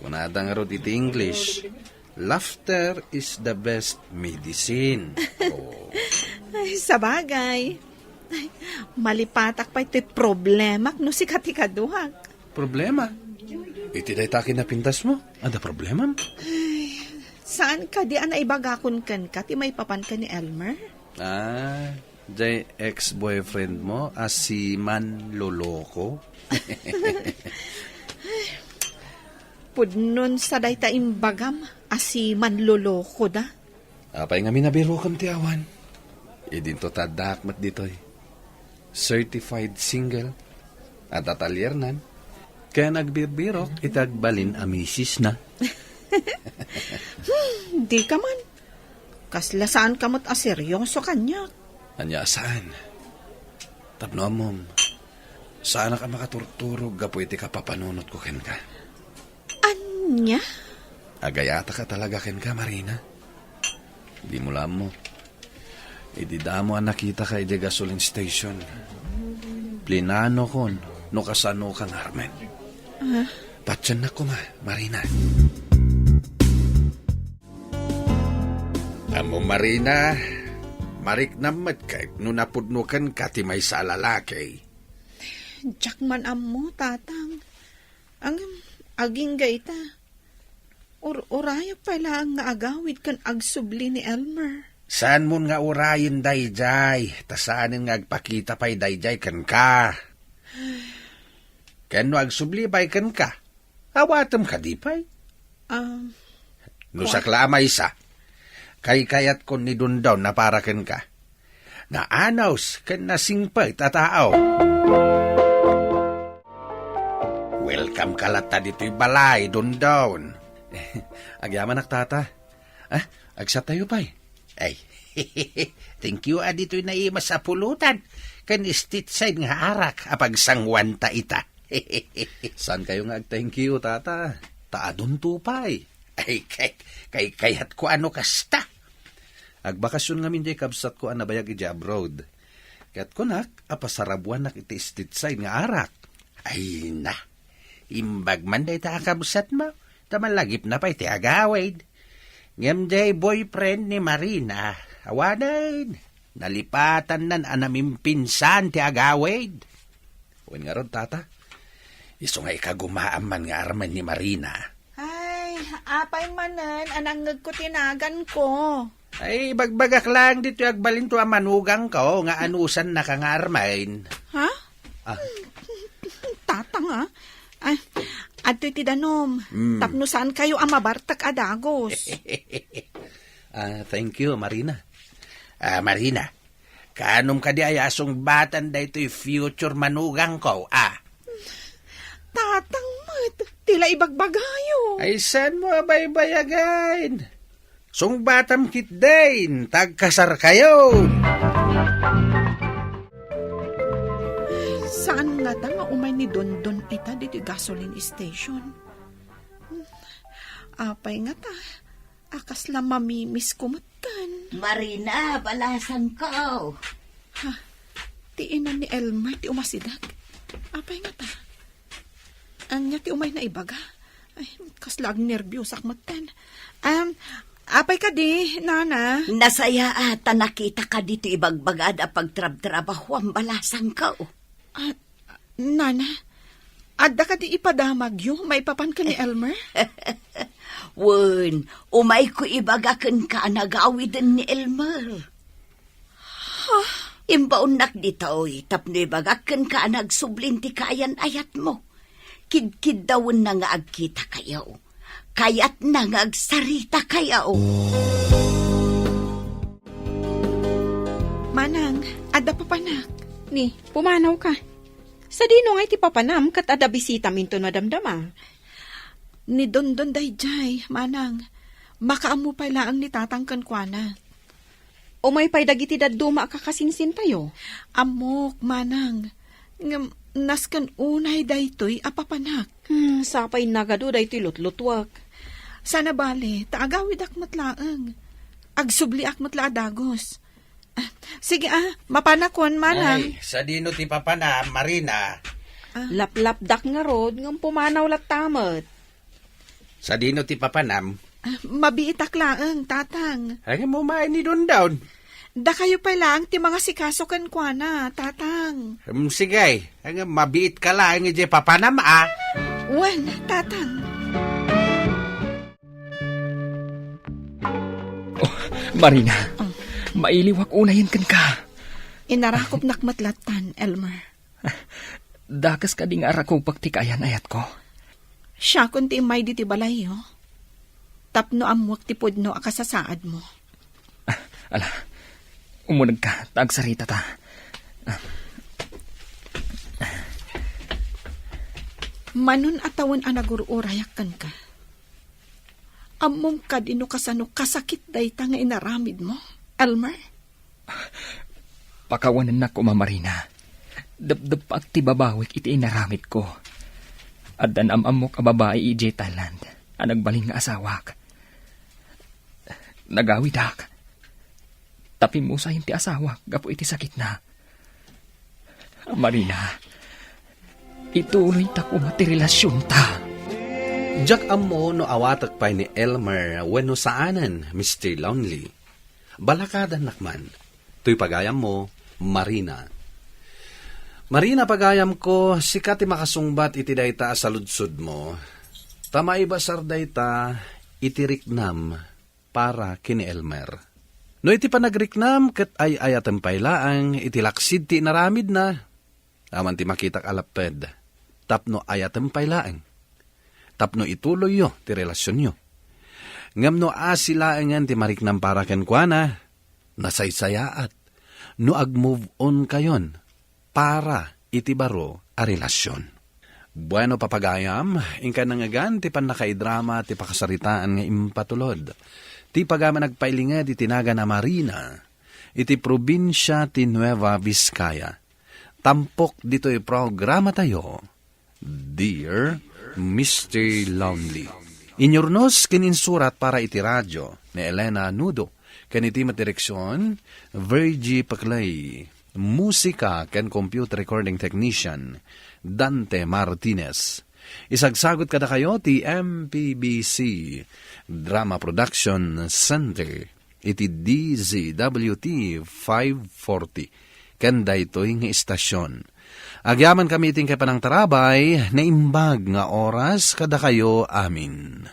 Kunada ngarud iti English, "Laughter is the best medicine." Oh. Ay, sabagay. Ay, malipatak pay ti problemak no sika ti kaduak. Problema? Iti dayta a kinapintasmo, adda problemam? Ay, saan kadi a naibagakon kenka ti maipapan ken ni Elmer? Ah, jay ex-boyfriend mo a si Manloloko? Pudnon sa dayta imbagam a si Manloloko da. Apay ngamin a birokam ti awan? Idinto ta addaak met ditoy. Certified single. Adda taliernan. Ken agbirbirok iti agbalin a misisna. Hmm, dika man. Kasla saanka met a seryoso kaniak. Ania a saan? Tapno ammom, saanak a makaturturog gapu iti kapapanunotko kenka. Ania? Agayataka talaga kenka, Marina. Dimo la ammo. Idi damo a nakitaka idiay gasoline station, plinanokon no kasanoka nga armen. Ah? Patiennak koma, Marina. Ammo, Marina, mariknam met ket no napudno kenka ti maysa a lalaki. Diak man ammo, Tatang. Ngem, agingga ita. Ur-urayak pay laeng nga agawid ken agsubli ni Elmer. Saanmon nga urayen daydiay, ta saanen nga agpakita pay daydiay kenka. Ken no agsubli pay kenka, awatem kadi pay? Ah, no sakla a maysa, kaykayatkon ni Dondon a para kenka. Naanus ken nasingpet a tao. Welcome ka latta ditoy balay, Dondon. Agyamanak, Tata. Ah, agsatayo pay. Ay, thank you a ditoy naimas a pulutan ken street side nga arak a pagsanguanta ita. Saan kayo nga ag-thank you, Tata? Ta adunto pay. Ay, kay, kay, kayatko a no kasta. Agbakasyon ngamin diay kabsatko a nabayag idiay abroad. Ket kunak a pasarabuannak iti street side nga arak. Ay na, imbag man dayta a kabsatmo, ta malagipna pay ti agawid. Ngem diay boyfriend ni Marina, awanen, nalipatannan a namimpinsan ti agawid. Wen ngarud, Tata, isu nga ikagumaam man nga armen ni Marina. Ay, apay manen a nangngegko ti naganko? Ay, ibagbagak laeng ditoy agbalinto a manugangko nga anusannaka nga armen. Ha? Ah. Tatang, ah. Ay, adtoy ti danom. Hmm. Tapno saan kayo a mabartek a dagos. Ah, thank you, Marina. Ah, Marina, Kanom kadi aya a sungbatan daytoy future manugangko, a? Tatang met, ti la ibagbagayo. Ay, saanmo a baybayagen? Sungbatam ketdin, ta agkasarkayon. Saan ngata nga umay ni Dondon ita ditoy gasoline station? Apay ngata, a kasla mamimisko metten. Marina, balasangko. Ha? Ti ina ni Elmer ti umasideg. Apay ngata? Ania ti umay naibaga? Ay, kasla agnerbiosak metten. Em, Apay kadi, Nana? Nasayaat ta nakitaka ditoy ibagbagad a pagtrabtrabahuam balasangko. Ah, Nana, adda kadi ipadamagyo maipapan ken ni Elmer? Wen, umayko ibaga kenka a nagawiden ni Elmer. Imbaonnak ditoy tapno ibagak kenka a nagsublin ti kaayan-ayatmo. Kidkiddawenna nga agkitakayo. Kayatna nga agsaritakayo. Manang, adda papanak. Ni, pumanawka. Sadino ngay ti papanam ket adda bisitam inton madamdama? Ni Dondon daydiay, Manang. Makaammo pay laeng ni Tatang kenkuana. Umay pay dagiti dadduma a kakasinsintayo? Ammok, Manang. Ngem nasken unay daytoy a papanak. Hmm, sapay nagadu daytoy lutlutuak. Saan a bale, ta agawidak met laeng. Agsubliak met la a dagus. Ah, sige, ah, mapanakon, Manang. Ay, sadino ti papanam, Marina? Ah. Laplapdak ngarud, ngem pumanaw latta met. Sadino ti papanam? Ah, mabiitak laeng, Tatang. Ay, mo maay ni Dondon. Dakayo pay laeng ti mangasikaso kenkuana, Tatang. Hmm, sige. Ay, mabiit ka laeng iti papanam, ah. Wen, Tatang. Oh, Marina, Oh. mailiwak unayen kenka. Inarakupnak met lattan, Elmer. Dakes kadi nga arakupek ti kaayan-ayatko? Siakon ti immay ditoy balayyo. Tapno ammuek ti pudno a kasasaadmo. Ah, ala, umunegka, ta agsaritata. Ah. Manon a tawen a nagur-urayak kenka. Ammom kadi no kasano kasakit dayta nga inaramidmo, Elmer? Pakawanennak koma, Marina. Depdeppak ti babawik iti inaramidko. Adda naam-ammok a babai idiay Thailand a nagbalin nga asawak. Nagawidak. Ta pimmusayen ti asawak gapu iti sakitna. Marina, ituloyta koma ti relasionta. Diak ammo no awatek pay ni Elmer wenno saanen, Mister Lonely. Balakadannak man. Toy pagayammo, Marina. Marina, pagayamko, sika ti makasungbat iti dayta a saludsodmo. Ta maibasar dayta iti riknam para ken ni Elmer. No iti panagriknam ket ay-ayatem pay laeng iti laksid ti inaramidna, awan ti makitak a lapped tapno ayatem pay laeng, tapno ituloyyo ti relasionyo. Ngem no asi laengen ti mariknam para kenkuana, nasaysayaat no ag-move on kayon para iti baro a relasion. Bueno, papagayam, inka nangngegan ti pannakaidrama ti pakasaritaan nga impatulod. Ti pagayam a nagpailinged iti nagan a Marina, iti probinsia ti Nueva Vizcaya. Tampok ditoy programatayo, Dear Mister Lonely. Inyurnos ken insurat para iti radio ni Elena Nudo, ken iti met direksion, Virgie Paclay. Musika ken computer recording technician, Dante Martinez. Isagsagut kadakayo ti M P B C Drama Production Center iti D Z W T five forty, ken daytoy nga istasion. Agyamankami iti panangtarabay, naimbag nga oras kadakayo amin.